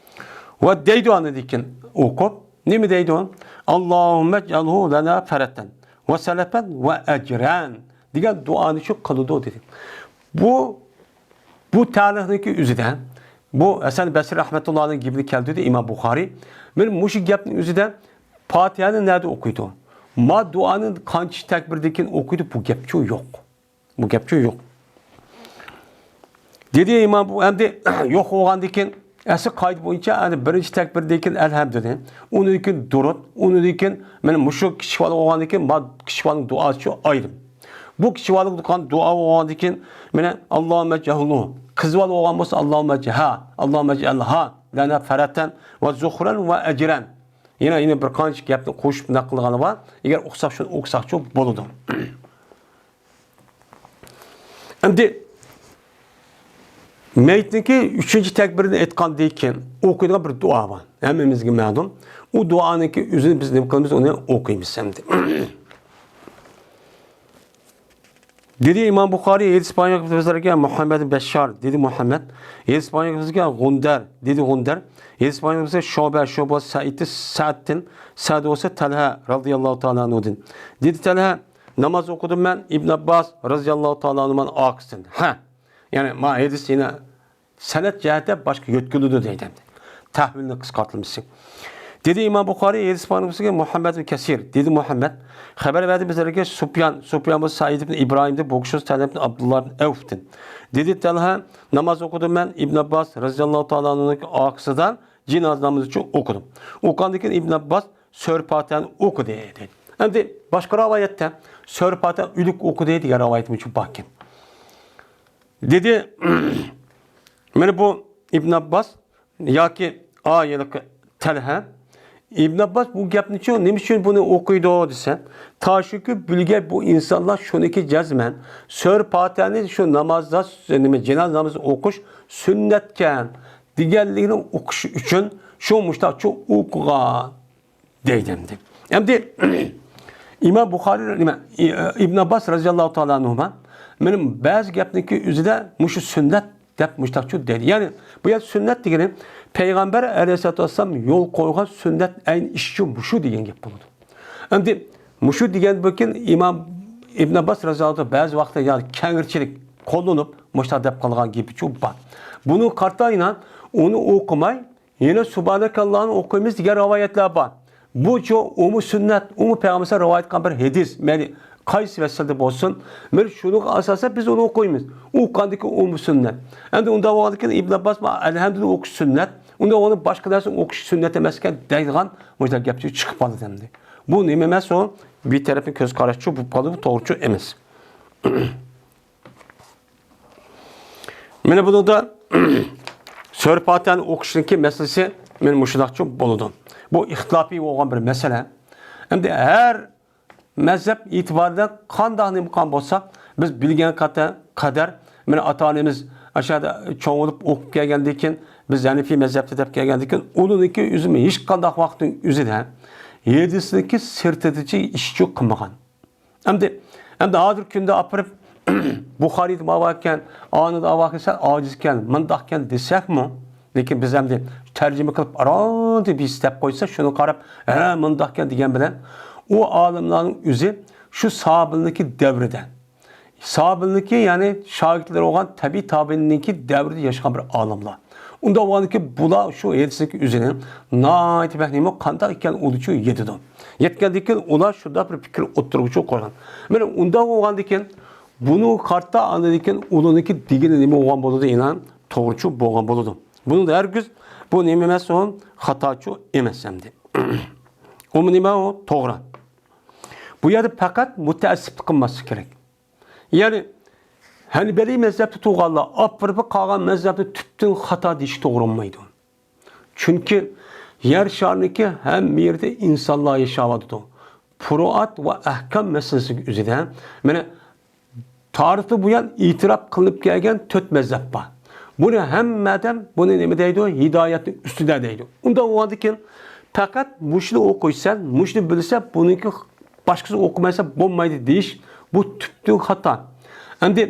ۋە دەيدۇ ئاندىن كېيىن ئوقۇپ، نېمە دەيدۇ؟ «ئاللاھۇممە ئىجئەلھۇ لەنا فەرەتەن ۋە سەلەپەن ۋە ئەجرەن» دېگەن دۇئانى شۇ قىلىدۇ دېدى. بۇ، بۇ تەلىقنىڭكى ئۆزىدە، بۇ ھەسەن بەسرى رەھمەتۇللاھنىڭ گېپىنى كەلتۈردى ئىمام بۇخارىي. مانا مۇشۇ گەپنىڭ ئۆزىدە پاتىھەنى نەدە ئوقۇيدۇ؟ ما دۇئانى قانچە تەكبىردىن كېيىن ئوقۇيدۇ؟ بۇ گەپچۇ يوق. بۇ گەپچۇ يوق. دېدى ئىمام بۇ، ئەمدى يوق بولغاندىن كېيىن، ئەسلى قائىدە بويىچە، يەنى بىرىنچى تەكبىردىن كېيىن ئەلھەمدۇنى، ئۇنىڭدىن كېيىن دۇرۇت، ئۇنىڭدىن كېيىن مانا مۇشۇ كىچىك بالا بولغاندىن كېيىن، ما-، كىچىك بالىنىڭ دۇئاسىچۇ ئايرىم. بۇ كىچىك بالا قىلغان دۇئا بولغاندىن كېيىن، مانا، «ئاللاھۇممە ئىجئەلھۇ»، قىز بالا بولغان بولسا، «ئاللاھۇممە ئىجئەلھا»، «ئاللاھۇممە ئىجئەلھا لەنا فەرەتەن ۋە زۇخرەن ۋە ئەجرەن». يەنە، يەنە بىر قانچە گەپنى قوشۇپ نەقىل قىلغانلار بار. ئەگەر ئوقۇساق، شۇنى ئوقۇساقچۇ بولىدۇ. ئەمدى مەيىتنىڭكى ئۈچىنچى تەكبىرىنى ئېيتقاندىن كېيىن ئوقۇيدىغان بىر دۇئا بار. ھەممىمىزگە مەلۇم. ئۇ دۇئانىڭكى ئۆزىنى بىز نېمە قىلىمىز، ئۇنى ئوقۇيمىز ئەمدى. دېدى ئىمام بۇخارىي، ھەدىس بايان قىلىپ بىزلەرگە مۇھەممەد بىن بەششار، دېدى مۇھەممەد. ھەدىس بايان قىلىپ بىزگە غۇندەر، دېدى غۇندەر. ھەدىس بايان قىلىپ بىزگە شۇبە، شۇبە سەئىدتىن، سەئدتىن، سەئد بولسا تەلھە رەزىياللاھۇ تائالا ئەنھۇدىن. دېدى تەلھە، ناماز ئوقۇدۇم مەن ئىبن ئابباس رەزىياللاھۇ تائالا ئەنھۇما ئارقىسىدىن. ھە، يەنى ما ھەدىس يەنە سەنەد جەھەتتە باشقا يۆتكىلىدۇ دەيدۇ ئەمدى. تەھۋىلنى قىسقارتىلمىسى. دېدى ئىمام بۇخارىي، ھەدىس بارمىسىكەن مۇھەممەد بىن كەسىر. دېدى مۇھەممەد، خەۋەر بەردى بىزلەرگە سۇپيان، سۇپيان بولسا سەئىد ئىبن ئىبراھىمدىن، بۇ كىشى سەلەم ئىبن ئابدۇللا ئىبن ئەۋفتىن. دېدى تەلھە، ناماز ئوقۇدۇم مەن ئىبن ئابباس رەزىياللاھۇ تائالا ئەنھۇنىڭ ئارقىسىدا جىنازا نامىزى ئۈچۈن ئوقۇدۇم. ئوقۇغاندىن كېيىن ئىبن ئابباس سۈرە پاتىھەنى ئوقۇدى، دەيدۇ. ئەمدى باشقا رىۋايەتتە سۈرە پاتىھە ئۆلۈك ئوقۇدى دېگەن رىۋايەتمۇ باركەن. دېدى، مانا بۇ ئىبن ئابباس ياكى ئا ھېلىقى تەلھە. ئىبن ئابباس بۇ گەپنىچۇ، نېمە ئۈچۈن بۇنى ئوقۇيدۇ دېسە، تاشۇكى بىلگەن بۇ ئىنسانلار شۇنىكى جەزمەن سۈرە پاتىھەنى شۇ نامازدا، نېمە، جىنازا نامىزى ئوقۇش سۈننەتكەن دېگەنلىكىنى ئوقۇش ئۈچۈن شۇ مۇشتاقچۇ ئوقۇغان. دەيدۇ ئەمدى. ئەمدى ئىمام بۇخارىي، نېمە، ئى-، ئىبن ئابباس رەزىياللاھۇ تائالا ئەنھۇما، مېنىڭ بەزى گەپنىڭكى ئۆزىدە مۇشۇ سۈننەت دەپ مۇشتاقچۇ دەيدۇ. يەنى بۇ يەردە سۈننەت دېگىنى پەيغەمبەر ئەلەيھىسسالاتۇ ۋەسسالام يول قويغان سۈننەت ئەينى ئىشچۇ مۇشۇ دېگەن گەپ بولىدۇ. ئەمدى مۇشۇ دېگەن بۇكىن ئىمام ئىبن ئابباس رەزىياللاھۇ تائالا بەزى ۋاقىتتا يا كەڭرىچىلىك قوللىنىپ مۇشتاق دەپ قالغان گېپىچۇ بار. بۇنى قارىتاينا، ئۇنى ئوقۇماي، يەنە سۇبھانەكاللاھنى ئوقۇيمىز دېگەن رىۋايەتلەر بار. بۇچۇ ئۇمۇ سۈننەت، ئۇمۇ پەيغەمبەر رىۋايەت قىلغان بىر ھەدىس. مەيلى قايسى ۋەسىلدە بولسۇن، مەيلى شۇنىڭغا ئاساسەن بىز ئۇنى ئوقۇيمىز. ئۇ قاندىكى ئۇمۇ سۈننەت. ئەمدى ئۇنداق بولغاندىكىن ئىبن ئابباس ما ئەلھەمدۇنى ئوقۇش سۈننەت، ئۇنداق بولغاندا باشقا نەرسىنى ئوقۇش سۈننەت ئەمەسكەن دەيدىغان مۇشۇنداق گەپچۇ چىقىپ قالىدۇ ئەمدى. بۇ نېمە ئەمەس ئۇ؟ بىر تەرەپنىڭ كۆز قاراشچۇ بولۇپ قالىدۇ، بۇ توغرىچۇ ئەمەس. مانا بۇنىڭدا سۈرە پاتىھەنى ئوقۇشنىڭكى مەسىلىسى مانا مۇشۇنداقچۇ بولىدۇ. بۇ ئىختىلاپىي بولغان بىر مەسىلە. ئەمدى ھەر مەزھەپ ئېتىبارىدا قانداق نېمە قىلغان بولساق، بىز بىلگەن قەدەر، قەدەر، مانا ئاتا-ئانىمىز ئاشۇ يەردە چوڭ بولۇپ ئوقۇپ كەلگەندىن كېيىن، بىز ھەنىفىي مەزھەپتە دەپ كەلگەندىن كېيىن، ئۇنىڭدىن كېيىن ئۆزىمۇ ھېچقانداق ۋاقىتنىڭ ئۆزىدە ھەدىسنىڭكى سىرتىدىچە ئىشچۇ قىلمىغان. ئەمدى، ئەمدى ھازىرقى كۈندە ئاپىرىپ، بۇخارىيدا ماۋاكەن، ئانىدا ئاۋاكەن، سەل ئاجىزكەن، مۇنداقكەن دېسەكمۇ، لېكىن بىز ئەمدى تەرجىمە قىلىپ ئارانتى بىرسى دەپ قويسا، شۇنى قاراپ، ھە، مۇنداقكەن دېگەن بىلەن، ئۇ ئالىملارنىڭ ئۆزى شۇ ساھابىلىكى دەۋرىدە، ساھابىلىكى، يەنى شاگىرتلىرى بولغان تەبىئىي تابىئىننىڭكى دەۋرىدە ياشىغان بىر ئالىملار. ئۇنداق بولغاندىكىن بۇلار شۇ ھەدىسنىڭكى ئۆزىنى ناھايىتى بەك نېمە، قانداق ئىكەن ئۇلىچۇ يېتىدۇ. يەتكەندىن كېيىن ئۇلار شۇنداق بىر پىكىر ئوتتۇرىغىچۇ قويغان. مانا ئۇنداق بولغاندىن كېيىن بۇنىڭغا قارىتا ئاندىن كېيىن ئۇلىنىڭكى دېگىنى نېمە بولغان بولىدۇ، ئىنان توغرىچۇ بولغان بولىدۇ. بۇنىڭدا ھەرگىز بۇ نېمە ئەمەس، ئۇ خاتاچۇ ئەمەس ئەمدى. ئۇمۇ نېمە ئۇ؟ توغرا. بۇ يەردە پەقەت مۇتەئەسسىپلىك قىلماسلىق كېرەك. يەنى ھەنبەلىي مەزھەپتە تۇرغانلار ئاپىرىپ قالغان مەزھەپنى تۈپتىن خاتا دېيىش توغرا بولمايدۇ. چۈنكى يەر شارىنىڭكى ھەممە يېرىدە ئىنسانلار ياشاۋاتىدۇ. پۇرۇئات ۋە ئەھكام مەسىلىسىنىڭ ئۆزىدە، مانا، تارىختىن بۇيان ئېتىراپ قىلىنىپ كەلگەن تۆت مەزھەپ بار. بۇنى ھەممە ئادەم بۇنى نېمە دەيدۇ؟ ھىدايەتنىڭ ئۈستىدە دەيدۇ. ئۇنداق بولغاندىكىن پەقەت مۇشۇنى ئوقۇيسەن، مۇشۇنى بىلسە، بۇنىڭكى باشقىسىنى ئوقۇمايسەن بولمايدۇ دېيىش، بۇ تۈپتىن خاتا. ئەمدى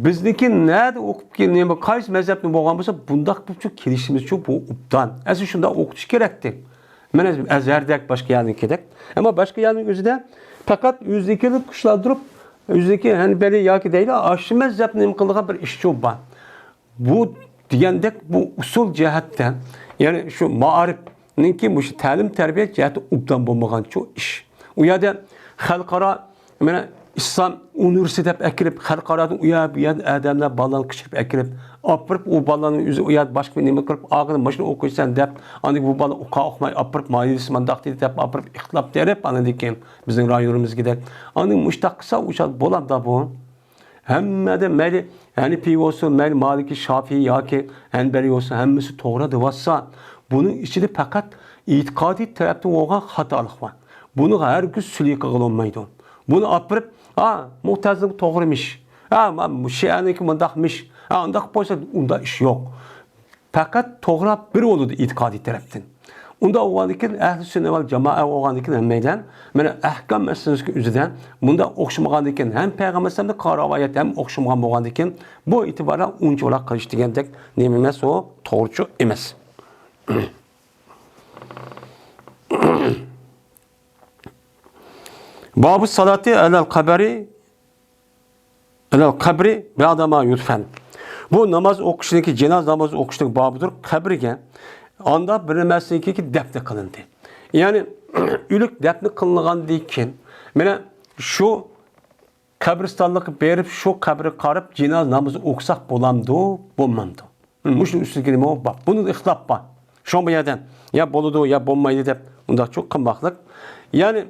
بىزنىڭكى نەدە ئوقۇپ كېلىپ، نېمە، قايسى مەزھەپتىن بولغان بولسا، بۇنداق بولۇپچۇ كېلىشىمىزچۇ بۇ ئوبدان. ئەسلى شۇنداق ئوقۇتۇش كېرەكتى. مانا ئەزھەردەك، باشقا يەرنىڭكىدەك. ئەمما باشقا يەرنىڭ ئۆزىدە پەقەت ئۆزىنىڭكىنى كۈچلەندۈرۈپ، ئۆزىنىڭكى ھەنبەلى ياكى دەيلى، ئاشۇ مەزھەپنى نېمە قىلىدىغان بىر ئىشچۇ بار. بۇ دېگەندەك، بۇ ئۇسۇل جەھەتتە، يەنى شۇ مائارىپنىڭكى مۇشۇ تەلىم-تەربىيە جەھەتتە ئوبدان بولمىغانچۇ ئىش. ئۇ يەردە خەلقئارا، مانا، ئىسلام ئۇنىۋېرسىتېتى دەپ ئەكىرىپ، خەلقئارادىن ئۇ يەر، بۇ يەردىن ئادەملەر، بالىلارنى قىچۇرۇپ ئەكىرىپ، ئاپىرىپ، ئۇ بالىلارنى ئۆزى ئۇ يەردە باشقا بىر نېمە قىلىپ، ئاغىنى ماشىنا ئوقۇيسەن دەپ، ئاندىن بۇ بالا ئوقا ئوقۇماي ئاپىرىپ، مايلىسى مانداق دېدى دەپ ئاپىرىپ ئىختىلاپ تېرىپ، ئاندىن كېيىن بىزنىڭ رايونىمىزدىكىدەك. ئاندىن مۇشۇنداق قىلسا، ئۇ چاغدا بولامدا بۇ؟ ھەممىدە مەيلى ھەنىپىي بولسۇن، مەيلى مالىكىي، شافىئىي ياكى ھەنبەلىي بولسۇن، ھەممىسى توغرا دەۋاتسا، بۇنىڭ ئىچىدە پەقەت ئېتىقادىي تەرەپتىن بولغان خاتالىق بار. بۇنى ھەرگىز سۈلھى قىلغىلى بولمايدۇ. بۇنى ئاپىرىپ، ھا، مۇئتەزىلىنىڭكى توغرىمىش، ھا، ما-، شىئەنىڭكى مۇنداقمىش، ھا، ئۇنداق بولسا، ئۇنداق ئىش يوق. پەقەت توغرا بىر بولىدۇ ئېتىقادىي تەرەپتىن. ئۇنداق بولغاندىكىن، ئەھلى سۈننە ۋەل جامائە بولغاندىكىن ھەممەيلەن، مانا، ئەھكام مەسىلىسىدىكى ئۆزىدە مۇنداق ئوخشىمىغاندىكىن، ھەم پەيغەمبەر ئەلەيھىسسالامنىڭ قىلغان راۋايەت ھەم ئوخشىمىغان بولغاندىكىن، بۇ ئېتىباردا ئۇنچىۋالا قىلىش دېگەندەك نېمە ئەمەس، ئۇ توغرىچۇ ئەمەس. بابۇ سالاتى ئەلەل قەبرى ئەلەل قەبرى بەدەما يۇدفەن. بۇ ناماز ئوقۇشنىڭكى، جىناز نامازى ئوقۇشنىڭ بابىدۇر، قەبرىگە ئاندا بىر نەرسىنىڭكى دەپنە قىلىندى. يەنى ئۆلۈك دەپنە قىلىنغاندىن كېيىن، مانا شۇ قەبرىستانلىققا بېرىپ، شۇ قەبرىگە قاراپ جىناز نامىزى ئوقۇساق بولامدۇ، بولمامدۇ؟ مۇشۇنىڭ ئۈستىدىكى نېمە بار؟ بۇنىڭدا ئىختىلاپ بار. شۇڭا بۇ يەردە يا بولىدۇ، يا بولمايدۇ دەپ ئۇنداقچۇ قىلماقلىق. يەنى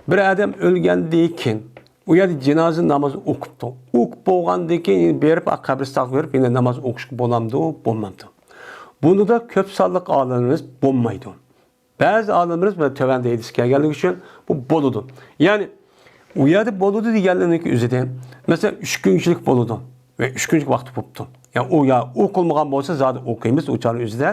بىر ئادەم ئۆلگەندىن كېيىن، ئۇ يەردە جىنازا نامازى ئوقۇپتۇ. ئوقۇپ بولغاندىن كېيىن بېرىپ، قەبرىستانغا بېرىپ يەنە ناماز ئوقۇشقا بولامدۇ، بولمامدۇ؟ بۇنىدا كۆپ سانلىق ئالىملىرىمىز بولمايدۇ. بەزى ئالىملىرىمىز مانا تۆۋەندە ھەدىس كەلگەنلىكى ئۈچۈن بۇ بولىدۇ. يەنى ئۇ يەردە بولىدۇ دېگەنلىرىنىڭكى ئۆزىدە، مەسىلەن، ئۈچ كۈنچىلىك بولىدۇ ۋە ئۈچ كۈنچىلىك ۋاقتى بوپتۇ. يا ئۇ يا ئوقۇلمىغان بولسا زادى ئوقۇيمىز ئۇ چاغنىڭ ئۆزىدە.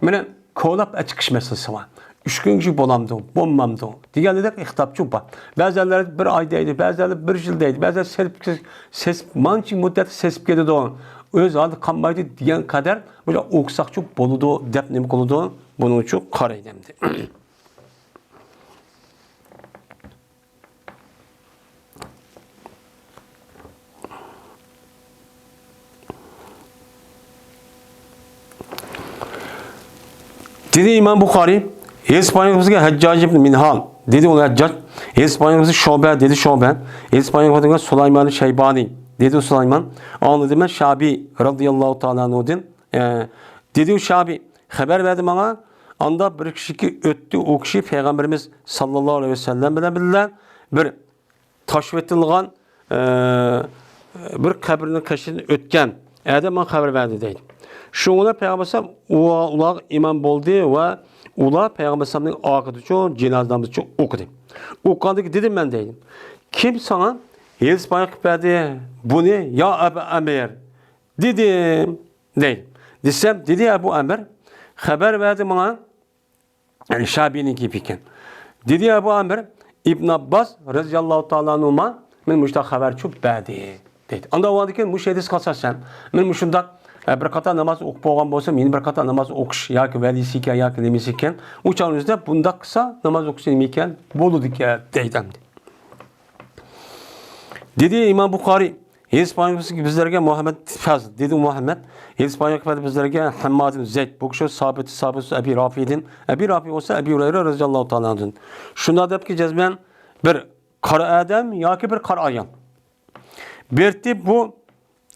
مانا كولاپ ئەچىقىش مەسىلىسى بار. ئۈچ كۈنچىلىك بولامدۇ، بولمامدۇ دېگەنلىكتە ئىختىلاپچۇ بار. بەزىلەر بىر ئاي دەيدۇ، بەزىلەر بىر يىل دەيدۇ، بەزىلەر سېسىپ، سېسىپ، مانچە مۇددەت سېسىپ كېتىدۇ. ئۆز ھالىدا قالمايدۇ دېگەن قەدەر بۇ ئوقۇساقچۇ بولىدۇ دەپ نېمە قىلىدۇ؟ بۇنىڭ ئۈچۈن قارايدۇ ئەمدى. دېدى ئىمام بۇخارىي، ھەدىس بايان قىلغۇچى ھەججاج ئىبن مىنھال، دېدى ئۇ ھەججاج، ھەدىس بايان قىلغۇچى شۇبە، دېدى شۇبە، ھەدىس بايان قىلغۇچى سۇلايمان شەيبانى، دېدى سۇلايمان، ئاڭلىدىم مەن شابىي رەزىياللاھۇ تائالا ئەنھۇدىن، ئە، دېدى شابىي، خەۋەر بەردى ماڭا، ئاندا بىر كىشىكى ئۆتتى، ئۇ كىشى پەيغەمبىرىمىز ساللاللاھۇ ئەلەيھى ۋەسەللەم بىلەن بىللە بىر تاشىۋېتىلغان، ئە، بىر قەبرىنىڭ قېشىدىن ئۆتكەن ئادەم ماڭا خەۋەر بەردى دەيدۇ. شۇڭا پەيغەمبەر ئەلەيھىسسالام ئۇ-، ئۇلارغا ئىمام بولدى ۋە ئۇلار پەيغەمبەر ئەلەيھىسسالامنىڭ ئارقىدىچۇ جىنازا نامىزىچۇ ئوقۇدى. ئوقۇغاندىن كېيىن دېدىم مەن دەيدۇ. كىم ساڭا ھەدىس بايان قىلىپ بەردى بۇنى يا ئەبا ئەمىر؟ دېدىم دەيدۇ. دېسەم، دېدى ئەبۇ ئەمىر، خەۋەر بەردى ماڭا، يەنى شابىينىڭ گېپى ئىكەن. دېدى ئەبۇ ئەمىر، ئىبن ئابباس رەزىياللاھۇ تائالا ئەنھۇما ماڭا مۇشۇنداق خەۋەر چۈشۈپ بەردى، دەيدۇ. ئاندىن بولغاندىن كېيىن مۇشۇ ھەدىسكە ئاساسەن، مانا مۇشۇنداق، ئە، بىر قاتار ناماز ئوقۇپ بولغان بولسا، يەنە بىر قاتار ناماز ئوقۇش ياكى ۋەلىسى ئىكەن ياكى نېمىسى ئىكەن، ئۇ چاغنىڭ ئۆزىدە بۇنداق قىلسا ناماز ئوقۇسا نېمە ئىكەن، بولىدىكەن، دەيدۇ ئەمدى. دېدى ئىمام بۇخارىي، ھەدىس بايان قىلغۇچى بىزلەرگە مۇھەممەد فەزل، دېدى مۇھەممەد، ھەدىس بايان قىلىپ بەردى بىزلەرگە ھەمماد ئىبن زەيد، بۇ كىشى سابىت، سابىت ئەبى رافىدىن، ئەبى رافى بولسا ئەبى ھۇرەيرە رەزىياللاھۇ تائالا ئەنھۇدىن. شۇنداق دەپكى جەزمەن بىر قارا ئادەم ياكى بىر قارا ئايال. بىرتى بۇ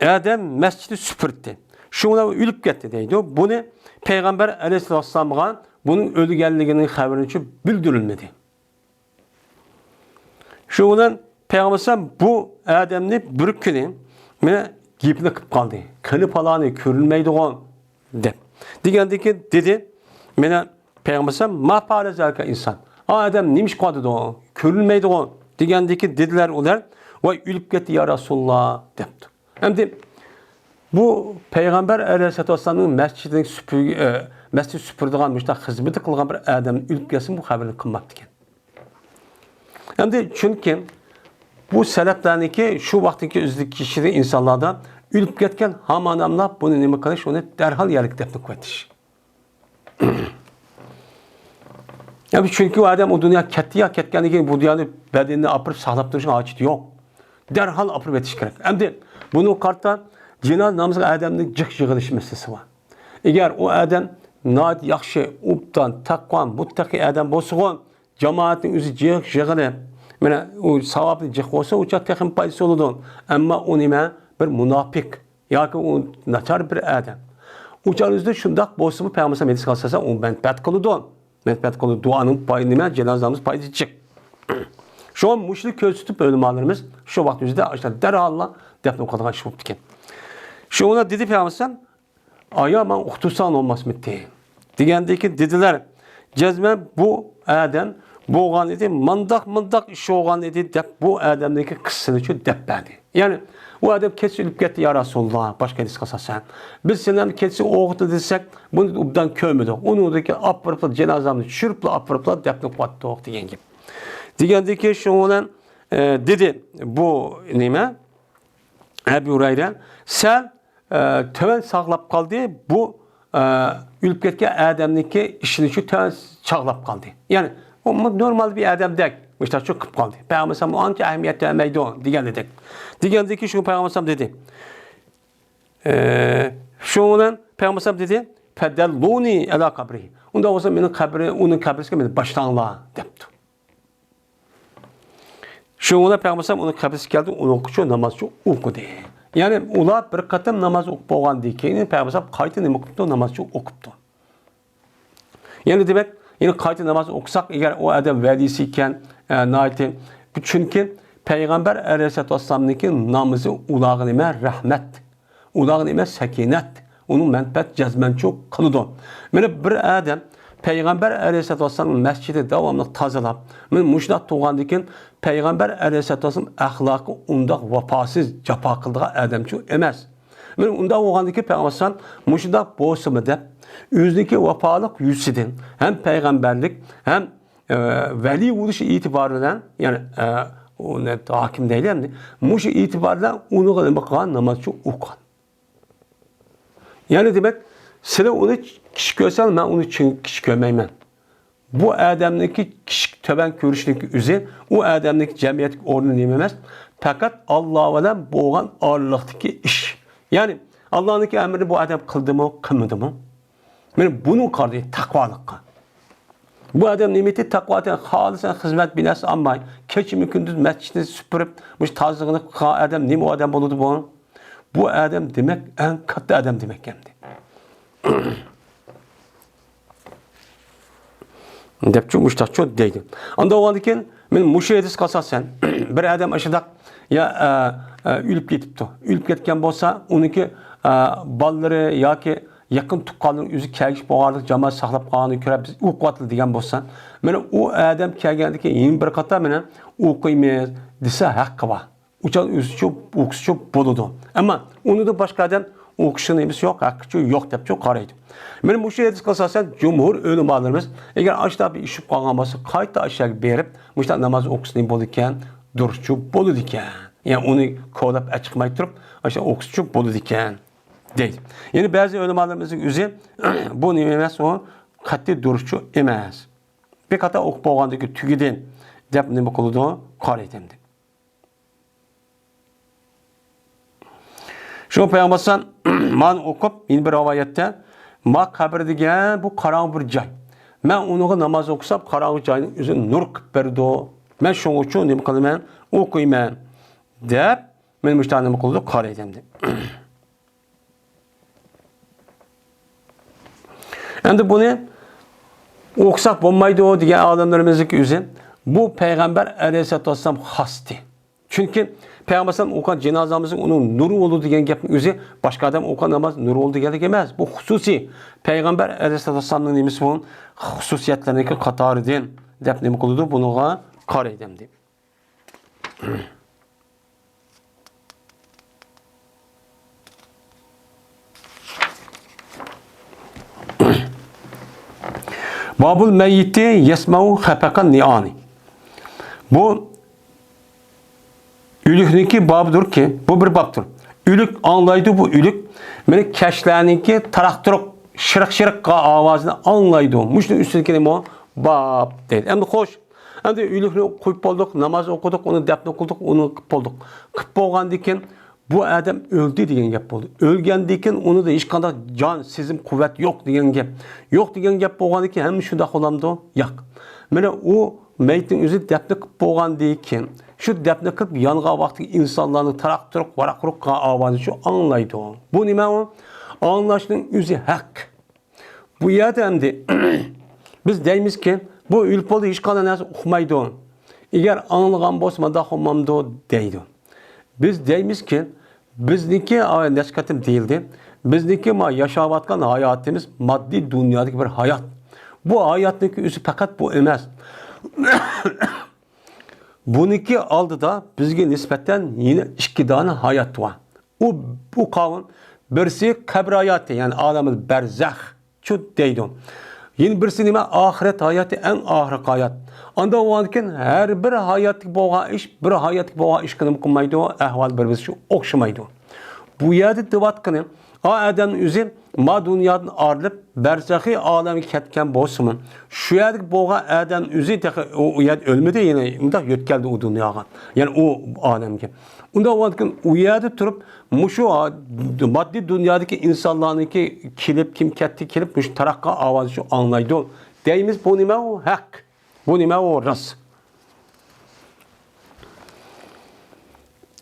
ئادەم مەسچىتنى سۈپۈردى. شۇڭا ئۆلۈپ كەتتى دەيدۇ. بۇنى پەيغەمبەر ئەلەيھىسسالامغا بۇنىڭ ئۆلگەنلىكىنىڭ خەۋىرىچۇ بىلدۈرۈلمىدى. شۇ بىلەن پەيغەمبەر ئەلەيھىسسالام بۇ ئادەمنى بىر كۈنى مانا گېپىنى قىلىپ قالدى. قېنى پالانى كۆرۈنمەيدىغۇ دەپ. دېگەندىن كېيىن دېدى، مانا پەيغەمبەر ئەلەيھىسسالام ما پەئەلە زالىكە ئىنسان. ئا ئادەم نېمە ئىش قىلىۋاتىدۇ؟ كۆرۈنمەيدىغۇ دېگەندىن كېيىن دېدىلەر ئۇلار، ۋاي ئۆلۈپ كەتتى يا رەسۇلاللا دەپتۇ. ئەمدى بۇ پەيغەمبەر ئەلەيھىسسالاتۇ ۋەسسالامنىڭ مەسچىتىنى سۈپۈر-، ئە، مەسچىت سۈپۈرىدىغان مۇشۇنداق خىزمىتى قىلغان بىر ئادەم ئۆلۈپ كەتسىمۇ بۇ خەۋەرنى قىلماپتىكەن. ئەمدى چۈنكى بۇ سەلەپلەرنىڭكى شۇ ۋاقىتتىكى ئۆزىدىكى كىشىلىك ئىنسانلاردا ئۆلۈپ كەتكەن ھامان ئادەملەر بۇنى نېمە قىلىش، ئۇنى دەرھال يەرلىك دەپنە قىلىۋېتىش. يا، چۈنكى ئۇ ئادەم ئۇ دۇنياغا كەتتى، يا كەتكەندىن كېيىن بۇ دۇنيانى، بەدىنىنى ئاپىرىپ ساقلاپ تۇرۇشنىڭ ھاجىتى يوق. دەرھال ئاپىرىپ ئېتىش كېرەك. ئەمدى بۇنىڭغا قارىتا جىنازا نامىزىغا ئادەمنىڭ جىق يىغىلىش مەسىلىسى بار. ئەگەر ئۇ ئادەم ناھايىتى ياخشى، ئوبدان، تەقۋا، مۇتتەقىي ئادەم بولسىغۇ، جامائەتنىڭ ئۆزى جىق يىغىلىپ، مانا ئۇ ساۋابى جىق بولسا، ئۇ چاغ تېخىمۇ پايدىسى بولىدۇ. ئەمما ئۇ نېمە؟ بىر مۇناپىق ياكى ئۇ ناچار بىر ئادەم. ئۇ چاغ ئۆزىدە شۇنداق بولسىمۇ، پەيغەمبەر ئەلەيھىسسالام ھەدىسكە ئاساسەن ئۇ مەنپەئەت قىلىدۇ. مەنپەئەت قىلىدۇ. دۇئانىڭ پايدىسى نېمە؟ جىنازا نامىزى پايدىسى جىق. شۇڭا مۇشۇنى كۆرسىتىپ ئۆلىمالىرىمىز شۇ ۋاقىت ئۆزىدە ئاشۇنداق دەرھاللا دەپنە قىلىدىغان ئىش بوپتىكەن. شۇڭا دېدى پەيغەمبەر ئەلەيھىسسالام، ئايا ماڭا ئۇقتۇرساڭ بولماسمىدى؟ دېگەندىن كېيىن دېدىلەر، جەزمەن بۇ ئادەم بولغان ئىدى، مانداق مانداق ئىش بولغان ئىدى دەپ بۇ ئادەمنىڭكى قىسسىسىنىچۇ دەپ بەردى. يەنى ئۇ ئادەم كېچىسى ئۆلۈپ كەتتى، يا رەسۇلاللا، باشقا ھەدىسكە ئاساسەن. بىز سېنى كېچىسى ئويغىتىلدى دېسەك، بۇنى ئوبدان كۆرمىدۇق. ئۇنىڭدىن كېيىن ئاپىرىپلا جىنازامنى چۈشۈرۈپلا ئاپىرىپلا دەپنە قىلىۋەتتۇق دېگەن گەپ. دېگەندىن كېيىن شۇنىڭ بىلەن، ئە، دېدى، بۇ نېمە؟ ئەبۇ ھۇرەيرە، سەل ئە، تۆۋەن ساقلاپ قالدى. بۇ، ئە، ئۆلۈپ كەتكەن ئادەمنىڭكى ئىشىنى شۇ تۆۋەن چاغلاپ قالدى. يەنى، ئۇ نورمال بىر ئادەمدەك مۇشتاق شۇ قىلىپ قالدى. پەيغەمبەر ئانچە ئەھمىيەت بەرمەيدۇ دېگەندەك. دېگەندىكى شۇ پەيغەمبەر دېدى. ئە، شۇنىڭ بىلەن پەيغەمبەر دېدى، فەدەللۇنى ئەلا قەبرى. ئۇنداق بولسا مېنىڭ قەبرە، ئۇنىڭ قەبرىسىگە مېنى باشلاڭلار دەپتۇ. شۇنىڭ بىلەن پەيغەمبەر ئەلەيھىسسالام ئۇنىڭ قەبرىسىگە كەلدى، ئۇنىڭغىچۇ نامازچۇ ئوقۇدى. يەنى ئۇلار بىر قېتىم ناماز ئوقۇپ بولغاندىن كېيىن پەيغەمبەر ئەلەيھىسسالام قايتا نېمە قىپتۇ؟ نامازچۇ ئوقۇپتۇ. يەنى دېمەك، يەنى قايتا ناماز ئوقۇساق، ئەگەر ئۇ ئادەم ۋەلىسى ئىكەن، ئە، ناھايىتى، چۈنكى پەيغەمبەر ئەلەيھىسسالاتۇ ۋەسسالامنىڭكى نامىزى ئۇلارغا نېمە؟ رەھمەت. ئۇلارغا نېمە؟ سەكىنەت. ئۇنىڭ مەنپەئەت جەزمەنچۇ قىلىدۇ. مانا بىر ئادەم پەيغەمبەر ئەلەيھىسسالاتۇ ۋەسسالامنىڭ مەسچىتىنى داۋاملىق تازىلاپ، مانا مۇشۇنداق تۇرغاندىن كېيىن پەيغەمبەر ئەلەيھىسسالاتۇ ۋەسسالام ئەخلاقى ئۇنداق ۋاپاسىز، جاپا قىلىدىغان ئادەمچۇ ئەمەس. مانا ئۇنداق بولغاندىن كېيىن پەيغەمبەر ئەلەيھىسسالام مۇشۇنداق بولسىمۇ دەپ، ئۆزىنىڭكى ۋاپالىق يۈزىسىدىن ھەم پەيغەمبەرلىك ھەم ئە، ۋەلى بولۇش ئېتىبارى بىلەن، يەنى، ئە، ئۇنى ھاكىم دەيلى ئەمدى. مۇشۇ ئېتىبار بىلەن ئۇنىڭغا نېمە قىلغان؟ نامازچۇ ئوقۇغان. يەنى دېمەك، سىلەر ئۇنى كىچىك كۆرسەڭلار، مەن ئۇنى چىن-، كىچىك كۆرمەيمەن. بۇ ئادەمنىڭكى كىچىك، تۆۋەن كۆرۈشنىڭكى ئۆزى، ئۇ ئادەمنىڭكى جەمئىيەتتىكى ئورنى نېمە ئەمەس؟ پەقەت ئاللا بىلەن بولغان ئارىلىقتىكى ئىش. يەنى، ئاللانىڭكى ئەمرىنى بۇ ئادەم قىلدىمۇ، قىلمىدىمۇ؟ مانا بۇنى قارىدى تەقۋالىققا. بۇ ئادەم نېمىتى تەقۋا؟ خالىسا خىزمەت بىناسى ئالماي، كېچىمۇ كۈندۈز مەسچىتنى سۈپۈرۈپ، مۇشۇ تازىلىقنى قىلغان ئادەم نېمە ئادەم بولىدۇ بۇ؟ بۇ ئادەم دېمەك ئەڭ كاتتا ئادەم دېمەك ئەمدى. دەپچۇ مۇشتاقچۇ دەيدۇ. ئانداق بولغاندىن كېيىن، مەن مۇشۇ ھەدىسكە ئاساسەن، بىر ئادەم ئاشۇنداق يا، ئە، ئە، ئۆلۈپ كېتىپتۇ. ئۆلۈپ كەتكەن بولسا، ئۇنىڭكى، ئە، بالىلىرى ياكى يېقىن تۇغقانلىرى ئۆزى كەلگۈچى بولغانلىق جامائەت ساقلاپ قالغاننى كۆرۈپ، بىز ئوقۇۋاتىدۇ دېگەن بولسا، مانا ئۇ ئادەم كەلگەندىن كېيىن يەنە بىر قاتار مانا ئوقۇيمىز دېسە ھەققى بار. ئۇ چاغ ئۆزىچۇ، ئوقۇسىچۇ بولىدۇ. ئەمما ئۇنىڭدىن باشقا ئادەم ئوقۇشنىڭ نېمىسى يوق، ھەققىچۇ يوق دەپچۇ قارايدۇ. مانا مۇشۇ ھەدىسكە ئاساسەن جۇمھۇر ئۆلىمالىرىمىز، ئەگەر ئاشۇنداق بىر ئىش بولۇپ قالغان بولسا، قايتا ئاشۇ يەرگە بېرىپ، مۇشۇنداق ناماز ئوقۇسا نېمە بولىدىكەن؟ دۇرۇسچۇ بولىدىكەن. يەنى ئۇنى كولاپ ئەچىقماي تۇرۇپ، ئاشۇ ئوقۇسىچۇ بولىدىكەن، دەيدۇ. يەنى بەزى ئۆلىمالىرىمىزنىڭ ئۆزى بۇ نېمە ئەمەس، ئۇ قەتئىي دۇرۇسچۇ ئەمەس. بىر قاتار ئوقۇپ بولغاندىن كېيىن تۈگىدى دەپ نېمە قىلىدۇ؟ قارايدۇ ئەمدى. شۇ پەيغەمبەر ئەلەيھىسسالام مانا ئوقۇپ، يەنە بىر رىۋايەتتە، ما قەبرە دېگەن بۇ قاراڭغۇ بىر جاي. مەن ئۇنىڭغا ناماز ئوقۇسام، قاراڭغۇ جاينىڭ ئۆزى نۇر قىلىپ بېرىدۇ. مەن شۇنىڭ ئۈچۈن نېمە قىلىمەن؟ ئوقۇيمەن، دەپ، مانا مۇشۇنداق نېمە قىلىدۇ؟ قارايدۇ ئەمدى. ئەمدى بۇنى ئوقۇساق بولمايدۇ دېگەن ئالىملىرىمىزنىڭكى ئۆزى، بۇ پەيغەمبەر ئەلەيھىسسالاتۇ ۋەسسالام خاستى. چۈنكى پەيغەمبەر ئەلەيھىسسالام ئوقۇغان جىنازا نامىزى ئۇنىڭ نۇرى بولىدۇ دېگەن گەپنىڭ ئۆزى، باشقا ئادەم ئوقۇغان ناماز نۇرى بولىدۇ دېگەنلىك ئەمەس. بۇ خۇسۇسىي پەيغەمبەر ئەلەيھىسسالاتۇ ۋەسسالامنىڭ نېمىسى بۇ؟ خۇسۇسىيەتلىرىنىڭكى قاتارىدىن دەپ نېمە قىلىدۇ؟ بۇنىڭغا قارايدۇ ئەمدى. بابۇل مەييىتى يەسمەئۇ خەپەقەن نىئانى. بۇ ئۆلۈكنىڭكى بابىدۇركى، بۇ بىر بابتۇر. ئۆلۈك ئاڭلايدۇ، بۇ ئۆلۈك. مانا كەشلەرنىڭكى تاراق-تۇرۇق، شىرىق-شىرىق ئاۋازىنى ئاڭلايدۇ. مۇشۇنىڭ ئۈستىدىكى نېمە؟ باب دەيدۇ. ئەمدى خوش، ئەمدى ئۆلۈكنى قويۇپ بولدۇق، ناماز ئوقۇدۇق، ئۇنى دەپنە قىلدۇق، ئۇنى قىلىپ بولدۇق. قىلىپ بولغاندىن كېيىن بۇ ئادەم ئۆلدى دېگەن گەپ بولدى. ئۆلگەندىن كېيىن ئۇنىڭدا ھېچقانداق جان، سېزىم، قۇۋۋەت يوق دېگەن گەپ. يوق دېگەن گەپ بولغاندىن كېيىن ھەممە شۇنداق بولامدۇ؟ ياق. مانا ئۇ مەيتنىڭ ئۆزى دەپنە قىلىپ بولغاندىن كېيىن، شۇ دەپنە قىلىپ يانغان ۋاقتىدىكى ئىنسانلارنىڭ تاراق-تۇرۇق، ۋاراق-ۋۇرۇق قىلغان ئاۋازى شۇ ئاڭلايدۇ. بۇ نېمە ئۇ؟ ئاڭلاشنىڭ ئۆزى ھەق. بۇ يەردە ئەمدى بىز دەيمىزكى، بۇ ئۆلۈپ بولدى، ھېچقانداق نەرسە ئۇقمايدۇ. ئەگەر ئاڭلىغان بولسا مانداق بولمامدۇ دەيدۇ. بىز دەيمىزكى، بىزنىڭكى، ئا، نەچچە قېتىم دېيىلدى. بىزنىڭكى ما ياشاۋاتقان ھاياتىمىز ماددىي دۇنيادىكى بىر ھايات. بۇ ھاياتنىڭكى ئۆزى پەقەت بۇ ئەمەس. بۇنىڭكى ئالدىدا بىزگە نىسبەتەن يەنە ئىككى دانە ھايات بار. ئۇ، ئۇ قاۋۇن، بىرسى قەبرە ھاياتى، يەنى ئالەمۇل بەرزەخ چۇ دەيدۇ. يەنە بىرسى نېمە؟ ئاخىرەت ھاياتى، ئەڭ ئاخىرقى ھايات. ئاندا بولغاندىكىن ھەر بىر ھاياتتىكى بولغان ئىش، بىر ھاياتتىكى بولغان ئىشقا نېمە قىلمايدۇ؟ ئەھۋال بىر-بىرسىگە ئوخشىمايدۇ. بۇ يەردە دەۋاتقىنى، ئا ئادەمنىڭ ئۆزى ما دۇنيادىن ئايرىلىپ، بەرزەخىي ئالەمگە كەتكەن بولسىمۇ، شۇ يەردىكى بولغان ئادەم ئۆزى تېخى ئۇ، ئۇ يەردە ئۆلمىدى، يەنە مۇنداق يۆتكەلدى ئۇ دۇنياغا. يەنى ئۇ ئالەمگە. ئۇنداق بولغاندىكىن ئۇ يەردە تۇرۇپ، مۇشۇ ماددىي دۇنيادىكى ئىنسانلارنىڭكى كېلىپ، كىم كەتتى كېلىپ، مۇشۇ تاراققا ئاۋازى شۇ ئاڭلايدۇ دەيمىز. بۇ نېمە ئۇ؟ ھەق. بۇ نېمە ئۇ؟ راست.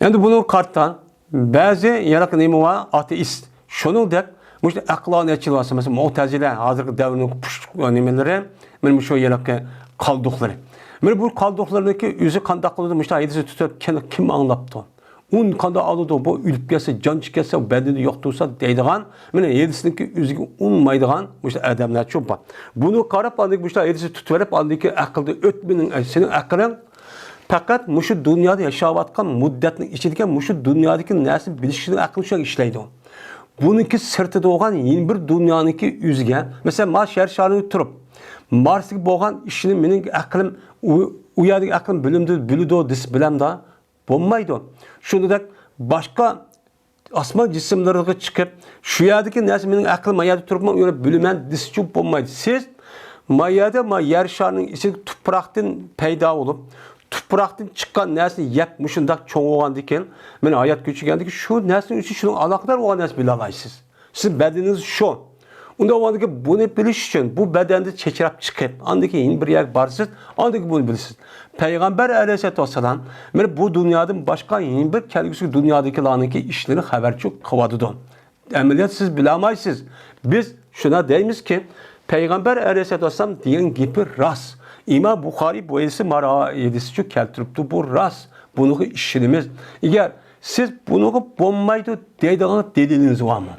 ئەمدى بۇنىڭغا قارىتا بەزى يەنە نېمە بار؟ ئاتېئىست. شۇنىڭدەك مۇشۇ ئەقلانىيەتچىلەر، مەسىلەن، مۇئتەزىلە، ھازىرقى دەۋرنىڭ پۇشت نېمىلىرى، مانا مۇشۇ يەنە قالدۇقلىرى. مانا بۇ قالدۇقلىرىنىڭكى ئۆزى قانداق قىلىدۇ؟ مۇشۇ ھەدىسنى تۇتۇپ كىم، كىم ئاڭلاپتۇ؟ ئۇنى قانداق ئالىدۇ؟ بۇ ئۆلۈپ كەتسە، جان چىقىپ كەتسە، بەدىنى يوقىتىۋالسا دەيدىغان، مانا ھەدىسنىڭكى ئۆزىگە ئۇنىمايدىغان مۇشۇ ئادەملەر چۇ بار. بۇنى قاراپ، ئاندىن مۇشۇ ھەدىسنى تۇتۇۋېلىپ، ئاندىكى ئەقىلدە ئۆتمىنىڭ، سېنىڭ ئەقلىڭ پەقەت مۇشۇ دۇنيادا ياشاۋاتقان مۇددەتنىڭ ئىچىدىكى مۇشۇ دۇنيادىكى نەرسىنى بىلىش ئۈچۈن ئەقىل شۇ ئىشلەيدۇ. بۇنىڭكى سىرتىدا بولغان يەنە بىر دۇنيانىڭكى ئۆزىگە، مەسىلەن، ما شەھەر شارىنى تۇرۇپ، مارستىكى بولغان ئىشنى مېنىڭ ئەقلىم، ئۇ، ئۇ يەردىكى ئەقلىم بىلىمدە، بىلىدۇ دېسە بىلەمدا، بولمايدۇ. شۇنىڭدەك باشقا ئاسمان جىسىملىرىغا چىقىپ، شۇ يەردىكى نەرسە مېنىڭ ئەقلىم ما يەردە تۇرۇپمۇ ئۇنى بىلىمەن دېسىچۇ بولمايدۇ. سىز ما يەردە، ما يەر شارىنىڭ ئىچىدە تۇپراقتىن پەيدا بولۇپ، تۇپراقتىن چىققان نەرسىنى يەپ مۇشۇنداق چوڭ بولغاندىكىن، مانا ھايات كۆچۈرگەندىكىن شۇ نەرسىنىڭ ئۈستى شۇنىڭ ئالاقىدار بولغان نەرسە بىلەلايسىز. سىز بەدىنىڭىز شۇ. ئۇنداق بولغاندىكىن بۇنى بىلىش ئۈچۈن بۇ بەدەندىن چېچىراپ چىقىپ، ئاندىن كېيىن يەنە بىر يەرگە بارىسىز، ئاندىن كېيىن بۇنى بىلىسىز. پەيغەمبەر ئەلەيھىسسالاتۇ ۋەسسالام مانا بۇ دۇنيادىن باشقا يەنە بىر كەلگۈسى دۇنيادىكىلەرنىڭكى ئىشلىرىنى خەۋەرچۇ قىلىۋاتىدۇ. ئەمەلىيەت سىز بىلەلمەيسىز. بىز شۇنداق دەيمىزكى، پەيغەمبەر ئەلەيھىسسالاتۇ ۋەسسالام دېگەن گېپى راست. ئىمام بۇخارىي بۇ ھەدىسنى مانا ھەدىسچۇ كەلتۈرۈپتۇ، بۇ راست. بۇنىڭغا ئىشىنىمىز. ئەگەر سىز بۇنىڭغا بولمايدۇ دەيدىغان دەلىلىڭىز بارمۇ؟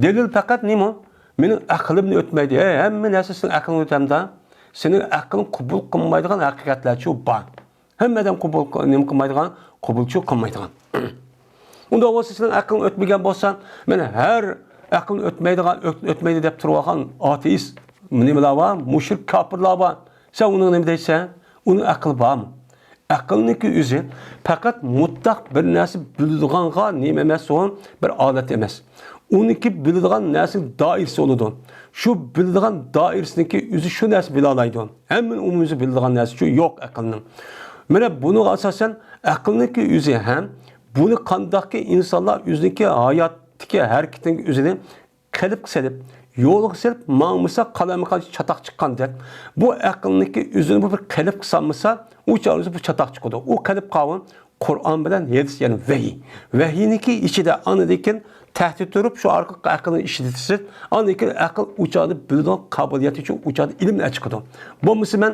دەلىل پەقەت نېمە؟ مېنىڭ ئەقلىمدىن ئۆتمەيدۇ. ھەي، ھەممە نەرسە سېنىڭ ئەقلىڭدىن ئۆتەمدۇ؟ سېنىڭ ئەقلىڭ قوبۇل قىلمايدىغان ھەقىقەتلەرچۇ بار. ھەممە ئادەم قوبۇل قىل-، نېمە قىلمايدىغان، قوبۇلچۇ قىلمايدىغان. ئۇنداق بولسا، سېنىڭ ئەقلىڭ ئۆتمىگەن بولسا، مانا ھەر ئەقلىڭ ئۆتمەيدىغان، ئۆت-، ئۆتمەيدۇ دەپ تۇرۇۋالغان ئاتېئىست نېمىلەر بار؟ مۇشرىك كاپىرلار بار. سەن ئۇنىڭغا نېمە دەيسەن؟ ئۇنىڭ ئەقلى بارمۇ؟ ئەقىلنىڭكى ئۆزى پەقەت مۇتلەق بىر نەرسە بىلىدىغانغا نېمە ئەمەس، ئۇ بىر ئالەت ئەمەس. ئۇنىڭكى بىلىدىغان نەرسىنىڭ دائىرىسى بولىدۇ. شۇ بىلىدىغان دائىرىسىنىڭكى ئۆزى شۇ نەرسە بىلالايدۇ. ھەممىنى ئومۇميۈزى بىلىدىغان نەرسىچۇ يوق ئەقىلنىڭ. مانا بۇنىڭغا ئاساسەن ئەقىلنىڭكى ئۆزى ھەم بۇنى قانداقكى ئىنسانلار ئۆزىنىڭكى ھاياتتىكى ھەرىكىتىنىڭ ئۆزىنى قېلىپقا سېلىپ، يولغا سېلىپ ماڭمىسا قالامىقان چاتاق چىققاندەك، بۇ ئەقىلنىڭكى ئۆزىنى بۇ بىر قېلىپقا سالمىسا، ئۇ چاغدا بۇ چاتاق چىقىدۇ. ئۇ قېلىپ قاۋۇن قۇرئان بىلەن ھەدىس، يەنى ۋەھىي. ۋەھىينىڭكى ئىچىدە ئاندىن كېيىن تەھتى تۇرۇپ، شۇ ئارقىلىق ئەقىلنى ئىشلىتىسىز. ئاندىن كېيىن ئەقىل ئۇ چاغدا بىلىدىغان قابىلىيەت ئۈچۈن ئۇ چاغدا ئىلىمنى چىقىدۇ. بولمىسا مەن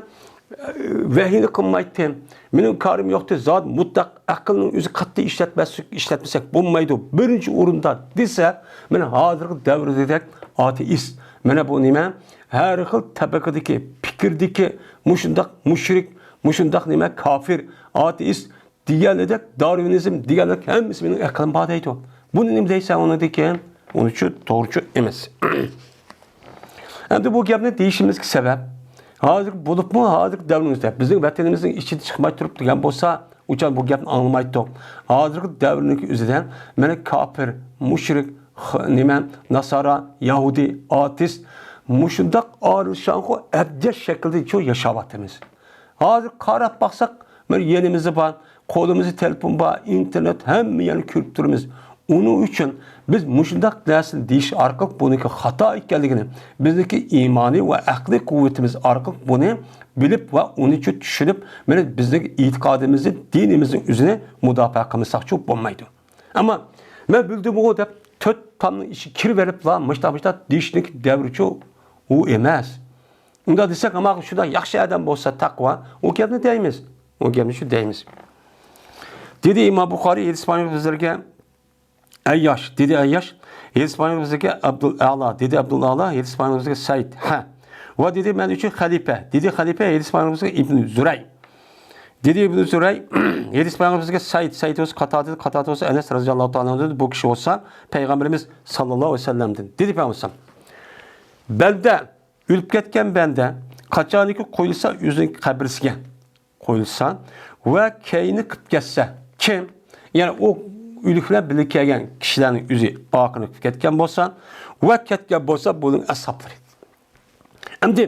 ۋەھىينى قىلمايتتىم. مېنىڭ كارىم يوقتى. زادى مۇتلەق ئەقىلنىڭ ئۆزى قاتتىق ئىشلەتمەسلىك، ئىشلەتمىسەك بولمايدۇ. بىرىنچى ئورۇندا دېسە، مانا ھازىرقى دەۋردىكىدەك ئاتېئىست. مانا بۇ نېمە؟ ھەر خىل تەبىقىدىكى، پىكىردىكى مۇشۇنداق مۇشرىك، مۇشۇنداق نېمە كاپىر، ئاتېئىست دېگەنلىدەك، دارۋىنىزم دېگەنلىك ھەممىسى مېنىڭ ئەقلىم بار دەيدۇ. بۇنى نېمە دەيسەن ئۇنىڭدىكىن؟ ئۇنىچۇ توغرىچۇ ئەمەس. ئەمدى بۇ گەپنى دېيىشىمىزگە سەۋەب، ھازىر بولۇپمۇ ھازىرقى دەۋرىمىزدە بىزنىڭ ۋەتىنىمىزنىڭ ئىچىدە چىقماي تۇرۇپ دېگەن بولسا، ئۇ چاغ بۇ گەپنى ئاڭلىمايتتۇق. ھازىرقى دەۋرنىڭ ئۆزىدە مانا كاپىر، مۇشرىك، خ-، نېمە، ناسارا، يەھۇدىي، ئاتېئىست، مۇشۇنداق ئارىلىشاڭغۇ ئەبجەش شەكىلدە شۇ ياشاۋاتىمىز. ھازىر قاراپ باقساق، مانا يېنىمىزدا بار، قولىمىزدا تېلېفون بار، ئىنتېرنېت، ھەممە يەرنى كۆرۈپ تۇرىمىز. ئۇنىڭ ئۈچۈن بىز مۇشۇنداق نەرسىنى دېيىش ئارقىلىق بۇنىڭكى خاتا ئىكەنلىكىنى، بىزنىڭكى ئىمانىي ۋە ئەقلىي قۇۋۋىتىمىز ئارقىلىق بۇنى بىلىپ ۋە ئۇنى چۈشىنىپ، مانا بىزنىڭ ئېتىقادىمىزنى، دىنىمىزنىڭ ئۆزىنى مۇداپىئە قىلمىساقچۇ بولمايدۇ. ئەمما مەن بىلدىمغۇ دەپ تۆت تامنىڭ ئىچىگە كىرىۋېرىپلا مۇشتاق مۇشتاق دېيىشنىڭ دەۋرىچۇ ئۇ ئەمەس. ئۇنداق دېسەك، ئەمما شۇنداق ياخشى ئادەم بولسا، تەقۋا، ئۇ گەپنى دەيمىز. ئۇ گەپنى شۇ دەيمىز. دېدى ئىمام بۇخارىي، ھەدىس بايان بىزلەرگە، ئەيياش، دېدى ئەيياش، ھەدىس بايان بىزلەرگە ئابدۇل ئەلا، دېدى ئابدۇل ئەلا، ھەدىس بايان بىزلەرگە سەيد، ھە. ۋە دېدى، مەن ئۈچۈن خەلىپە، دېدى خەلىپە، ھەدىس بايان بىزلەرگە ئىبن زۇرەي. دېدى ئىبن زۇرەي، ھەدىس بايان بىزلەرگە سەيد، سەيد بولسا قاتادە، قاتادە بولسا ئەنەس رەزىياللاھۇ تائالا ئەنھۇدىن، بۇ كىشى بولسا پەيغەمبىرىمىز ساللاللاھۇ ئەلەيھى ۋەسەللەمدىن. دېدى پەيغەمبىرىمىز، بەندە، ئۆلۈپ كەتكەن بەندە قاچانكى قويۇلسا ئۆزىنىڭ قەبرىسىگە قويۇلسا ۋە كەينى قىپ كەتسە، كىم؟ يەنى ئۇ ئۆلۈك بىلەن بىللە كەلگەن كىشىلەرنىڭ ئۆزى ئارقىنى قىپ كەتكەن بولسا ۋە كەتكەن بولسا بۇنىڭ ئەسھابلىرى. ئەمدى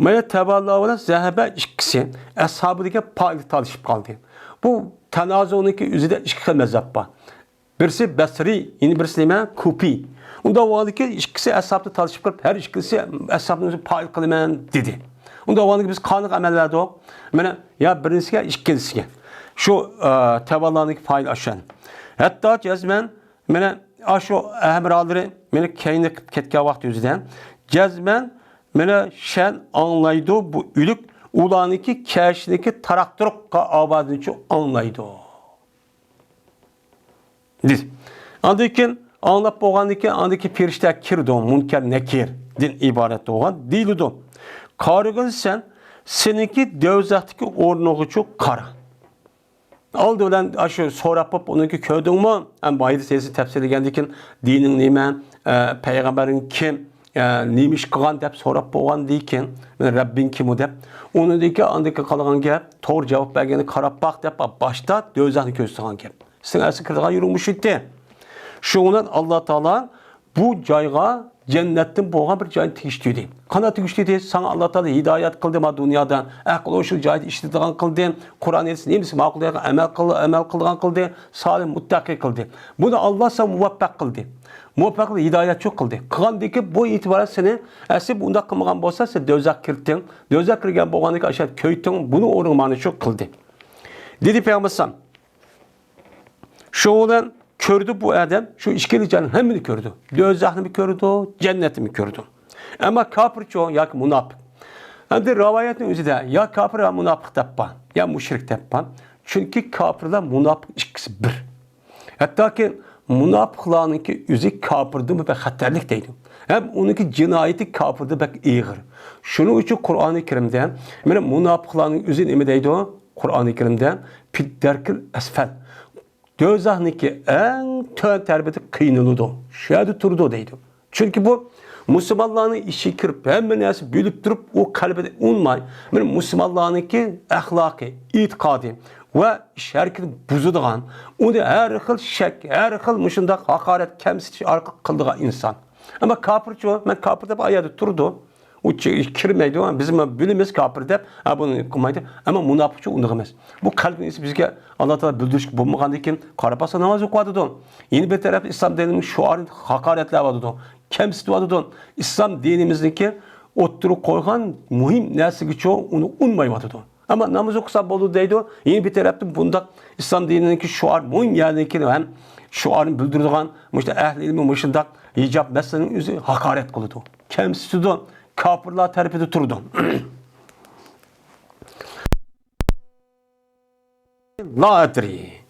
مانا تەۋەللا بىلەن زەھەبە ئىككىسى ئەسھابى دېگەن پائىل تالىشىپ قالدى. بۇ تانازۇنىڭكى ئۆزىدە ئىككى خىل مەزھەپ بار. بىرسى بەسرىي، يەنە بىرسى نېمە؟ كۇپى. ئۇنداق بولغاندىكىن ئىككىسى ئەسھابتا تالىشىپ قېلىپ، ھەر ئىككىسى ئەسھابنى پائىل قىلىمەن دېدى. ئۇنداق بولغاندىكىن بىز قانۇنغا ئەمەل بەردۇق. مانا يا بىرىنچىسىگە، ئىككىنچىسىگە. شۇ، ئە، تەۋەللانىڭكى پائىل ئاشۇ. ھەتتا جەزمەن مانا ئاشۇ ھەمراھلىرى مانا كەينى قىپ كەتكەن ۋاقىت ئۆزىدە جەزمەن مانا شەن ئاڭلايدۇ بۇ ئۆلۈك ئۇلارنىڭكى كەشنىكى تاراق-تۇرۇققا ئاۋازىنىچۇ ئاڭلايدۇ. دېدى. ئاندىن كېيىن ئاڭلاپ بولغاندىن كېيىن ئاندىن كېيىن پەرىشتە كىرىدۇ، مۇنكەر نەكىردىن ئىبارەت بولغان دېيىلىدۇ. قارىغىن سەن، سېنىڭكى دوزاختىكى ئورنۇڭغىچۇ قارا. ئالدى بىلەن ئاشۇ سوراپ بوپ، ئۇنىڭكى كۆردۈڭمۇ؟ ئەمما بايىدا سېسى تەپسىرلىگەندىن كېيىن دىنىڭ نېمە، ئە، پەيغەمبەرىڭ كىم، ئە، نېمە ئىش قىلغان دەپ سوراپ بولغاندىن كېيىن، مانا رەببىڭ كىمۇ دەپ، ئۇنىڭدىن كېيىن ئاندىن كېيىن قالغان گەپ، توغرا جاۋاب بەرگەنگە قاراپ باق دەپ باشتا دوزاخنى كۆرسىتىدىغان گەپ. سېنىڭ ئەسلى كىرىدىغان يېرىڭ مۇشۇ ئىدى. شۇنىڭ بىلەن ئاللا تائالا بۇ جايغا جەننەتتىن بولغان بىر جاينى تېگىشتۈردى. قانداق تېگىشتۈردى؟ ساڭا ئاللا تائالا ھىدايەت قىلدى، ما دۇنيادا ئەقىل ھوشۇڭ جايىدا ئىشلىتىدىغان قىلدى، قۇرئان ھەدىس نېمىسى ماقۇل دېگەن ئەمەل قىل-، ئەمەل قىلىدىغان قىلدى، سالىھ مۇتتەقىي قىلدى. بۇنى ئاللا ساڭا مۇۋەپپەق قىلدى. مۇۋەپپەق قىلدى، ھىدايەت شۇ قىلدى. قىلغاندىكى بۇ ئېتىبارەن سېنى، ئەسلى بۇنداق قىلمىغان بولسا، سەن دوزاخقا كىردىڭ. دوزاخقا كىرگەن بولغاندىكى ئاشۇ كۆيدۈڭ، بۇنى ئورنىغا مانا شۇ قىلدى. دېدى پەيغەمبەر ئەلەيھىسسالام. شۇنىڭ بىلەن كۆردى بۇ ئادەم، شۇ ئىككىلا جاينىڭ ھەممىنى كۆردى. دوزاخنىمۇ كۆردى، جەننەتنىمۇ كۆردى. ئەمما كاپىرچۇ ياكى مۇناپىق؟ ئەمدى رىۋايەتنىڭ ئۆزىدە يا كاپىر يا مۇناپىق دەپ بار، يا مۇشرىك دەپ بار. چۈنكى كاپىرلار، مۇناپىق ئىككىسى بىر. ھەتتاكى مۇناپىقلارنىڭكى ئۆزى كاپىردىنمۇ بەك خەتەرلىك دەيدۇ. ھەم ئۇنىڭكى جىنايىتى كاپىردىن بەك ئېغىر. شۇنىڭ ئۈچۈن قۇرئانى كەرىمدە، مانا، مۇناپىقلارنىڭ ئۆزى نېمە دەيدۇ؟ قۇرئانى كەرىمدە، «پىددەركىل ئەسفەل». دوزاخنىڭكى ئەڭ تۆۋەن تەرىپىدە قىينىلىدۇ، شۇ يەردە تۇرىدۇ دەيدۇ. چۈنكى بۇ مۇسۇلمانلارنىڭ ئىچىگە كىرىپ، ھەممە نەرسە بىلىپ تۇرۇپ، ئۇ قەلبىدە ئۇنىماي، مانا مۇسۇلمانلارنىڭكى ئەخلاقى، ئېتىقادى ۋە ئىش ھەرىكىتىنى بۇزىدىغان، ئۇنى ھەر خىل شەك، ھەر خىل مۇشۇنداق ھاقارەت، كەمسىتىش ئارقىلىق قىلىدىغان ئىنسان. ئەمما كاپىرچۇ؟ مانا كاپىر دەپ ئايەردە تۇرىدۇ. ئۇ چى-، كىرمەيدۇ. بىز ما-، بىلىمىز كاپىر دەپ، ھە، بۇنى قىلمايدۇ. ئەمما مۇناپىقچە ئۇنداق ئەمەس. بۇ قەلبىنى بىزگە ئاللا تائالا بىلدۈرۈشكە بولمىغاندىن كېيىن، قاراپ باقسا ناماز ئوقۇۋاتىدۇ. يەنە بىر تەرەپتە ئىسلام دىنىنىڭ شوئارىنى ھاقارەتلەۋاتىدۇ، كەمسىتىۋاتىدۇ. ئىسلام دىنىمىزنىڭكى ئوتتۇرىغا قويغان مۇھىم نەرسىگىچۇ ئۇنى ئۇنىمايۋاتىدۇ. ئەمما ناماز ئوقۇسا بولىدۇ دەيدۇ. يەنە بىر تەرەپتىن بۇنداق ئىسلام دىنىنىڭكى شوئار مۇھىم يەرلىكىنى ھەم شوئارنى بىلدۈرىدىغان مۇشۇنداق ئەھلى ئىلمى مۇشۇنداق ھىجاب مەسىلىنىڭ ئۆزى ھاقارەت قىلىدۇ، كەمسىتىدۇ، كاپىرلار تەرىپىدە تۇرىدۇ. لا ئەدرى.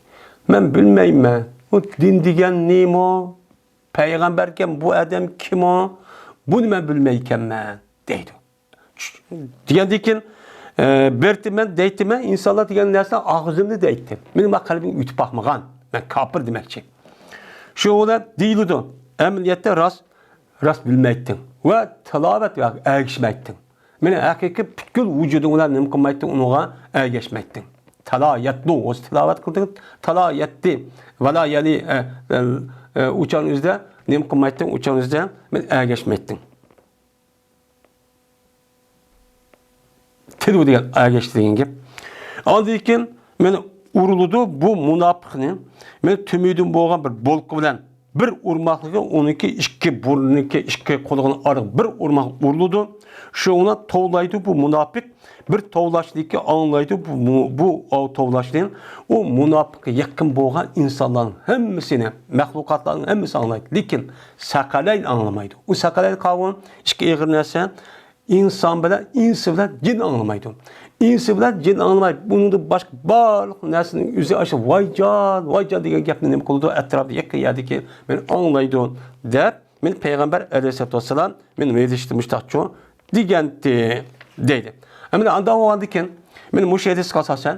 مەن بىلمەيمەن. بۇ دىن دېگەن نېمە؟ پەيغەمبەركەن بۇ ئادەم كىم ئۇ؟ بۇنى مەن بىلمەيكەنمەن دەيدۇ. دېگەندىن كېيىن، ئە، بېرىتتىم مەن، دەيتتىم مەن، ئىنسانلار دېگەن نەرسە ئاغزىمدا دەيتتى. مېنىڭ ما قەلبىم ئۆتۈپ باقمىغان. مەن كاپىر دېمەكچى. شۇ بىلەن دېيىلىدۇ. ئەمەلىيەتتە راست، راست بىلمەيتتىڭ. ۋە تىلاۋەت ۋە ئەگىشمەيتتىڭ. مېنى ھەقىقىي پۈتكۈل ۋۇجۇدۇڭ بىلەن نېمە قىلمايتتىڭ، ئۇنىڭغا ئەگەشمەيتتىڭ. تالا يەتلۇ، ئۆزى تىلاۋەت قىلدىڭ، تالا يەتتى. ۋالا يەلى، ئە، ئە، ئە، ئۇچان ئۆزىدە نېمە قىلمايتتىڭ، ئۇچان ئۆزىدە مېنى ئەگەشمەيتتىڭ. تىلى دېگەن ئەگەشتى دېگەن گەپ. ئاندىن كېيىن مانا ئۇرۇلىدۇ بۇ مۇناپىقنى. مانا تۈمىدىن بولغان بىر بولكا بىلەن بىر ئۇرماقلىقى ئۇنىڭكى ئىككى بۇرنىنىڭكى ئىككى قۇلىقىنىڭ ئارىغا بىر ئۇرماق ئۇرۇلىدۇ. شۇنىڭ بىلەن توۋلايدۇ بۇ مۇناپىق. بىر توۋلاشتىن كېيىن ئاڭلايدۇ بۇ، بۇ، بۇ توۋلاشنى. ئۇ مۇناپىققا يېقىن بولغان ئىنسانلارنىڭ ھەممىسىنى، مەخلۇقاتلارنىڭ ھەممىسى ئاڭلايدۇ. لېكىن سەقەلەين ئاڭلىمايدۇ. ئۇ سەقەلەين قاۋۇن ئىككى ئېغىر نەرسە. ئىنسان بىلەن، ئىنس بىلەن جىن ئاڭلىمايدۇ. ئىنس بىلەن جىن ئاڭلىمايدۇ. بۇنىڭدىن باشقا بارلىق نەرسىنىڭ ئۆزى ئاشۇ ۋايجان، ۋايجان دېگەن گەپنى نېمە قىلىدۇ؟ ئەتراپتا يېقىن يەردىكى مېنى ئاڭلايدۇ دەپ، مېنى پەيغەمبەر ئەلەيھىسسالاتۇ ۋەسسالام مېنى ھەدىستە مۇشتاقچۇ دېگەنتى دەيدۇ. ئەمدى ئانداق بولغاندىن كېيىن، مېنى مۇشۇ ھەدىسكە ئاساسەن،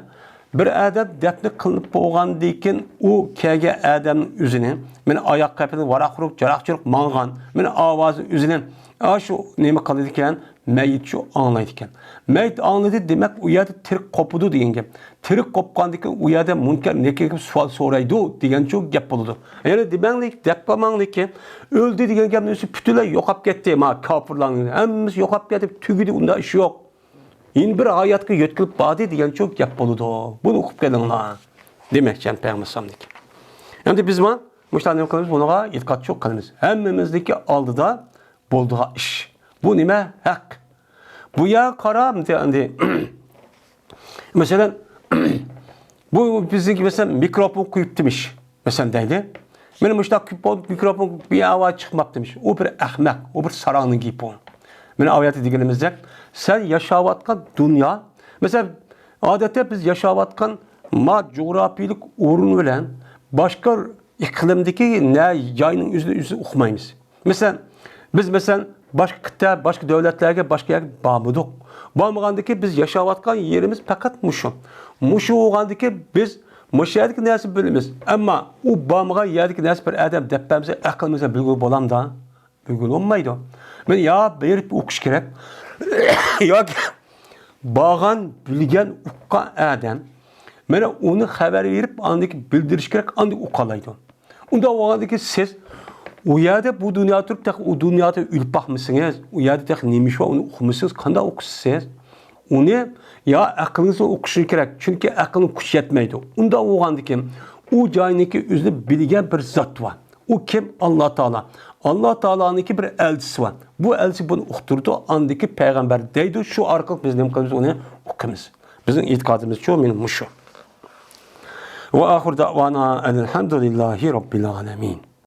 بىر ئادەم دەپنە قىلىنىپ بولغاندىن كېيىن، ئۇ كەلگەن ئادەمنىڭ ئۆزىنى، مېنى ئاياق قېپىنى ۋاراق-خۇرۇك، جاراق-جۇرۇق ماڭغان، مېنى ئاۋازى ئۆزىنى، ئاشۇ نېمە قىلىدىكەن، مەيىت شۇ ئاڭلايدىكەن. مەيىت ئاڭلىدى، دېمەك، ئۇ يەردە تىرىك قوپىدۇ دېگەن گەپ. تىرىك قوپقاندىن كېيىن ئۇ يەردە مۇنكەر نەكىر كېلىپ سوئال سورايدۇ دېگەنچۇ گەپ بولىدۇ. يەنى دېمەڭلىك، دەپ قالماڭلىكى، ئۆلدى دېگەن گەپنىڭ ئۆزى پۈتۈنلەي يوقاپ كەتتى. ما كاپىرلارنىڭ ھەممىسى يوقاپ كەتتى، تۈگىدى، ئۇنداق ئىش يوق. يەنە بىر ھاياتقا يۆتكىلىپ باردى دېگەنچۇ گەپ بولىدۇ. بۇنى ئوقۇپ قېلىڭلار دېمەكچى پەيغەمبەر ئەلەيھىسسالامدىكى. ئەمدى بىز ما مۇشۇلارنى نېمە قىلىمىز؟ بۇنىڭغا ئېتىقاد چوق قىلىمىز. ھەممىمىزنىڭكى ئالدىدا بولىدىغان ئىش. بۇ نېمە؟ ھەق. بۇ يەر قارا، ئەمدى، مەسىلەن، بۇ بىزنىڭكى، مەسىلەن، مىكروفون قويۇپتىمىش، مەسىلەن، دەيلى. مانا مۇشۇنداق قويۇپ بولدى، مىكروفون بىر ئاۋاز چىقماپتىمىش. ئۇ بىر ئەخمەق، ئۇ بىر ساراڭنىڭ گېپى ئۇ. مانا ئايەتتە دېگىنىمىزدەك، سەن ياشاۋاتقان دۇنيا، مەسىلەن، ئادەتتە بىز ياشاۋاتقان ما جۇغراپىيىلىك ئورۇن بىلەن باشقا ئىقلىمدىكى نە جاينىڭ ئۆزىنى ئۆزى ئۇقمايمىز. مەسىلەن، بىز، مەسىلەن، باشقا قىتئە، باشقا دۆلەتلەرگە، باشقا يەرگە بارمىدۇق. بارمىغاندىكى بىز ياشاۋاتقان يېرىمىز پەقەت مۇشۇ. مۇشۇ بولغاندىكى بىز مۇشۇ يەردىكى نەرسىنى بىلىمىز. ئەمما ئۇ بارمىغان يەردىكى نەرسە بىر ئادەم دەپ بەرمىسە، ئەقلىمىزگە بىلگىلى بولامدا؟ بىلگىلى بولمايدۇ. مانا يا بېرىپ ئوقۇش كېرەك، ياكى بارغان، بىلگەن، ئۇققان ئادەم، مانا ئۇنى خەۋەر بېرىپ، ئاندىن كېيىن بىلدۈرۈش كېرەك، ئاندىن ئۇقالايدۇ. ئۇنداق بولغاندىن كېيىن سىز ئۇ يەردە، بۇ دۇنيادا تۇرۇپ، تېخى ئۇ دۇنيادا ئۆلۈپ باقمىسىڭىز، ئۇ يەردە تېخى نېمە ئىش بار، ئۇنى ئۇقمىسىڭىز، قانداق ئۇقىسىز سىز؟ ئۇنى يا ئەقلىڭىزنى ئوقۇشىڭىز كېرەك، چۈنكى ئەقىلنىڭ كۈچى يەتمەيدۇ. ئۇنداق بولغاندىن كېيىن ئۇ جاينىڭكى ئۆزىنى بىلگەن بىر زات بار. ئۇ كىم؟ ئاللا تائالا. ئاللا تائالانىڭكى بىر ئەلچىسى بار. بۇ ئەلچى بۇنى ئۇقتۇرىدۇ، ئاندىكى پەيغەمبەر دەيدۇ، شۇ ئارقىلىق بىز نېمە قىلىمىز؟ ئۇنى ئۇقىمىز. بىزنىڭ ئېتىقادىمىزچۇ مانا مۇشۇ. ۋە ئاخىر دەۋانا ئەلھەمدۇلىللاھى رەببىل ئالەمىن.